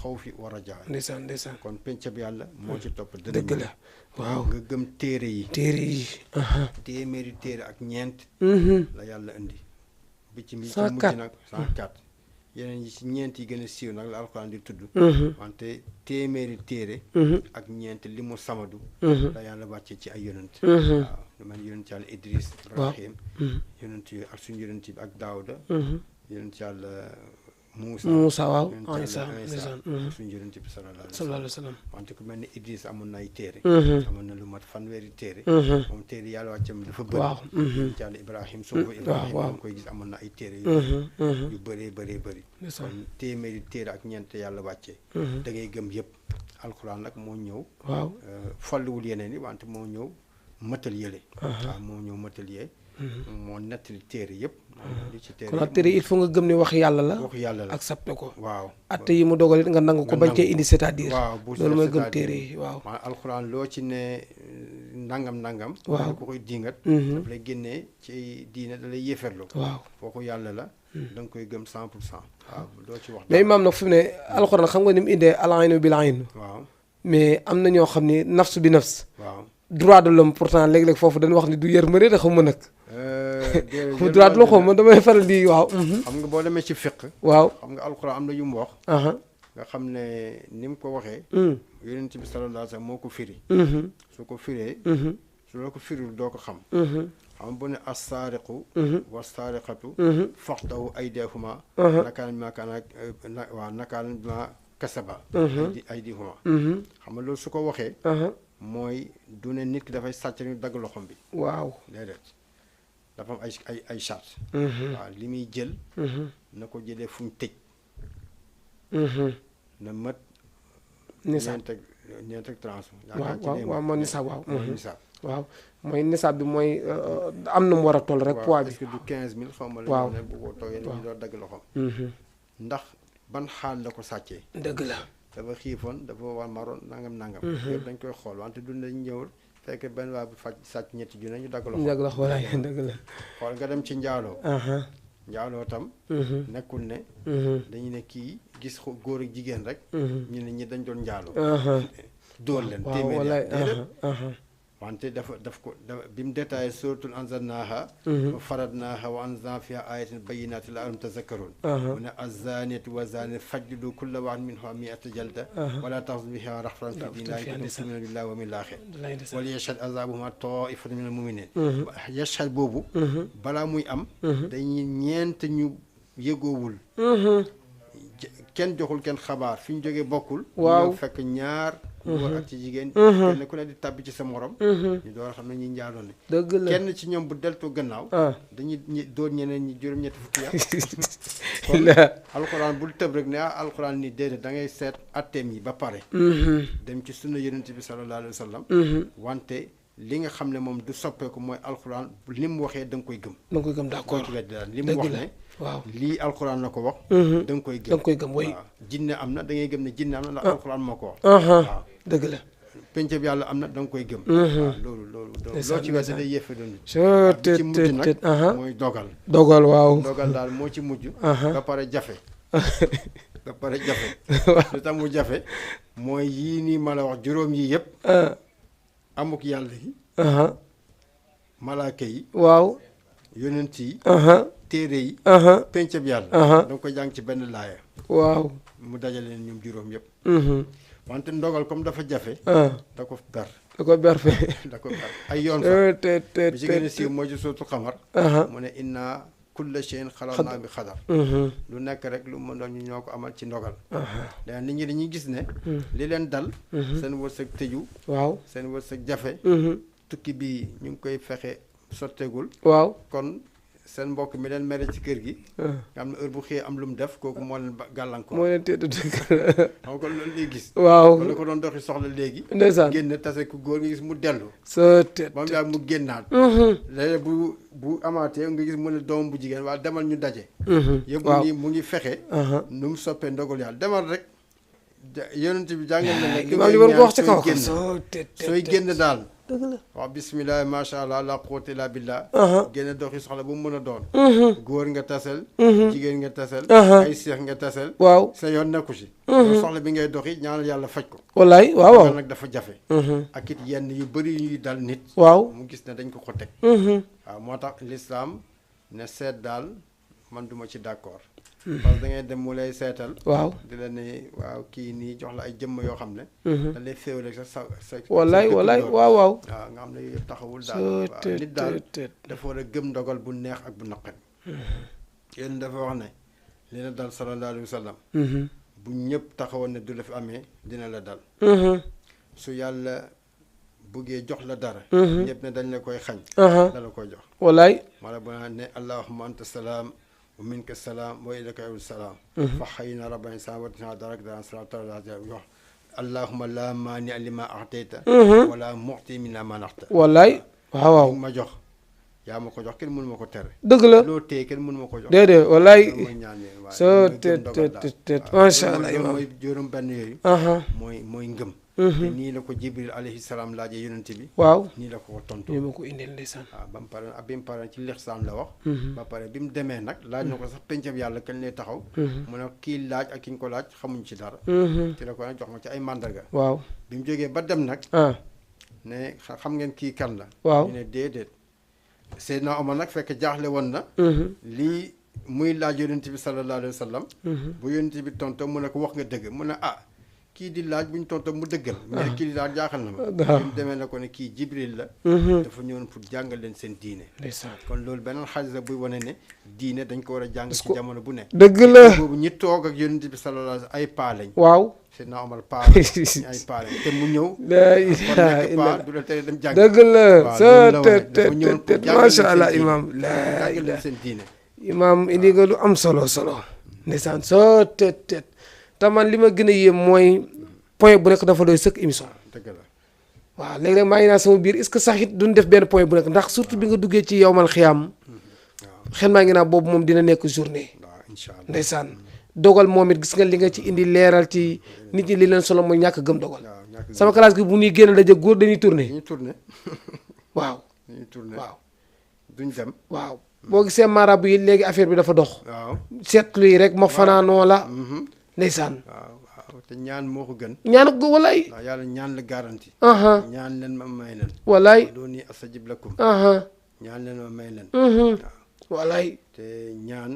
xaw fi wa raja ndeysaan ndeysaan kon pencab yàlla moo ci topp dëgg la waaw nga gëm téere yi téeméeri téere ak ñeent la yàlla indi bi ci mi ci mujj nag 104 yeneen yi ci ñeent yi gën a siiw nag la alxuraan di tudd wante téeméeri téere ak ñeent li mu samadu la yàlla wàccee ci ay yonent waaw lu mel yonent yàlla Idris Ibrahim yonent yi ak suñu yonent bi ak Daawuda yonent yàlla Muusa waaw Isa suñu yonent bi sallallahu alayhi wa sallam wante ku mel ni Idris amoon na ay téere amoon na lu mat fanweeri téere moom téere yàlla wàccam dafa bëri yonent yàlla Ibrahim soofu Ibrahim moom koy gis amoon na ay téere yu bëree bëri kon téeméeri téere ak ñeent yàlla wàccee da ngay gëm yëpp alxuraan nag moo ñëw waaw folliwul yeneen yi wante moo ñëw mëtal yële waaw moo ñëw mëtal yee moo nettali téere yëpp li ci téere kon téere il faut nga gëm ne wax yàlla la wax yàlla la accepté ko waaw atte yi mu dogal it nga nangu ko bañ cee indi c'est-à-dire waaw loolu mooy gëm téere yi waaw maanaam alxuraan loo ci ne nangam waaw ko koy dingat daf lay génnee ci diine da lay yéeferlu waaw fooku yàlla la da nga koy gëm 100% waaw doo ci wax mais imaam nag fi mu ne alxuraan xam nga ni mu indee al aynu bil ayn waaw mais am na ñoo xam ni nafs bi nafs waaw droit de l'homme pourtant léeg-léeg foofu dañu wax ni du yërmande da xam ma nag déedéet droit de l'homme man damay faral di waaw xam nga boo demee ci fiq waaw xam nga alxuraan am na yu mu wax aha nga xam ne ni mu ko waxee yonent bi sallallahu alayhi wa sallam moo ko firi su ko firee su la ko firul doo ko xam xam bu ne assaariqu wa saariqatu faqtahu aydihuma nakaan bi ma kaana waaw nakaan bi ma kasaba aydihuma xam nga loolu su ko waxee mooy du ne nit ki dafay sàcc ñu dagg loxom bi waaw déedéet dafa am ay charte waaw li muy jël na ko jëlee fu ñu tëj na mat nisaab ñeent ak trans waaw mooy nisaab waaw nisaab waaw mooy nisaab bi mooy am na mu war a toll rek poids bi est-ce que du 15000 xaw ma la waaw ne bu ko toogee ñu doon dagg loxom ndax ban xaal la ko sàccee dëgg la dafa xiifoon dafa war maroon nangam yëpp dañ koy xool wante du dañ ñëwul fekk benn waa bu sàcc ñetti junne ñu dagg loxo dëgg la xoolaay dëgg la xool nga dem ci njaaloo njaaloo tam nekkul ne dañu ne kii gis góor ak jigéen rek ñu ne ñi dañ doon njaaloo dóor leen téeméer wante daf ko bi mu détaillé suratul anzalnaha wa faradnaha wa anzalna fiha ayatin bayyinatin la'allakum tazakkarun mu ne az-zaniyatu wa zani fajlidu kulla wahidin minhuma mi'ata jalda wala ta'khudhukum biha ra'fatun fi dinillahi in kuntum tu'minuna billahi wal yawmil akhir wal yashhad azabuhuma ta'ifatun minal mu'minin yashhad boobu balaa muy am dañuy ñeent ñu yëgoowul kenn joxul kenn xabaar fi ñu jógee bokkul waaw fekk ñaar góor ak ci jigéen kenn ku ne di tàbbi ci sa morom ñu door xam ne ñi njaaloon ne dëgg la kenn ci ñoom bu deltu gannaaw dañuy doon ñeneen ñi juróom-ñetti fukki at alxuraan bul tëb rek ne alxuraan ni déedéet da ngay seet atteem yi ba pare dem ci sunna yonent bi sallallahu alayhi wa sallam wante li nga xam ne moom du soppeeku mooy alxuraan li mu waxee da nga koy gëm da nga koy gëm d'accord li mu wax ne waaw lii alxuraan la ko wax da nga koy gëm da nga koy gëm way waaw jinne am na da ngay gëm ne jinne am na ndax alxuraan moo ko wax waaw dëgg la penc bi yàlla am na da nga koy gëm waaw loolu loo ci wese day yëfe doon ci mujj nag mooy dogal waaw dogal daal moo ci mujj ba pare jafe ba pare jafe lu tax mu jafe mooy yii nii ma la wax juróom yi yëpp amuk yàlla yi malaaka yi waaw yonent yi téere yi penc bi yàlla da nga koy jàng ci benn laaya waaw mu dajale leen ñoom juróom yëpp wante ndogal comme dafa jafe da ko ber da ko ber ay yoon sax bi ci gën a siiw mooy ci sootu xamar mu ne inna kulla shay'in xalaqnaahu bi xadar lu nekk rek lu mën doon ñu ñoo ko amal ci ndogal da nit ñi dañuy gis ne li leen dal seen wërsëg tëju waaw seen wërsëg jafe tukki bi ñu ngi koy fexe sotteegul waaw kon seen mbokk mi leen mere ci kër gi nga xam ne heure bu xëyee am lu mu def kooku moo leen gàllankoor moo leen tédd xam ko loolu lay gis waaw la ko doon doxi soxla léegi ndeysaan génn tase ku góor nga gis mu dellu sa tét ba mu yàgg mu génnaat léeg bu amaatee nga gis mu ne doom bu jigéen waa demal ñu daje yëpp mu ngi fexe nu mu soppee ndogal yàlla demal rek yonent bi jàngal na ne ki ngay ñaan sooy génn daal dëgg la waaw bisimilah macha allah la quwwata illa billah génn doxi soxla bu mu mën a doon góor nga tasel jigéen nga tasel ay seex nga tasel waaw sa yoon nekku si soxla bi ngay doxi ñaanal yàlla faj ko wallaay waaw waaw nag dafa jafe ak it yenn yu bëri yuy dal nit waaw mu gis ne dañ ko teg waaw moo tax l'islam ne seet daal man duma ci d'accord parce que da ngay dem mu lay seetal waaw di la ne waaw kii nii jox la ay jëmm yoo xam ne da lay féewale sa wallaay wallaay waaw waaw nga xam ne yooyu yëpp taxawul daal waaw nit daal dafa war a gëm ndogal bu neex ak bu naqari yéen dafa wax ne li na dal sallallahu alayhi wa sallam bu ñëpp taxawoon ne du la fi amee dina la dal su yàlla buggee jox la dara ñëpp ne dañ la koy xañ da la koy jox wallaay mala bu naa ne allahumma anta salaam wa minka salaam wa ilayka salaam fa xayna rabbana sa watina darak daan salaam taala wax allahumma la maani lima axtayta wala muxti min ma naxta wallaay waaw waaw ma jox yaa ma ko jox kenn mënu ma ko tere dëgg la loo téye kenn mënu ma ko jox déedéet wallaay mooy ñaan soo te macha allah mooy juróom benn yooyu mooy ngëm te nii la ko jibril alayhi salaam laajee yonent bi waaw nii la ko tontu nii ma ko indil ndeysaan waaw ba mu pare ci lixsaan la wax ba pare bi mu demee nag laaj na ko sax pencam yàlla kañ lay taxaw mu ne kii laaj ak ki ñu ko laaj xamuñ ci dara ci la ko nag jox ma ci ay màndarga waaw bi mu jógee ba dem nag ne xam ngeen kii kan la. waaw ñu ne déedéet. Seydina Omar nag fekk jaaxle woon na. lii muy laaj yonent bi sallallahu alayhi wa sallam. bu yonent bi tonto mu ne ko wax nga dëgg mu ne kii di laaj bu ñu tonto mu dëggal. mais kii di laaj jaaxal na ma. waaw mu demee na ko ne kii Jibril la. dafa ñëwoon pour jàngal leen seen diine. ndeysaan kon loolu beneen xaalis la buy wane ne diine dañ ko war a jàng ci jamono bu ne. dëgg la boobu ñi toog ak yonent bi sallallahu alayhi wa sallam ay paa lañ. waaw Seydina Omar paa la ay paa lañ te mu ñëw. la ilaha illa du la tere dem jàng. dëgg la sa te macha allah imam la jàngal leen ilaha seen diine. imam indi nga lu am solo ndeysaan soo te man li ma gën a yéem mooy point bu nekk dafa doy sëkk émission dëgg la waaw léegi-léeg maa ngi naa sama biir est-ce que sax it duñ def benn point bu nekk ndax surtout bi nga duggee ci yowmal xiyaam xel maa ngi naa boobu moom dina nekk journée waaw incha allah ndeysaan dogal moom it gis nga li nga ci indi leeral ci nit ñi li leen solo mooy ñàkk gëm dogal waaw ñàkk sama classe gi bu ñuy génn daje góor dañuy tourné dañuy tourné waaw dañuy tourné waaw duñ dem waaw boo gisee marabu yi léegi affaire bi dafa dox waaw seetlu yi rek ma fanaanoo la ndeysaan waaw te ñaan moo ko gën ñaan ko walaay ndax yàlla ñaan la garanti aha ñaan leen ma may leen walaay dooni astajib lakum aha ñaan leen ma may leen walaay te ñaan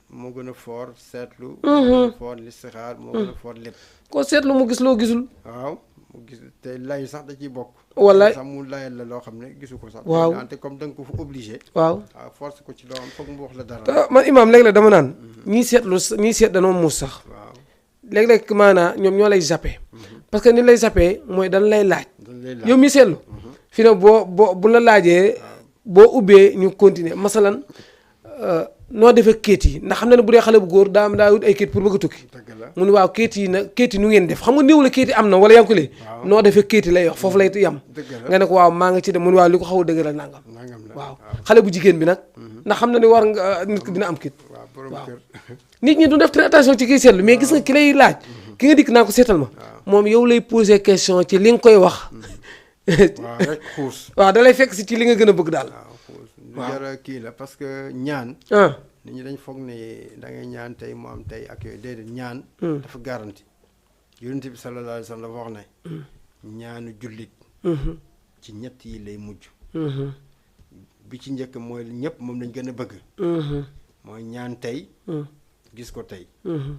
moo gën a fort seetlu moo gën a fort listixaar moo gën a fort lépp koo seetlu mu gis loo gisul waaw mu gis te lay sax da ciy bokk walaay sax mu layal la loo xam ne gisu ko sax waaw te comme da nga ko fa obligé waaw waaw force ko ci loo xam foog mu wax la dara te man imaam léeg-léeg dama naan ñii seet danoo muus sax waaw léeg-léeg maanaa ñoom ñoo lay zappé parce que ni lay zappé mooy dañ lay laaj dañ lay laaj yow mi seetlu fi ne bu la laajee boo ubbee ñu continuer masalan noo defee kayit yi ndax xam na ne bu dee xale bu góor daa wut ay kayit pour bëgg a tukki dëgg la mu ne waaw kayit yi nu ngeen def xam nga néew la kayit yi am na wala yaa ngi ko lay noo defee kayit yi lay wax foofu lay yam dëgg la nga ne ko waaw maa nga ci dem mu ne waaw li ko xaw a dëgg la nangam nangam la waaw xale bu jigéen bi nag ndax xam na ne war nga nit ki dina am kayit waaw borom kër nit ñi du def très attention ci kiy seetlu mais gis nga ki lay laaj ki nga dikk naa ko seetal ma moom yow lay poser question ci li nga koy wax waaw rek xuus waaw da lay fekk si ci li nga gën a bëgg daal waaw xuus lu jar kii la parce que ñaan nit ñi dañ foog ne da ngay ñaan tey mu am tey ak yooyu déedéet ñaan dafa garanti yonent bi sallallahu alayhi wa sallam dafa wax ne ñaanu jullit ci ñett yi lay mujj bi ci njëkk mooy ñëpp moom lañ gën a bëgg mooy ñaan tey gis ko tey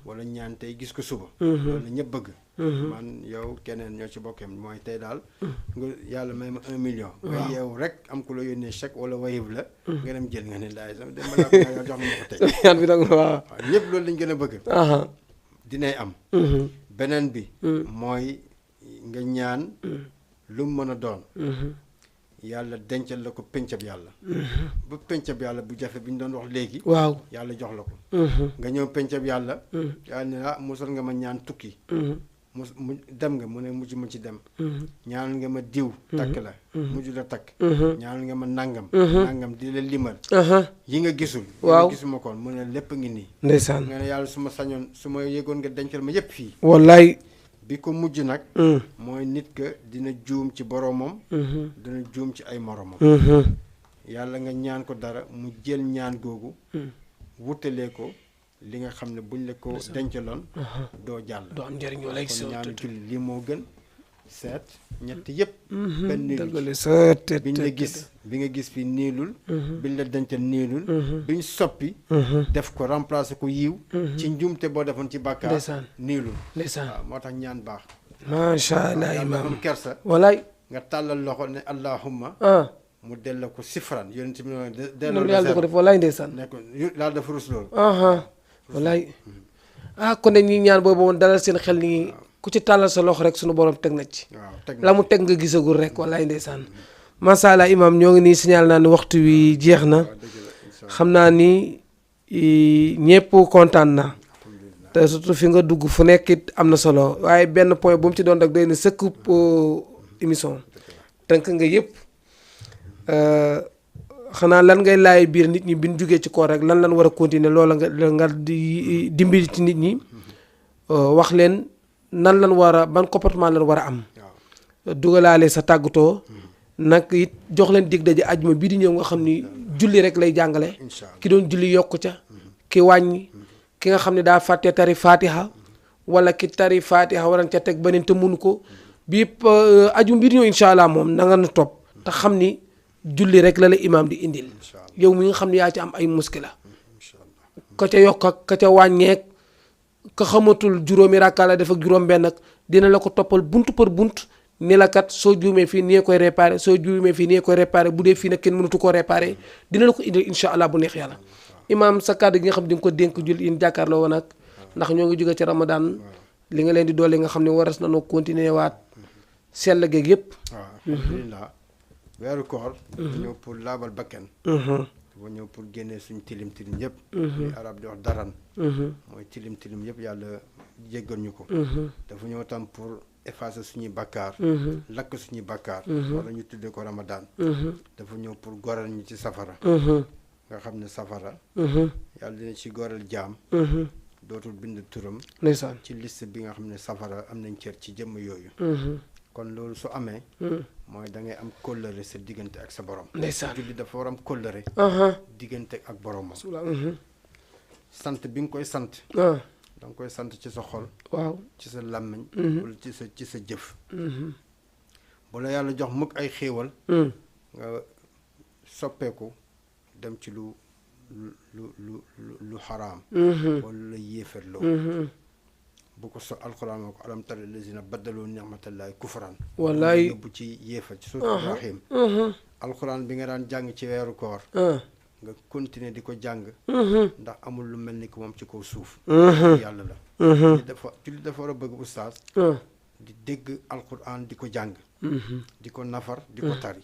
wala ñaan tey gis ko suba loolu la ñëpp bëgg man yow keneen ñoo ci bokkeem mooy tey daal nga yàlla may ma 1 million nga yeewu rek am ku la yónnee chèque wala wayib la nga dem jël nga ne laay sama dem balaa ko nga jox ma ko tey ñaan bi danga waaw ñëpp loolu lañ gën a bëgg dinay am beneen bi mooy nga ñaan lu mu mën a doon yàlla dencal la ko pencab yàlla ba pencab yàlla bu jafe bi ñu doon wax léegi waaw yàlla jox la ko nga ñëw pencab yàlla yàlla ne musal nga ma ñaan tukki mu dem nga mu ne mujj ma ci dem ñaanal nga ma diw takk la mujj la takk ñaanal nga ma nangam di la limal yi nga gisul waaw gisuma koon mu ne lépp ngi nii ndeysaan nga ne yàlla su ma sañoon su ma yëgoon nga dencal ma yépp fii wallaay bi ko mujj nag mooy nit ka dina juum ci boromam dina juum ci ay moromam yàlla nga ñaan ko dara mu jël ñaan googu wutalee ko li nga xam ne buñ la ko dencaloon doo jàll doo am njëriñ wala kon ñaanu julli lii moo gën seet ñett yëpp benn niilu biñ la gis bi nga gis fi niilul biñ la dencal niilul biñ soppi def ko remplacer ko yiw ci njuumte boo defoon ci bàkkaar niilul waaw moo tax ñaan baax macha allah yàlla am kersa walaay nga tàllal loxo ne allahumma mu delloo ko sifran yonent bi delloo yàlla da ko def walaay ndeysaan ne ko yàlla dafa rus loolu walaay kon ne ñi ñaan boobu woon dalal seen xel ni ku ci tàllal sa loxo rek sunu borom teg na ci la mu teg nga gisagul rek walaay ndeysaan macha allah imam ñoo ngi nii signal naa ni waxtu wi jeex na xam naa ni ñëpp kontaan na te surtout fi nga dugg fu nekk it am na solo waaye benn point bu mu ci doon rek day na sëkk émission tënk nga yëpp xanaa lan ngay laay biir nit ñi bi ñu jugee ci koor rek lan war a continuer loola nga di dimbali ci nit ñi wax leen nan lan war a ban comportement lan war a am dugalaale sa tàggatoo nag it jox leen dig daje ajuma bii di ñëw nga xam ni julli rek lay jàngale ki doon julli yokku ca ki wàññi ki nga xam ne daa fàtte tari fatiha wala ki tari fatiha waran ca teg beneen te mënu ko bii aju mbir ñëw incha allah moom na nga na topp te xam ni julli rek la imaam di indil incha allah yow mi nga xam ne yaa ci am ay muskila incha allah ka ca yokk ak ka ca wàññeek ka xamatul juróomi rakka la def ak juróom benn ak dina la ko toppal bunt par bunt ni la kat soo juumee fii nii koy réparé soo juumee fii nii koy réparé bu dee fii nag kenn mënatu koo réparé dina la ko indil incha allah bu neex yàlla imaam sa kàddu gi nga xam ne di nga ko dénk jul in jàkkaarloo woon ak ndax ñoo ngi jóge ci ramadan li nga leen di doole nga xam ne waras na noo continuer waat sell geeg yëpp waaw alhamdulilah weeru koor dafa ñëw pour laabal bakken dafa ñëw pour génnee suñ tilim tilim yëpp li arab di wax daran mooy tilim tilim yëpp yàlla jéggal ñu ko dafa ñëw tam pour effacer suñuy bakkaar lakk suñuy bakkaar wala ñu tuddee ko ramadan dafa ñëw pour goral ñu ci safara nga xam ne safara yàlla dina ci goral jaam dootul bind turam ndeysaan ci liste bi nga xam ne safara am nañ cër ci jëmm yooyu kon loolu su amee mooy da ngay am kóllëre sa diggante ak sa borom ndeysaan julli dafa war am kóllëre diggante ak boromam sant bi nga koy sant da nga koy sant ci sa xol waaw ci sa làmmiñ wala ci sa jëf bu la yàlla jox mukk ay xéewal nga soppeeku dem ci lu xaraam wala la yéefarloo bu ko so alxuraan moo ko alam tara lazina baddaloo ni'matallahi kufran wallaay yóbbu ci yéefar ci suutu Ibrahim alxuraan bi nga daan jàng ci weeru koor nga continuer di ko jàng ndax amul lu mel ni ko moom ci kaw suuf yàlla la julli dafa war a bëgg ustaas di dégg alxuraan di ko jàng di ko nafar di ko tari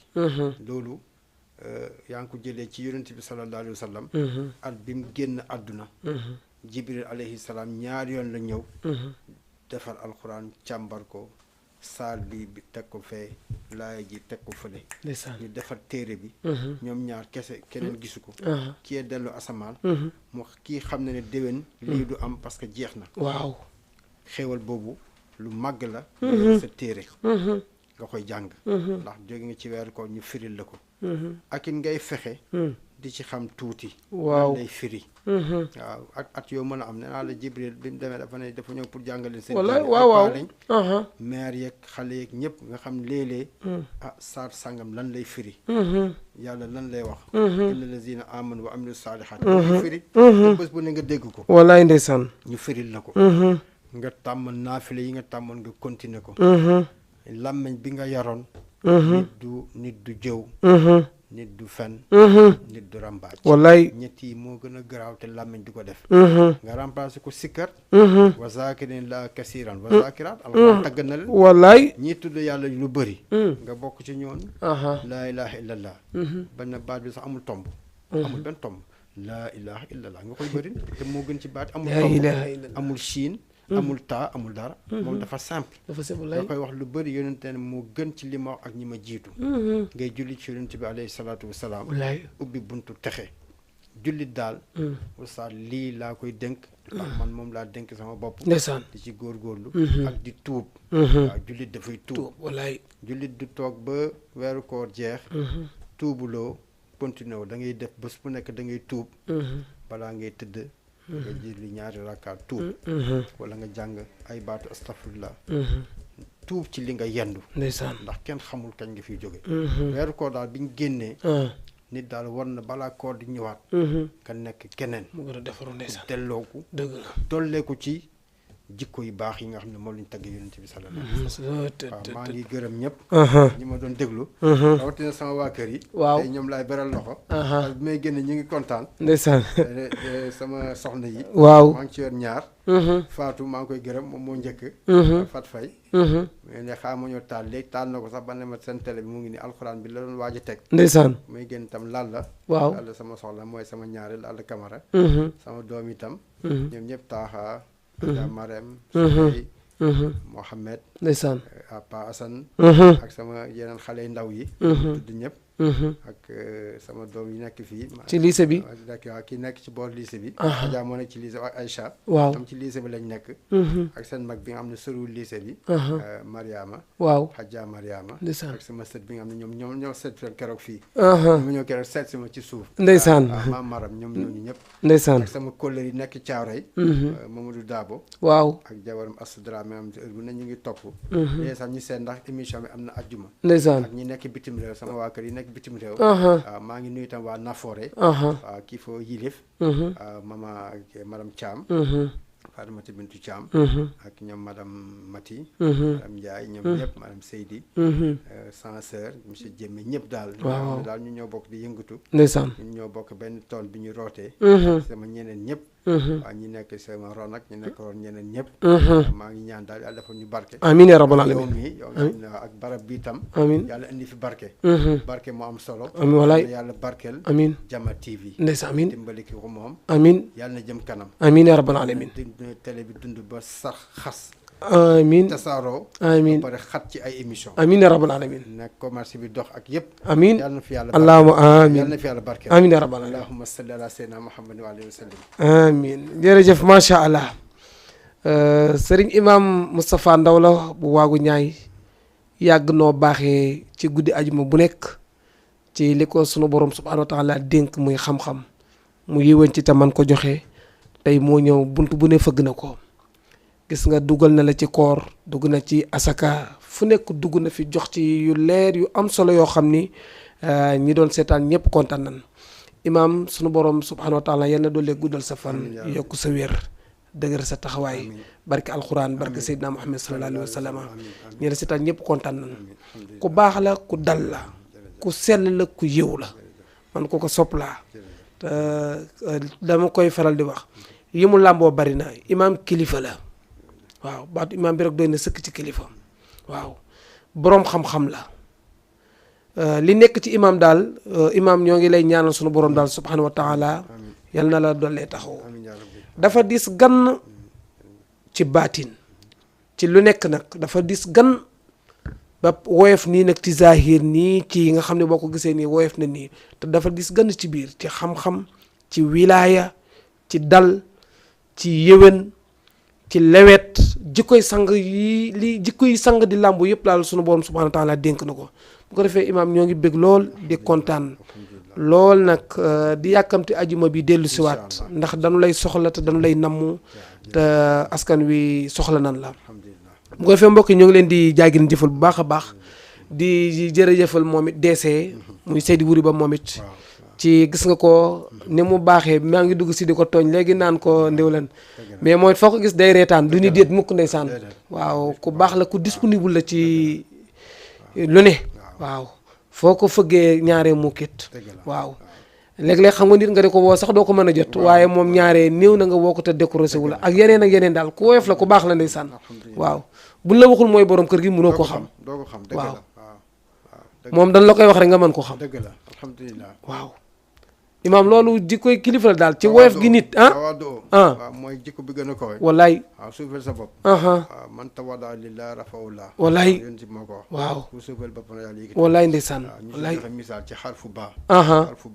loolu yaa ngi ko jëlee ci yonent bi sallallahu alayhi wa sallam at bi mu génn àdduna jibril alayhi salaam ñaari yoon la ñëw defar alxuraan càmbar ko saar bi teg ko fee laaya ji teg ko fële ñu defar téere bi ñoom ñaar kese keneen gisu ko kii dellu asamaan mu kii xam ne ne déwén lii du am parce que jeex na waaw xéewal boobu lu màgg la sa téere nga koy jàng ndax jóge nga ci weeru ko ñu firil la ko ak it ngay fexe di ci xam tuuti waaw lay firi waaw ak at yoo mën a am nee naa la Jibril bi mu demee dafa ne dafa ñëw pour jàngale seen waaw lañ maire yeeg xale yeeg ñëpp nga xam léeg-léeg saar sàngam lan lay firi yàlla lan lay wax inna lazina amanu wa amilu saalihaat ñu firi te bés bu ne nga dégg ko wallaay ndeysaan ñu firil la ko nga tàmm naafile yi nga tàmmoon nga continuer ko làmmiñ bi nga yaroon nit du jëw nit du fen nit du rambaaj wallaay ñett yi moo gën a garaaw te làmmiñ du ko def nga remplacé ko sikkar wa zakirin la kasiran wa zakirat alxuraan tagg na leen wallaay ñii tudd yàlla lu bëri nga bokk ci ñoon laa ilaha illallah benn baat bi sax amul tomb amul benn tomb laa ilaha illallah nga koy bëri te moo gën ci baat amul tomb amul chiin amul taa amul dara moom dafa simple nga koy wax lu bëri yonente ne moo gën ci li ma wax ak ñi ma jiitu ngay julli ci yonente bi alayhi salaatu wasalaam ubbi buntu texe jullit daal ustaas lii laa koy dénk ndax man moom laa dénk sama bopp ndeysaan di ci góorgóorlu ak di tuub waaw jullit dafay tuub wallaay jullit du toog ba weeru koor jeex tuubuloo continué wu da ngay def bés bu nekk da ngay tuub balaa ngay tëdd nga julli ñaari rakkaat tuub wala nga jàng ay baatu astafurlah tuub ci li nga yendu ndeysaan ndax kenn xamul kañ nga fiy jóge weeru koor daal bi ñu génnee nit daal war na balaa koor di ñëwaat nga nekk keneen mu gën a defaru ndeysaan dellooku dëgg la dolleeku ci jikko yu baax yi nga xam ne moom lañ tagg yonent bi sallallahu alayhi wa sallam waaw maa ngi gërëm ñëpp ñi ma doon déglu rawatina sama waa kër yi waaw tey ñoom laay beral loxo parce que bi may génn ñu ngi kontaan ndeysaan sama soxna yi waaw maa ngi ci yor ñaar Fatou maa ngi koy gërëm moom moo njëkk Fat Fay mais ne xaa ma ñoo taal léegi taal na ko sax ba ne ma seen télé bi mu ngi ni alxuraan bi la doon waaj a teg ndeysaan muy génn itam Lalla waaw Lalla sama soxla mooy sama ñaari Lalla Camara sama doom itam ñoom ñëpp taaxaa Adja Marème Souley Mohamed ndeysaan Pa Assane ak sama yeneen xale yu ndaw yi tudd ñëpp ak sama doom yi nekk fii. ci lycée bi. waaw ki nekk ci boor lycée bi. Adja moo nekk ci lycée ak Aïcha. waaw tam ci lycée bi lañ nekk. ak seen mag bi nga xam ne soriwul lycée bi. Mariama. waaw Hadja Mariama. ndeysaan ak sama sët bi nga xam ne ñoom ñoo seet keroog fii. aha mu ñëw keroog seet si ma ci suuf. ndeysaan waaw maam Maram ñoom ñooñu ñëpp. ndeysaan ak sama kóllëre yi nekk Thiaroye. Mamadou Dabo. waaw ak jabaram Assou Dramé am heure bu ne ñu ngi topp. léegi sax ñu seet ndax émission bi am na ajjuma. ndeysaan ak ñi nekk bitim réew sama waa kër yi nekk bitim réew. aha maa ngi nuyu itam waa Nafoore. aha waaw kii foo yilif. mama ak madame Thiam. Fatimata Bintu Thiam. ak ñoom madame Mati. madame Ndiaye ñoom ñëpp madame Seydi. sans sœur monsieur Diémé ñëpp daal. waaw daal ñu ñoo bokk di yëngatu. ndeysaan ñu ñoo bokk benn tool bi ñu rootee. sama ñeneen ñëpp. waaw ñi nekk sama ron ak ñu nekk ron ñeneen ñëpp. maa ngi ñaan daal yàlla dafa ñu barke. amiin yaa rabbal yow alamin mii yow ak barab bi tam. amiin yàlla indi fi barke. barke moo am solo. amiin walaay yàlla barkeel. amiin Jama TV. ndeysaan amiin dimbali ki ko moom. amiin yàlla na jëm kanam. amiin yaa rabbal alamin télé bi dund ba sax xas. amiin tasaaroo. amiin ba pare xat ci ay émission amiin yaa rabbal alamin nag commerce bi dox ak yëpp. amiin yàlla na fi yàlla allahumma yàlla amiin na fi yàlla barkeel. amiin yaa rabbal alamin allahumma salli ala sayyidina Muhammad wa alihi wa sallam. amiin jërëjëf macha allah sëriñ imam Moustapha Ndaw la bu waagu ñaay yàgg noo baaxee ci guddi ajuma bu nekk ci li ko sunu borom subhanahu wa taala dénk muy xam-xam mu yiwan ci te man ko joxe tey moo ñëw bunt bu ne fëgg na ko gis nga dugal na la ci koor dugg na ci asaka fu nekk dugg na fi jox ci yu leer yu am solo yoo xam ni ñi doon seetaan ñëpp kontaan nan imaam sunu borom subhanahu wa taala yal na doole guddal sa fan yokk sa wér dëgër sa taxawaay barke alquran barke Seydina Muhammad sallallahu alayhi wa sallam ñi la seetaan ñëpp kontaan nan ku baax la ku dal la ku sell la ku yiw la man ko sopp laa te dama koy faral di wax yi mu làmboo bari na imaam kilifa la waaw baatu imaam bi rek doy na sëkk ci kilifa waaw boroom xam-xam la li nekk ci imaam daal imaam ñoo ngi lay ñaanal sunu borom daal subhanahu wa taala yal na la dollee taxaw dafa dis gan ci baatin ci lu nekk nag dafa dis gan ba woyof nii nag ci zahir nii ci nga xam ne boo ko gisee nii woyof na nii te dafa dis gan ci biir ci xam-xam ci wilaaya ci dal ci yéwén ci lewet jikkoy sang yi li jikkoy sang di làmbu yëpp daal sunu borom subhanahu wa taala dénk na ko bu ko defee imaam ñoo ngi bég lool di kontaan lool nag di yàkkamti ajuma bi dellu siwaat ndax dañu lay soxla te dañu lay namm te askan wi soxla nan la bu ko defee mbokk yi ñoo ngi leen di jaagin jëfal bu baax a baax di jërëjëfal moom it deesee muy Seydi Wuri Ba moom it ci gis nga ko ni mu baaxee maa ngi dugg si di ko tooñ léegi naan ko ndewlan mais mooy foo ko gis day reetaan du ñu déet mukk ndeysaan waaw ku baax la ku disponible la ci lu ne waaw foo ko fëggee ñaaree mukkit waaw léeg-léeg xam nga nit nga di ko woo sax doo ko mën a jot waaye moom ñaaree néew na nga woo ko te décorosé wu la ak yeneen daal ku woyof la ku baax la ndeysaan waaw buñ la waxul mooy borom kër gi mënoo ko xam waaw moom dañ la koy wax rek nga mën ko xam dëgg la alhamdulilah waaw imaam loolu jikkoy kilifa la daal ci woyof gi nit waaw mooy jikko bi gën a koy wallaay waaw suufeel sa bopp waaw man tawada lillah rafa'ullah wallaay yéen ci moo ko wax waaw ku suufeel boppam yàlla yëkkati wallaay ndeysaan ñu wallaay joxe misaal ci xarfu baa xarfu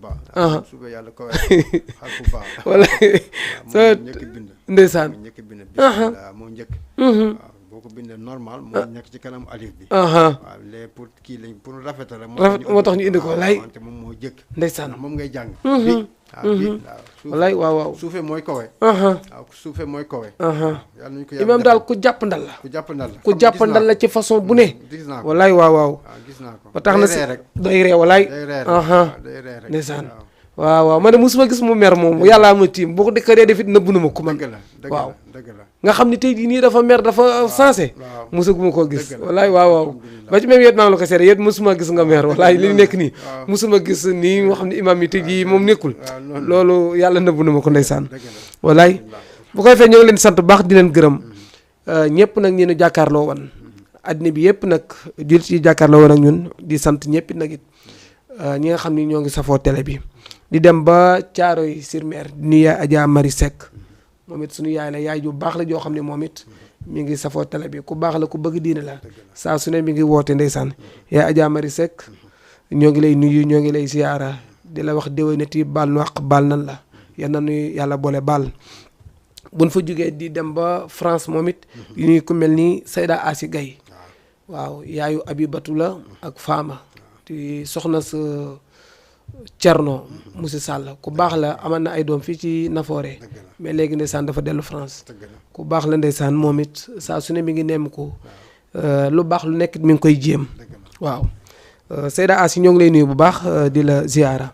suufeel yàlla ko xarfu baa wallaay moo njëkk bind ndeysaan moo njëkk bind bismillah moo njëkk waaw boo ko bindee normal moo nekk ci kanam alif bi waaw léegi pour kii lañ pour rafetal rek moo tax ñu indi ko wallaay wante moom moo jëkk ndeysaan moom ngay jàng bi wallaay waaw suufe mooy kowe waaw suufe mooy kowe yàlla nañu ko imaam daal ku jàpp ndal la ku jàpp ndal la ku jàpp ndal la ci façon bu ne gis naa ko wallaay waaw gis naa ko ba tax na si rek day ree wallaay day ree rek ndeysaan waaw ma ne musuma gis mu mer moom yàllaa ma tiim boo ko dëkkaree defit nëbbu na ma ko man dëgg la waaw dëgg la nga xam ni tey jii nii dafa mer dafa sensé musaguma koo gis wallaay waaw ba ci même yet maa ngi la ko seede yet musuma gis nga mer wallaay li nekk nii musuma gis nii moo xam ne imaam yi tey jii moom nekkul loolu yàlla nëbbu na ma ko ndeysaan wallaay bu koy fee ñoo ngi leen sant baax di leen gërëm ñëpp nag ñi ñu jàkkaarloo woon addina bi yëpp nag jullit yi jàkkaarloo woon ak ñun di sant ñëpp nag it ñi nga xam ni ñoo ngi safoo télé bi di dem ba Thiaroye sur Mer di nuyu Adja Marie Seck moom it suñu yaay la yaay ju baax la joo xam ne moom it mi ngi safoo télé bi ku baax la ku bëgg diine la saa su ne mi ngi woote ndeysaan yaay Adja Marie Seck ñoo ngi lay nuyu ñoo ngi lay ziyaara di la wax déwénati baal nu àq baal nan la yal na nuyu yàlla boole baal. buñ fa jógee di dem ba France moom it di nuyu ku mel ni Seyda Asi Gaye waaw yaayu Abibatu la ak Fama di soxna sa Cerno Musi Sall ku baax la amal na ay doom fii ci Nafoore mais léegi ndeysaan dafa dellu France ku baax la ndeysaan moom it saa su ne mi ngi nemm ko lu baax lu nekk mi ngi koy jéem waaw Seyda Asi ñoo ngi lay nuyu bu baax di la ziyaara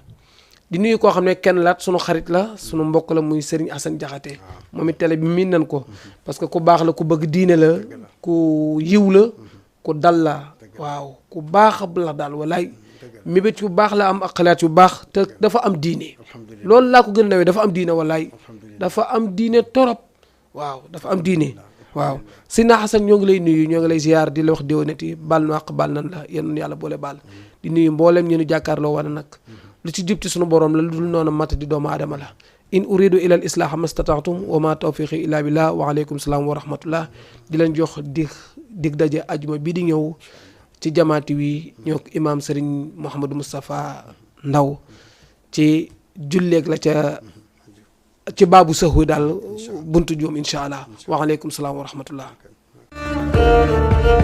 di nuyu koo xam ne kenn laat sunu xarit la sunu mbokk la muy Serigne Assane Diakhaté moom it télé bi miin nañ ko parce que ku baax la ku bëgg diine la ku yiw la ku dal la waaw ku baax la daal walaay mébét yu baax la am ak xalaat yu baax te dafa am diine loolu laa ko gën a nawee dafa am diine walaay dafa am diine torop waaw dafa am diine waaw Serigne Assane ñoo ngi lay nuyu ñoo ngi lay ziar di la wax déwénati baal nu àq baal nan la yéen yàlla boole baal di nuyu mboolem ñu nu jàkkaarloo wana nag lu ci jub ci sunu borom la lu dul noonu mat di doomu aadama la in uridu ila al islaha mastata'tum wa ma tawfiqi illa billah wa aleykum salaam wa rahmatullah di leen jox dig daje ajuma bii di ñëw ci jamaati wi ñoo imaam Serigne Mouhamadou Moustapha Ndaw ci julleeg la ca ci baabu sahwi daal buntu juum incha allah wa aleykum salaam wa rahmatullah